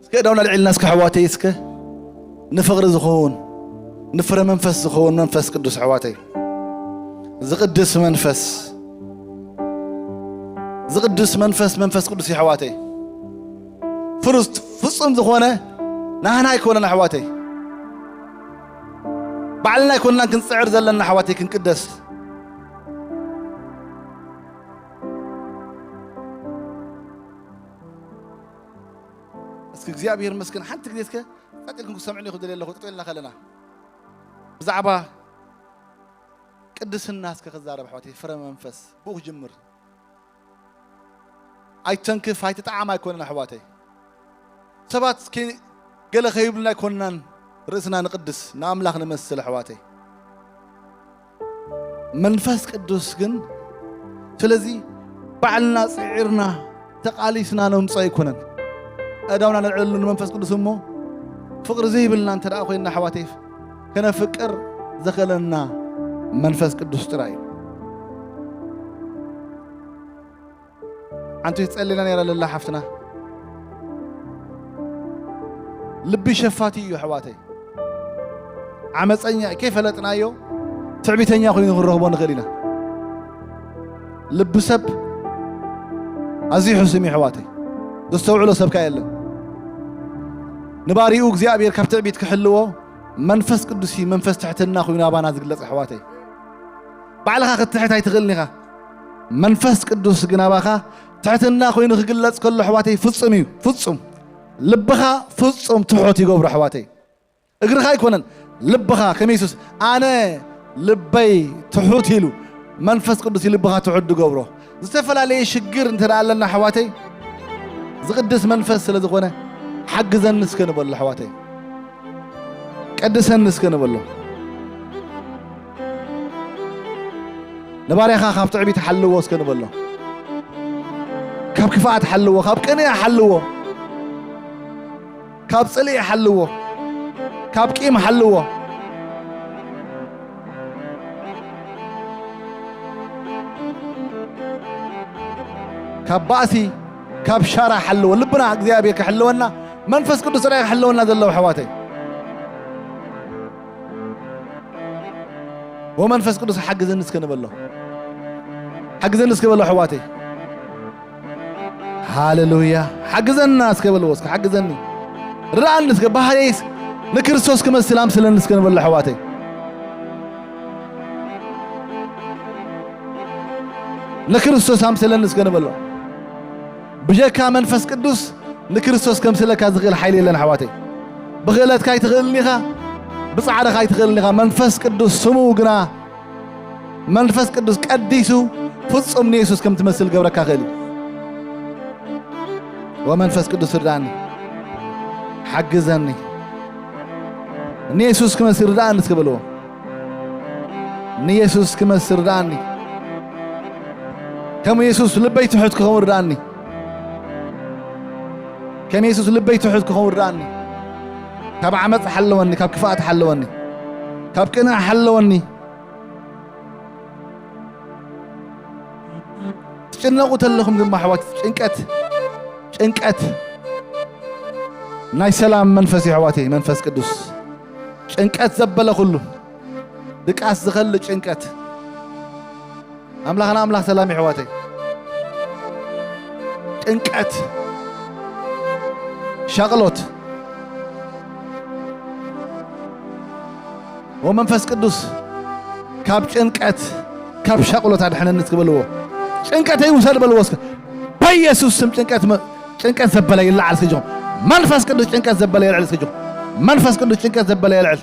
እስከ እዳውና ልዕልና እስከ ኣሕዋተይ እስከ ንፍቕሪ ዝኸውን ንፍረ መንፈስ ዝኸውን መንፈስ ቅዱስ ኣሕዋተይ ዝቕድስ መንፈስ ዝቕድስ መንፈስ መንፈስ ቅዱስ ኣሕዋተይ ፍሩስ ፍጹም ዝኾነ ናህና ኣይኮነን ኣሕዋተይ ባዕልና ኣይኮንናን ክንጽዕር ዘለና ኣሕዋተይ ክንቅደስ እስኪ እግዚኣብሔር መስገን ሓንቲ ግዜ እስከ ጸጥ ኢልኩም ክሰምዕኒ ይኽእል ዘለኹ ጥጥ ኢልና ከለና ብዛዕባ ቅድስና እስከ ክዛረብ ኣሕዋተይ ፍረ መንፈስ ብኡ ክጅምር ኣይተንክፍ ኣይትጠዓም ኣይኮነን ኣሕዋተይ ሰባት ገለ ከይብልና ኣይኮንናን ርእስና ንቅድስ ንኣምላኽ ንመስል ኣሕዋተይ መንፈስ ቅዱስ ግን ስለዚ ባዕልና ጽዒርና ተቓሊስና ነምጾ ኣይኮነን ኣዳውና ነልዕሉ ንመንፈስ ቅዱስ እሞ ፍቕሪ ዘይብልና እንተ ደኣ ኮይንና ኣሕዋተይ ከነፍቅር ዘኸለና መንፈስ ቅዱስ ጥራይ እዩ ሓንቲ ትጸልና ነይራ ለላ ሓፍትና ልቢ ሸፋቲ እዩ ኣሕዋተይ ዓመፀኛ ከይፈለጥናዮ ትዕቢተኛ ኮይኑ ክንረኽቦ ንኽእል ኢና ልቢ ሰብ ኣዝዩ ሕሱም እዩ ኣሕዋተይ ዘስተውዕሎ ሰብካ የለን ንባሪኡ እግዚኣብሔር ካብ ትዕቢት ክሕልዎ መንፈስ ቅዱስ እዩ መንፈስ ትሕትና ኮይኑ ኣባና ዝግለጽ ኣሕዋተይ ባዕልኻ ክትሕት ኣይትኽእልን ኢኻ መንፈስ ቅዱስ ግን ኣባኻ ትሕትና ኮይኑ ክግለጽ ከሎ ኣሕዋተይ ፍጹም እዩ ፍጹም ልብኻ ፍጹም ትሑት ይገብሮ ኣሕዋተይ እግርኻ ኣይኮነን ልብኻ ከም የሱስ ኣነ ልበይ ትሑት ኢሉ መንፈስ ቅዱስ ልብኻ ትሑት ዝገብሮ ዝተፈላለየ ሽግር እንተ ኣለና ኣሕዋተይ ዝቕድስ መንፈስ ስለ ዝኾነ ሓግዘኒ እስከ ንበሎ ኣሕዋተይ ቀድሰኒ እስከ ንበሎ ንባርያኻ ካብ ትዕቢት ሓልዎ እስከ ንበሎ ካብ ክፍኣት ሓልዎ ካብ ቅንያ ሓልዎ ካብ ጽልኢ ሓልዎ ካብ ቂም ሓልዎ ካብ ባእሲ ካብ ሻራ ሓልዎ ልብና እግዚኣብሔር ክሕልወና መንፈስ ቅዱስ ጥራይ ክሕልወና ዘለዎ ኣሕዋተይ ወመንፈስ ቅዱስ ሓግዘኒ እስከ ንበሎ ሓግዘኒ እስከ በሎ ኣሕዋተይ ሃሌሉያ። ሓግዘና እስከ በልዎ እስከ፣ ሓግዘኒ። ርድኣኒ እስከ፣ ባህርየይስ ንክርስቶስ ክመስል ኣምስለኒ እስከ ንበሎ ኣሕዋተይ። ንክርስቶስ ኣምስለኒ እስከ ንበሎ። ብጀካ መንፈስ ቅዱስ ንክርስቶስ ከምስለካ ዝኽእል ሓይሊ የለን ኣሕዋተይ። ብኽእለትካ ኣይትኽእልን ኢኻ፣ ብጻዕርኻ ኣይትኽእልን ኢኻ። መንፈስ ቅዱስ ስሙ ግና መንፈስ ቅዱስ ቀዲሱ ፍጹም ንየሱስ ከም ትመስል ገብረካ ክእል እዩ። ወመንፈስ ቅዱስ ርድኣኒ፣ ሓግዘኒ፣ ንየሱስ ክመስል ርድኣኒ እስከ በልዎ። ንየሱስ ክመስል ርድኣኒ። ከም የሱስ ልበይ ትሑት ክኸውን ርድኣኒ። ከም የሱስ ልበይ ትሑት ክኸውን ርድኣኒ። ካብ ዓመጽ ሓለወኒ፣ ካብ ክፍኣት ሓለወኒ፣ ካብ ቅንእ ሓለወኒ። ትጭነቑ ተለኹም ድማ ኣሕዋት፣ ጭንቀት፣ ጭንቀት ናይ ሰላም መንፈስ እዩ ኣሕዋተይ፣ መንፈስ ቅዱስ። ጭንቀት ዘበለ ኩሉ፣ ድቃስ ዝኸልእ ጭንቀት። ኣምላኽና ኣምላኽ ሰላም እዩ ኣሕዋተይ። ጭንቀት፣ ሻቕሎት፣ ወመንፈስ ቅዱስ ካብ ጭንቀት፣ ካብ ሻቕሎት ኣድሕነኒ እስኪ በልዎ። ጭንቀተይ ውሰድ በልዎ እስከ። በኢየሱስ ስም ጭንቀት መ-፣ ጭንቀት ዘበለ ይለዓል እስኪ እጆም። መንፈስ ቅዱስ ጭንቀት ዘበለ ይልዕል እስኪ እጆም። መንፈስ ቅዱስ ጭንቀት ዘበለ ይልዕል።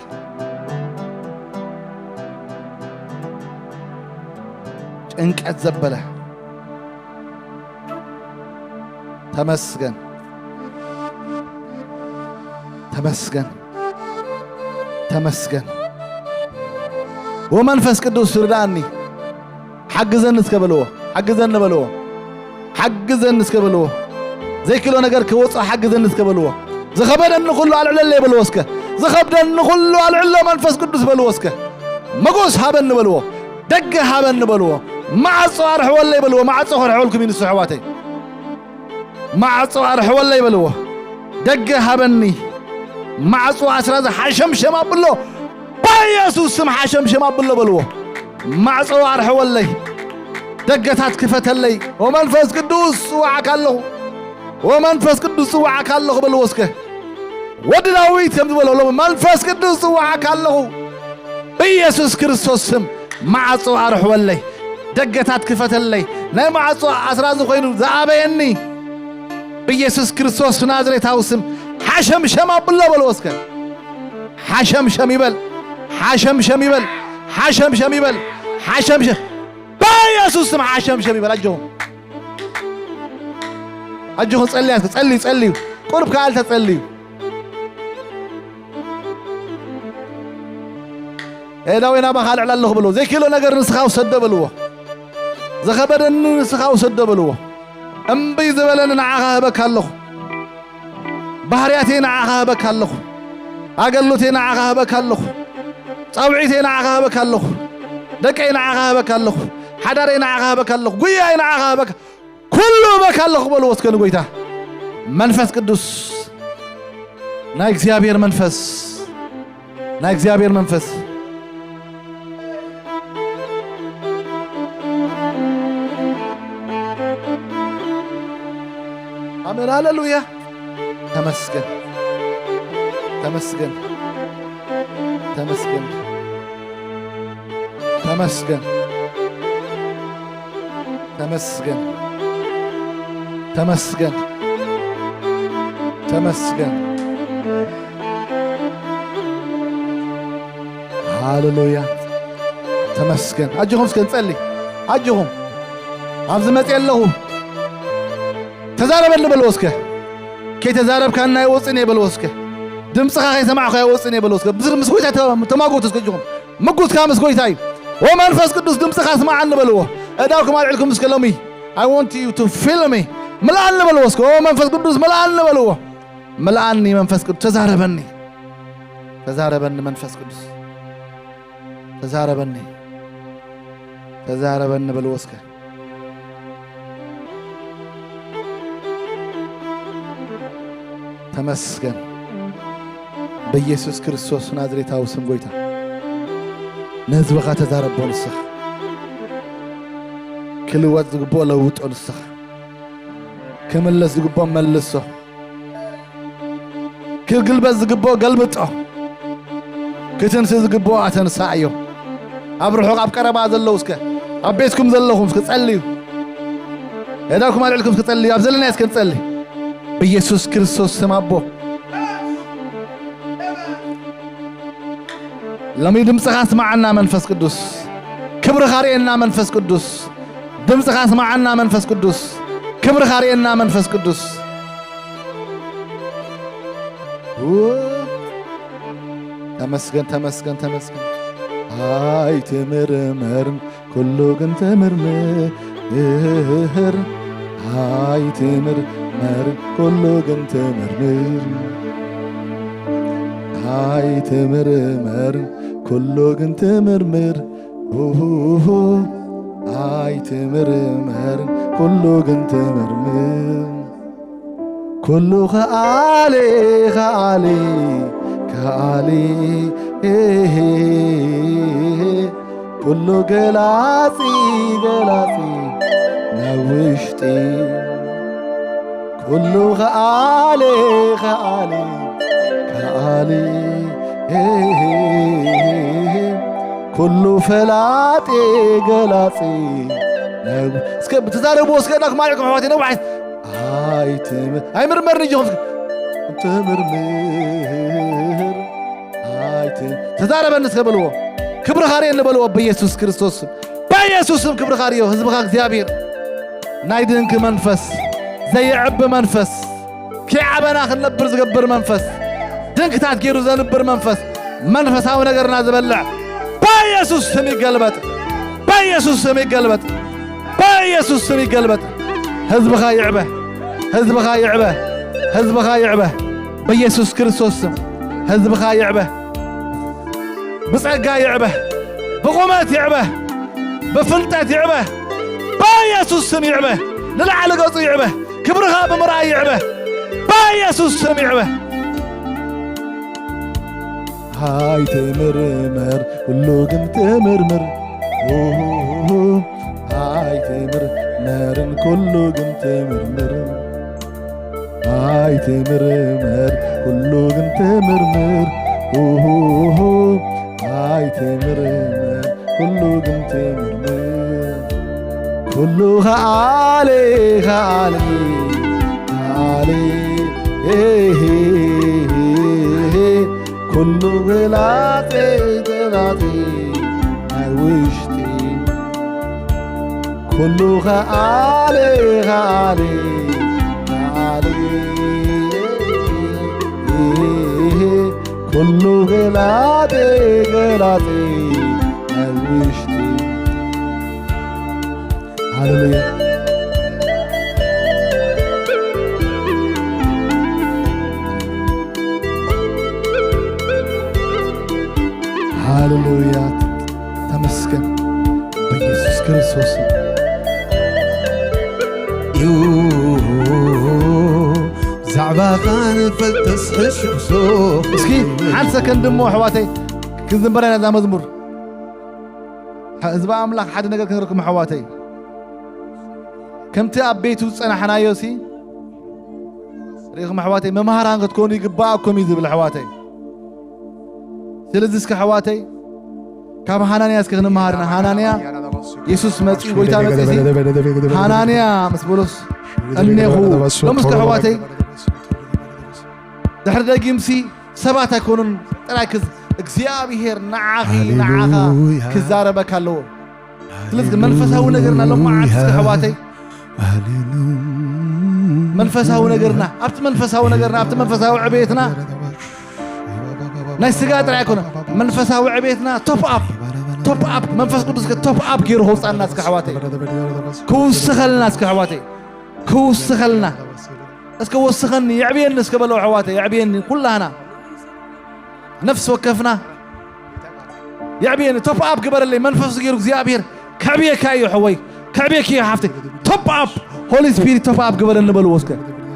ጭንቀት ዘበለ። ተመስገን። ተመስገን። ተመስገን። ወመንፈስ ቅዱስ ርድኣኒ፣ ሓግዘኒ እስከ በልዎ። ሓግዘኒ በልዎ። ሓግዘኒ እስከ በልዎ። ዘይክሎ ነገር ክወጽኦ ሓግዘኒ እስከ በልዎ። ዝኸበደኒ ኩሉ ኣልዕለለይ በልዎ እስከ። ዝኸብደኒ ኩሉ ኣልዕሎ መንፈስ ቅዱስ በልዎ እስከ። መጎስ ሃበኒ በልዎ። ደገ ሃበኒ በልዎ። ማዕጾ ኣርሕወለይ በልዎ። ማዕጾ ከርሕወልኩም እዩ ንሱ ኣሕዋተይ። ማዕጾ ኣርሕወለይ በልዎ። ደገ ሃበኒ። ማዕጾ ኣስራዚ ሓሸምሸም ኣብሎ። በኢየሱስ ስም ሓሸምሸም ኣብሎ በልዎ። ማዕጾ ኣርሕወለይ። ደገታት ክፈተለይ። ወመንፈስ ቅዱስ ጽዋዓካ ኣለኹ። ወመንፈስ ቅዱስ ጽዋዓካ ኣለኹ በልዎ እስከ። ወዲ ዳዊት ከም ዝበሎ ሎሚ መንፈስ ቅዱስ ጽዋዓካ ኣለኹ። ብኢየሱስ ክርስቶስ ስም ማዕጾ ኣርሕወለይ። ደገታት ክፈተለይ። ናይ ማዕጾ ኣስራዚ ኮይኑ ዝኣበየኒ ብኢየሱስ ክርስቶስ ናዝሬታዊ ስም ሓሸምሸም ኣብሎ በልዎ እስከ። ሓሸምሸም ይበል። ሓሸምሸም ይበል። ሓሸምሸም ይበል። ሓሸምሸም። በኢየሱስ ስም ሓሸምሸም ይበል። ኣጆኹም። ኣጆኹም ጸልያ እስከ። ጸልዩ፣ ጸልዩ። ቁርብ ከኣል ተጸልዩ። ኤዳዊ ናባኻ ኣልዕል ኣለኹ በልዎ። ዘይክእሎ ነገር ንስኻ ውሰዶ በልዎ። ዝኸበደኒ ንስኻ ውሰዶ በልዎ። እምቢ ዝበለኒ ንዓኻ ህበካ ኣለኹ። ባህርያተይ ንዓኻ ህበካ ኣለኹ። ኣገልግሎተይ ንዓኻ ህበካ ኣለኹ። ጻውዒተይ ንዓኻ ህበካ ኣለኹ። ደቀይ ንዓኻ ህበካ ኣለኹ። ሓዳረይ ንዓኻ ህበካ ኣለኹ። ጉያይ ንዓኻ ህበካ፣ ኩሉ ህበካ ኣለኹ በልዎ እስከ ንጎይታ። መንፈስ ቅዱስ፣ ናይ እግዚኣብሔር መንፈስ፣ ናይ እግዚኣብሔር መንፈስ። ኣሜን፣ ሃሌሉያ። ተመስገን፣ ተመስገን፣ ተመስገን፣ ተመስገን፣ ተመስገን፣ ተመስገን፣ ተመስገን። ሃሌሉያ። ተመስገን። ኣጆኹም እስከ ንጸሊ። ኣጆኹም። ኣብዚ መጽየ ኣለኹ። ተዛረበኒ በልዎ እስከ። ከይተዛረብካኒ ኣይወጽእን እየ በልዎ እስከ። ድምፅኻ ከይሰማዕኹ ኣይወጽእን እየ በልዎ እስከ። ምስ፣ ምስ ጎይታ ተ-፣ ተማጎቱ እስከ ኣጆኹም። ምጉትካ ምስ ጎይታ እዩ። ወመንፈስ ቅዱስ ድምፅኻ ስማዓኒ በልዎ። እዳውኩም ኣልዕልኩም እስከ ሎሚ። I want you to fill me. ምልኣኒ በልዎ እስከ። ወመንፈስ ቅዱስ ምልኣኒ በልዎ። ምልኣኒ መንፈስ ቅዱስ። ተዛረበኒ። ተዛረበኒ መንፈስ ቅዱስ። ተዛረበኒ። ተዛረበኒ በልዎ እስከ። ተመስገን። በኢየሱስ ክርስቶስ ናዝሬታዊ ስም ጎይታ። ንህዝብኻ ተዛረቦ ንስኻ። ክልወጥ ዝግብኦ ለውጦ ንስኻ። ክምለስ ዝግብኦ መልሶ። ክግልበጥ ዝግብኦ ገልብጦ። ክትንስእ ዝግብኦ ኣተንሳእዮ። ኣብ ርሑቕ ኣብ ቀረባ ዘለዉ እስከ፣ ኣብ ቤትኩም ዘለኹም እስከ ጸልዩ። የእዳውኩም ኣልዕልኩም እስከ ጸልዩ። ኣብ ዘለናዮ እስከ ንጸሊ። ብኢየሱስ ክርስቶስ ስም ኣቦ። ሎሚ ድምፅኻ ስማዓና መንፈስ ቅዱስ። ክብርኻ ርእየና መንፈስ ቅዱስ። ድምፅኻ ስማዓና መንፈስ ቅዱስ። ክብርኻ ርእየና መንፈስ ቅዱስ። ተመስገን፣ ተመስገን፣ ተመስገን። ኣይትምርመርን ኩሉ ግን ትምርምር። ኣይትምርመርን ኩሉ ግን ትምርምር። ኣይትምርመርን ኩሉ ግን ትምርምር። ኡሁሁ። ኣይትምርመርን ኩሉ ግን ትምርምር። ኩሉ ከኣሊ፣ ከኣሊ፣ ከኣሊ፣ ኤሄ። ኩሉ ገላጺ፣ ገላጺ፣ ናይ ውሽጢ። ኩሉ ከኣሊ፣ ከኣሊ፣ ከኣሊ፣ ኤሄ። ኩሉ ፈላጢ፣ ገላጺ፣ ናይ ው-፣ እስከ ብትዛረብዎ፣ እስከ እናኩም ኣልዕልኩም ኣሕዋተይ ነዋሕ ኣይትም-፣ ኣይምርመርን እጅኹም እስከ። ትምርምር። ኣይት-፣ ተዛረበኒ እስከ በልዎ። ክብርኻ ርእየኒ በልዎ በኢየሱስ ክርስቶስ ስም። በኢየሱስ ስም ክብርኻ ርእዮ። ህዝብኻ እግዚኣብሔር ናይ ድንኪ መንፈስ፣ ዘየዕቢ መንፈስ፣ ከይዓበና ክንነብር ዝገብር መንፈስ፣ ድንክታት ገይሩ ዘንብር መንፈስ፣ መንፈሳዊ ነገርና ዝበልዕ በኢየሱስ ስም ይገልበጥ። በኢየሱስ ስም ይገልበጥ። በኢየሱስ ስም ይገልበጥ። ህዝብኻ ይዕበ። ህዝብኻ ይዕበ። ህዝብኻ ይዕበ። በኢየሱስ ክርስቶስ ስም ህዝብኻ ይዕበ። ብጸጋ ይዕበ። ብቑመት ይዕበ። ብፍልጠት ይዕበ። በኢየሱስ ስም ይዕበ። ንላዕሊ ገጹ ይዕበ። ክብርኻ ብምርኣይ ይዕበ። በኢየሱስ ስም ይዕበ። ኣይትምርመር ኩሉ ግን ትምርምር። ኡሁሁ። ኣይትምርመርን ኩሉ ግን ትምርምር። ኣይትምርመር ኩሉ ግን ትምርምር። ኡሁሁ። ኣይትምርመር ኩሉ ግን ትምርምር። ኩሉ ከኣሊ፣ ከኣሊ፣ ከኣሊ፣ ኤሄ፣ ኩሉ ገላጺ፣ ገላጺ ናይ ውሽጢ። ኩሉ ከኣሊ፣ ከኣሊ፣ ከኣሊ፣ ኤሄ፣ ኩሉ ገላጺ፣ ገላጺ ናይ ውሽጢ። ሃሌሉያ። ሃሌሉያ። ተመስገን በኢየሱስ ክርስቶስ። እዩ ብዛዕባኻ ንፈልጥስ ሕሹኽሶ። እስኪ ሓንቲ ሰከንድ እሞ ኣሕዋተይ ክንዝምበራ ኢና እዛ መዝሙር። ህዝቢ ኣምላኽ ሓደ ነገር ክንረክም ኣሕዋተይ። ከምቲ ኣብ ቤቱ ዝጸናሕናዮ ሲ ርኢኹም ኣሕዋተይ፣ መምሃራን ክትኮኑ ይግባኣኩም እዩ ዝብል ኣሕዋተይ። ስለዚ እስከ ኣሕዋተይ ካብ ሃናንያ እስከ ክንመሃር ኢና። ሃናንያ የሱስ መጺኡ፣ ጎይታ መጺኡ ሲ ሃናንያ ምስ በሎስ እኔኹ። ሎም እስከ ኣሕዋተይ ድሕሪ ደጊምሲ ሰባት ኣይኮኑን ጥራይ ክዝ-፣ እግዚኣብሄር ንዓኺ፣ ንዓኻ ሃሌሉያ። ክዛረበካ ኣለዎ። ስለዚ መንፈሳዊ ነገርና ሎም መዓልቲ እስከ ኣሕዋተይ፣ ሃሌሉያ። መንፈሳዊ ነገርና፣ ኣብቲ መንፈሳዊ ነገርና፣ ኣብቲ መንፈሳዊ ዕቤትና፣ ናይ ስጋ ጥራይ ኣይኮነ፣ መንፈሳዊ ዕቤትና ቶፕ ኣፕ፣ ቶፕ ኣፕ፣ መንፈስ ቅዱስ ቶፕ ኣፕ ገይሩ ከውፃና እስከ ኣሕዋተይ፣ ክውስኸልና እስከ ኣሕዋተይ፣ ክውስኸልና። እስከ ወስኸኒ፣ የዕብየኒ እስከ በለው ኣሕዋተይ፣ የዕብየኒ ኩላህና ነፍሲ ወከፍና። የዕብየኒ፣ ቶፕ ኣፕ ግበረለይ። መንፈሱ ገይሩ እግዚኣብሔር ከዕብየካ እዩ፣ ሕወይ፣ ከዕብየኪ እዩ፣ ሓፍተይ። ቶፕ ኣፕ፣ ሆሊ ስፒሪት ቶፕ ኣፕ ግበረኒ በልዎ እስከ።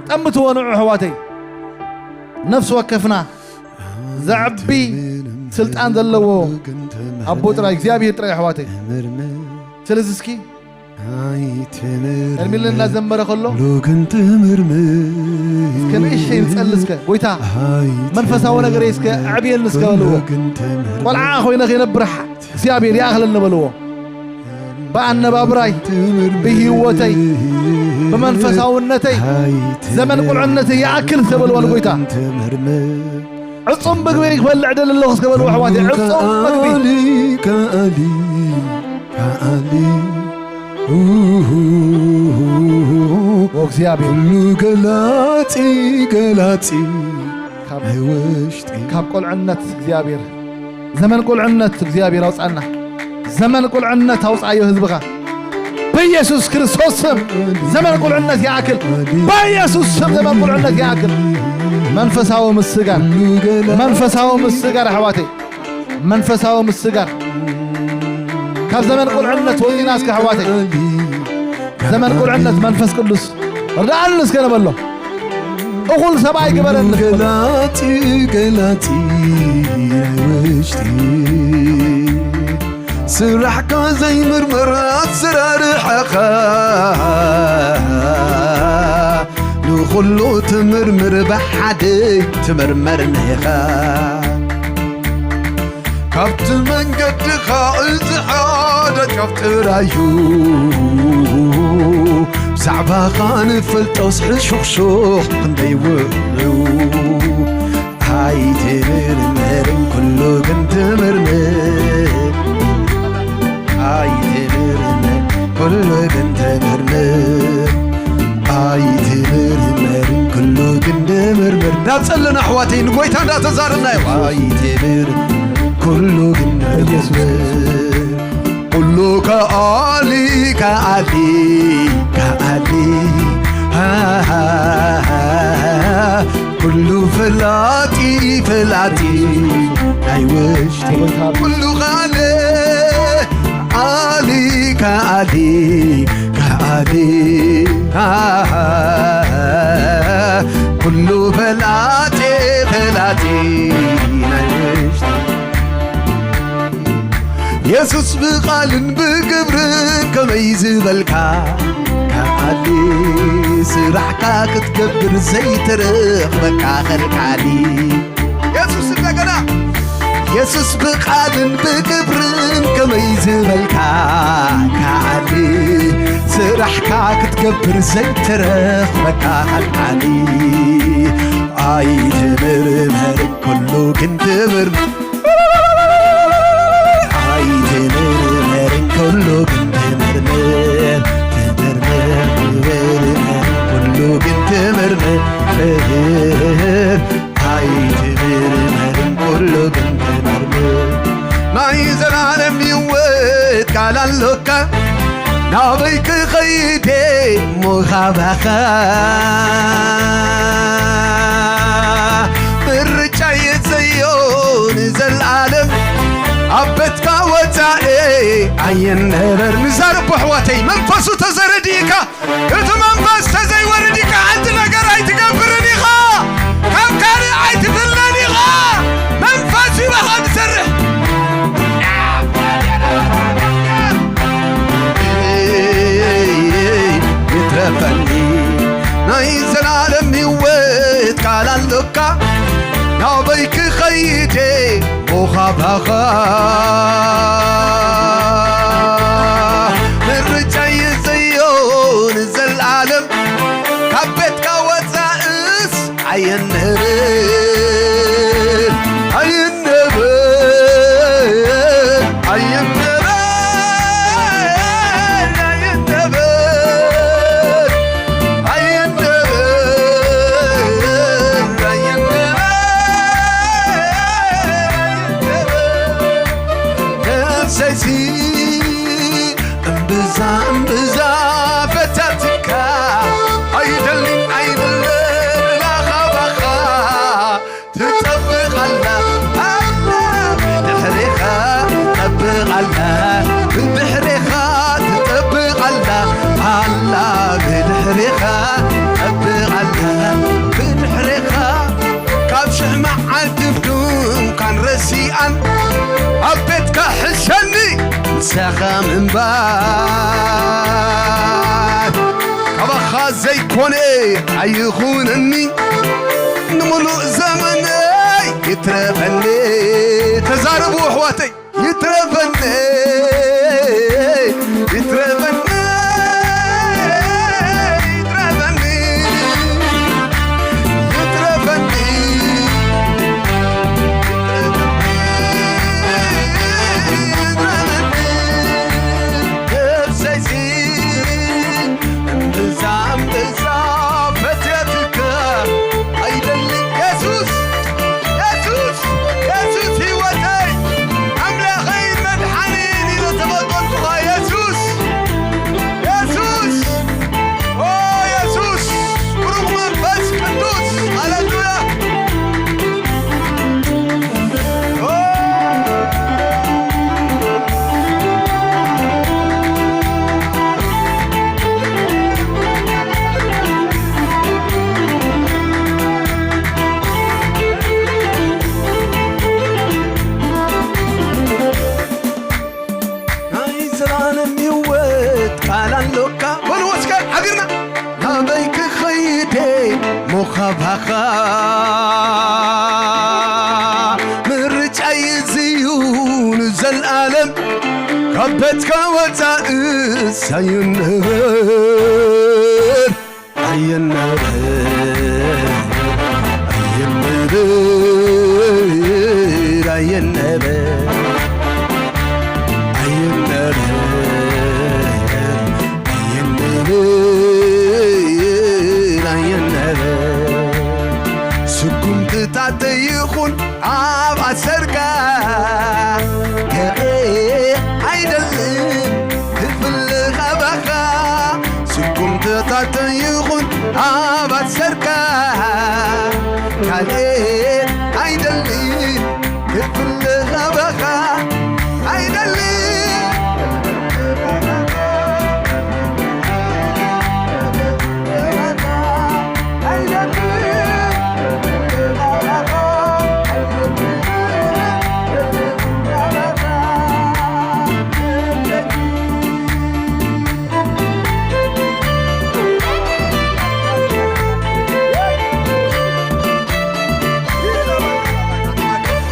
ጠምትዎ ንዑ፣ ኣሕዋተይ። ነፍሲ ወከፍና ዘዕቢ ስልጣን ዘለዎ ኣቦ ጥራይ፣ እግዚኣብሔር ጥራይ፣ ኣሕዋተይ። ስለዚ እስኪ ኤርሚለ እናዘመረ ከሎ እስከ ንእሽተይ ንጸሊ እስከ፣ ጎይታ መንፈሳዊ ነገረይ እስከ ኣዕብየኒ እስከ በልዎ። ቆልዓ ኮይነ ከይነብር እግዚኣብሔር ይኣኽለኒ በልዎ። ብኣነባብራይ፣ ብህይወተይ፣ ብመንፈሳውነተይ ዘመን ቁልዕነተይ ይኣክል እስከ በልዎ ንጎይታ። ዕጹም ምግቢ ክበልዕ ደሊ ኣለኹ እስከ በልዎ ኣሕዋተይ። ዕጹም ምግቢ። ከኣሊ ከኣሊ ኦ እግዚኣብሔር። ኩሉ ገላጺ ገላጺ ካብ ናይ ውሽጢ ካብ ቁልዕነት እግዚኣብሔር፣ ዘመን ቁልዕነት እግዚኣብሔር ኣውጻና። ዘመን ቁልዕነት ኣውጻዮ ህዝብኻ። በኢየሱስ ክርስቶስ ስም ዘመን ቁልዕነት ይኣክል። በኢየሱስ ስም ዘመን ቁልዕነት ይኣክል። መንፈሳዊ ምስጋር፣ መንፈሳዊ ምስጋር ኣሕዋተይ። መንፈሳዊ ምስጋር። ካብ ዘመን ቁልዕነት ወፂና እስከ ኣሕዋተይ። ዘመን ቁልዕነት መንፈስ ቅዱስ ርድኣኒ እስከ ንበሎ። እኹል ሰብኣይ ግበረኒ። ገላጺ ገላጺ ናይ ውሽጢ ስራሕካ ዘይምርመር ኣሰራርሓኻ ንኹሉ ትምርምር ብሓደ ትምርመር ኔኻ። ካብቲ መንገድኻ እዚ ሓደ ጫፍ ጥራዩ ብዛዕባኻ ንፈልጦስ ሕሹኽሹኽ ክንደይ ውዑ። ኣይትምርምርን ኩሉ ግን ትምርምር። ኣይትምርምር ኩሉ ግን ትምርምር። ኣይትምርምርን ኩሉ ግን ትምርምር። እንዳጸለና ኣሕዋተይ ንጎይታ እንዳተዛረብና እዩ። ኣይትምር ኩሉ ግን ትምርምር። ኩሉ ከኣሊ ከኣሊ ከኣሊ ሃሃሃሃ። ኩሉ ፈላጢ ፈላጢ ናይ ውሽጢ ኩሉ ከኣሊ ኣሊ ከኣሊ ከኣሊ ሃሃሃ። ኩሉ ፈላጢ ፈላጢ ናይ ውሽጢ የሱስ ብቓልን ብግብርን ከመይ ዝበልካ ከኣሊ ስራሕካ ክትገብር ዘይተረኽበካ ኸልካሊ። የሱስ እንደገና የሱስ ብቓልን ብግብርን ከመይ ዝበልካ ከኣሊ ስራሕካ ክትገብር ዘይተረኽበካ ኸልካሊ። ኣይትምርመር ኩሉ ግን ትምርምር። ኣይትምርምርን ኩሉ ግን ትምርምር። ትምርምር ትምርምር ኩሉ ግን ትምርምር። ኣይትምርምርን ኩሉ ግን ትምርምር። ናይ ዘላለም ህይወት ቃል ኣሎካ ናበይ ክኸይድ እሞ ካባኻ ምርጫ የዘዮ ንዘለዓለም ኣብ ቤትካ ወፃኢ ኣየነበርን። ዛረቦ ኣሕዋተይ መንፈሱ ተዘረዲእካ እቲ መንፈስ ተዘይወረዲካ ሓንቲ ነገር ኣይትገብርን ኢኻ። ካብ ካልእ ኣይትፍለን ኢኻ። መንፈስ እዩ ባኻ ዝሰርሕ። ይትረፈኒ ናይ ዘላለም ህይወት ቃል ኣሎካ ናበይ ክኸይድ እሞ ካባኻ ምርጫ የዘዮ ንዘለዓለም ካብ ቤትካ ወፃእስ ኣየንህብን ኣየንህብን ኣየንህብን ኣየንህብን ነፍሰይሲ እምብዛ እምብዛ ፈታትካ ኣይደልን ኣይብልን ላኻባኻ ትጠብቕ ኣላ ኣላ ብድሕሬኻ ትጠብቕ ኣላ ብድሕሬኻ ትጠብቕ ኣላ ኣላ ብድሕሬኻ ትጠብቕ ኣላ ብድሕሬኻ ካብ ሽሕ መዓልቲ ብድንኳን ረሲኣን ኣብ ቤትካ ሕሸኒ ንሳኻ ምንባር ኮነ ኣይኹነኒ፣ ንምሉእ ዘመነይ ይትረፈኒ። ተዛረቡ ኣሕዋተይ። ይትረፈኒ፣ ይትረፈኒ፣ ይትረፈኒ፣ ይትረፈኒ፣ ይትረፈኒ። ነፍሰይሲ እምብዛ እምብዛ ፈትየትካ ኣይደሊ። የሱስ፣ የሱስ፣ የሱስ ህይወተይ ኣምላኸይ መድሓኒን ኢለ ተቐበልኩኻ። የሱስ፣ የሱስ፣ ኦ የሱስ፣ ብሩኽ መንፈስ ቅዱስ፣ ሃሌሉያ። ናይ ዘላለም ህይወት ቃል ኣሎካ። በሉ እስከ ሓቢርና። ናበይ ክኸይድ እሞ ካባኻ? ምርጫይ እዚ እዩ ንዘለኣለም፣ ካብ ቤትካ ወጻእ ሳይነበር። ኣየነበር፣ ኣየነበር፣ ኣየነበር፣ ኣየነበር፣ ኣየነበር፣ ኣየነበር። ስጉምትታተይ ይኹን ኣብ ኣሰርካ፣ ገለ ኣይደልን ክፍለ ካባኻ። ስጉምትታተይ ይኹን ኣብ ኣሰርካ፣ ካልእ ኣይደልን ክፍለ ካባኻ። ኣይደልን።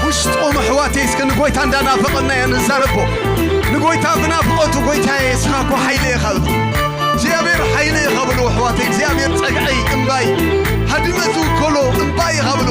ውሽጦም ኣሕዋተይ እስከ ንጎይታ እንዳናፈቐና እያ ንዛረቦ። ንጎይታ ብናፍቖቱ፣ ጎይታዬ እስኻ እኮ ሓይለ ኢኻ በሉ። እግዚኣብሔር ሓይለ ኢኻ በሉ ኣሕዋተይ። እግዚኣብሔር ጸግዐይ እምባይ፣ ሃዲመ ዝውከሎ እምባይ ኢኻ በሉ።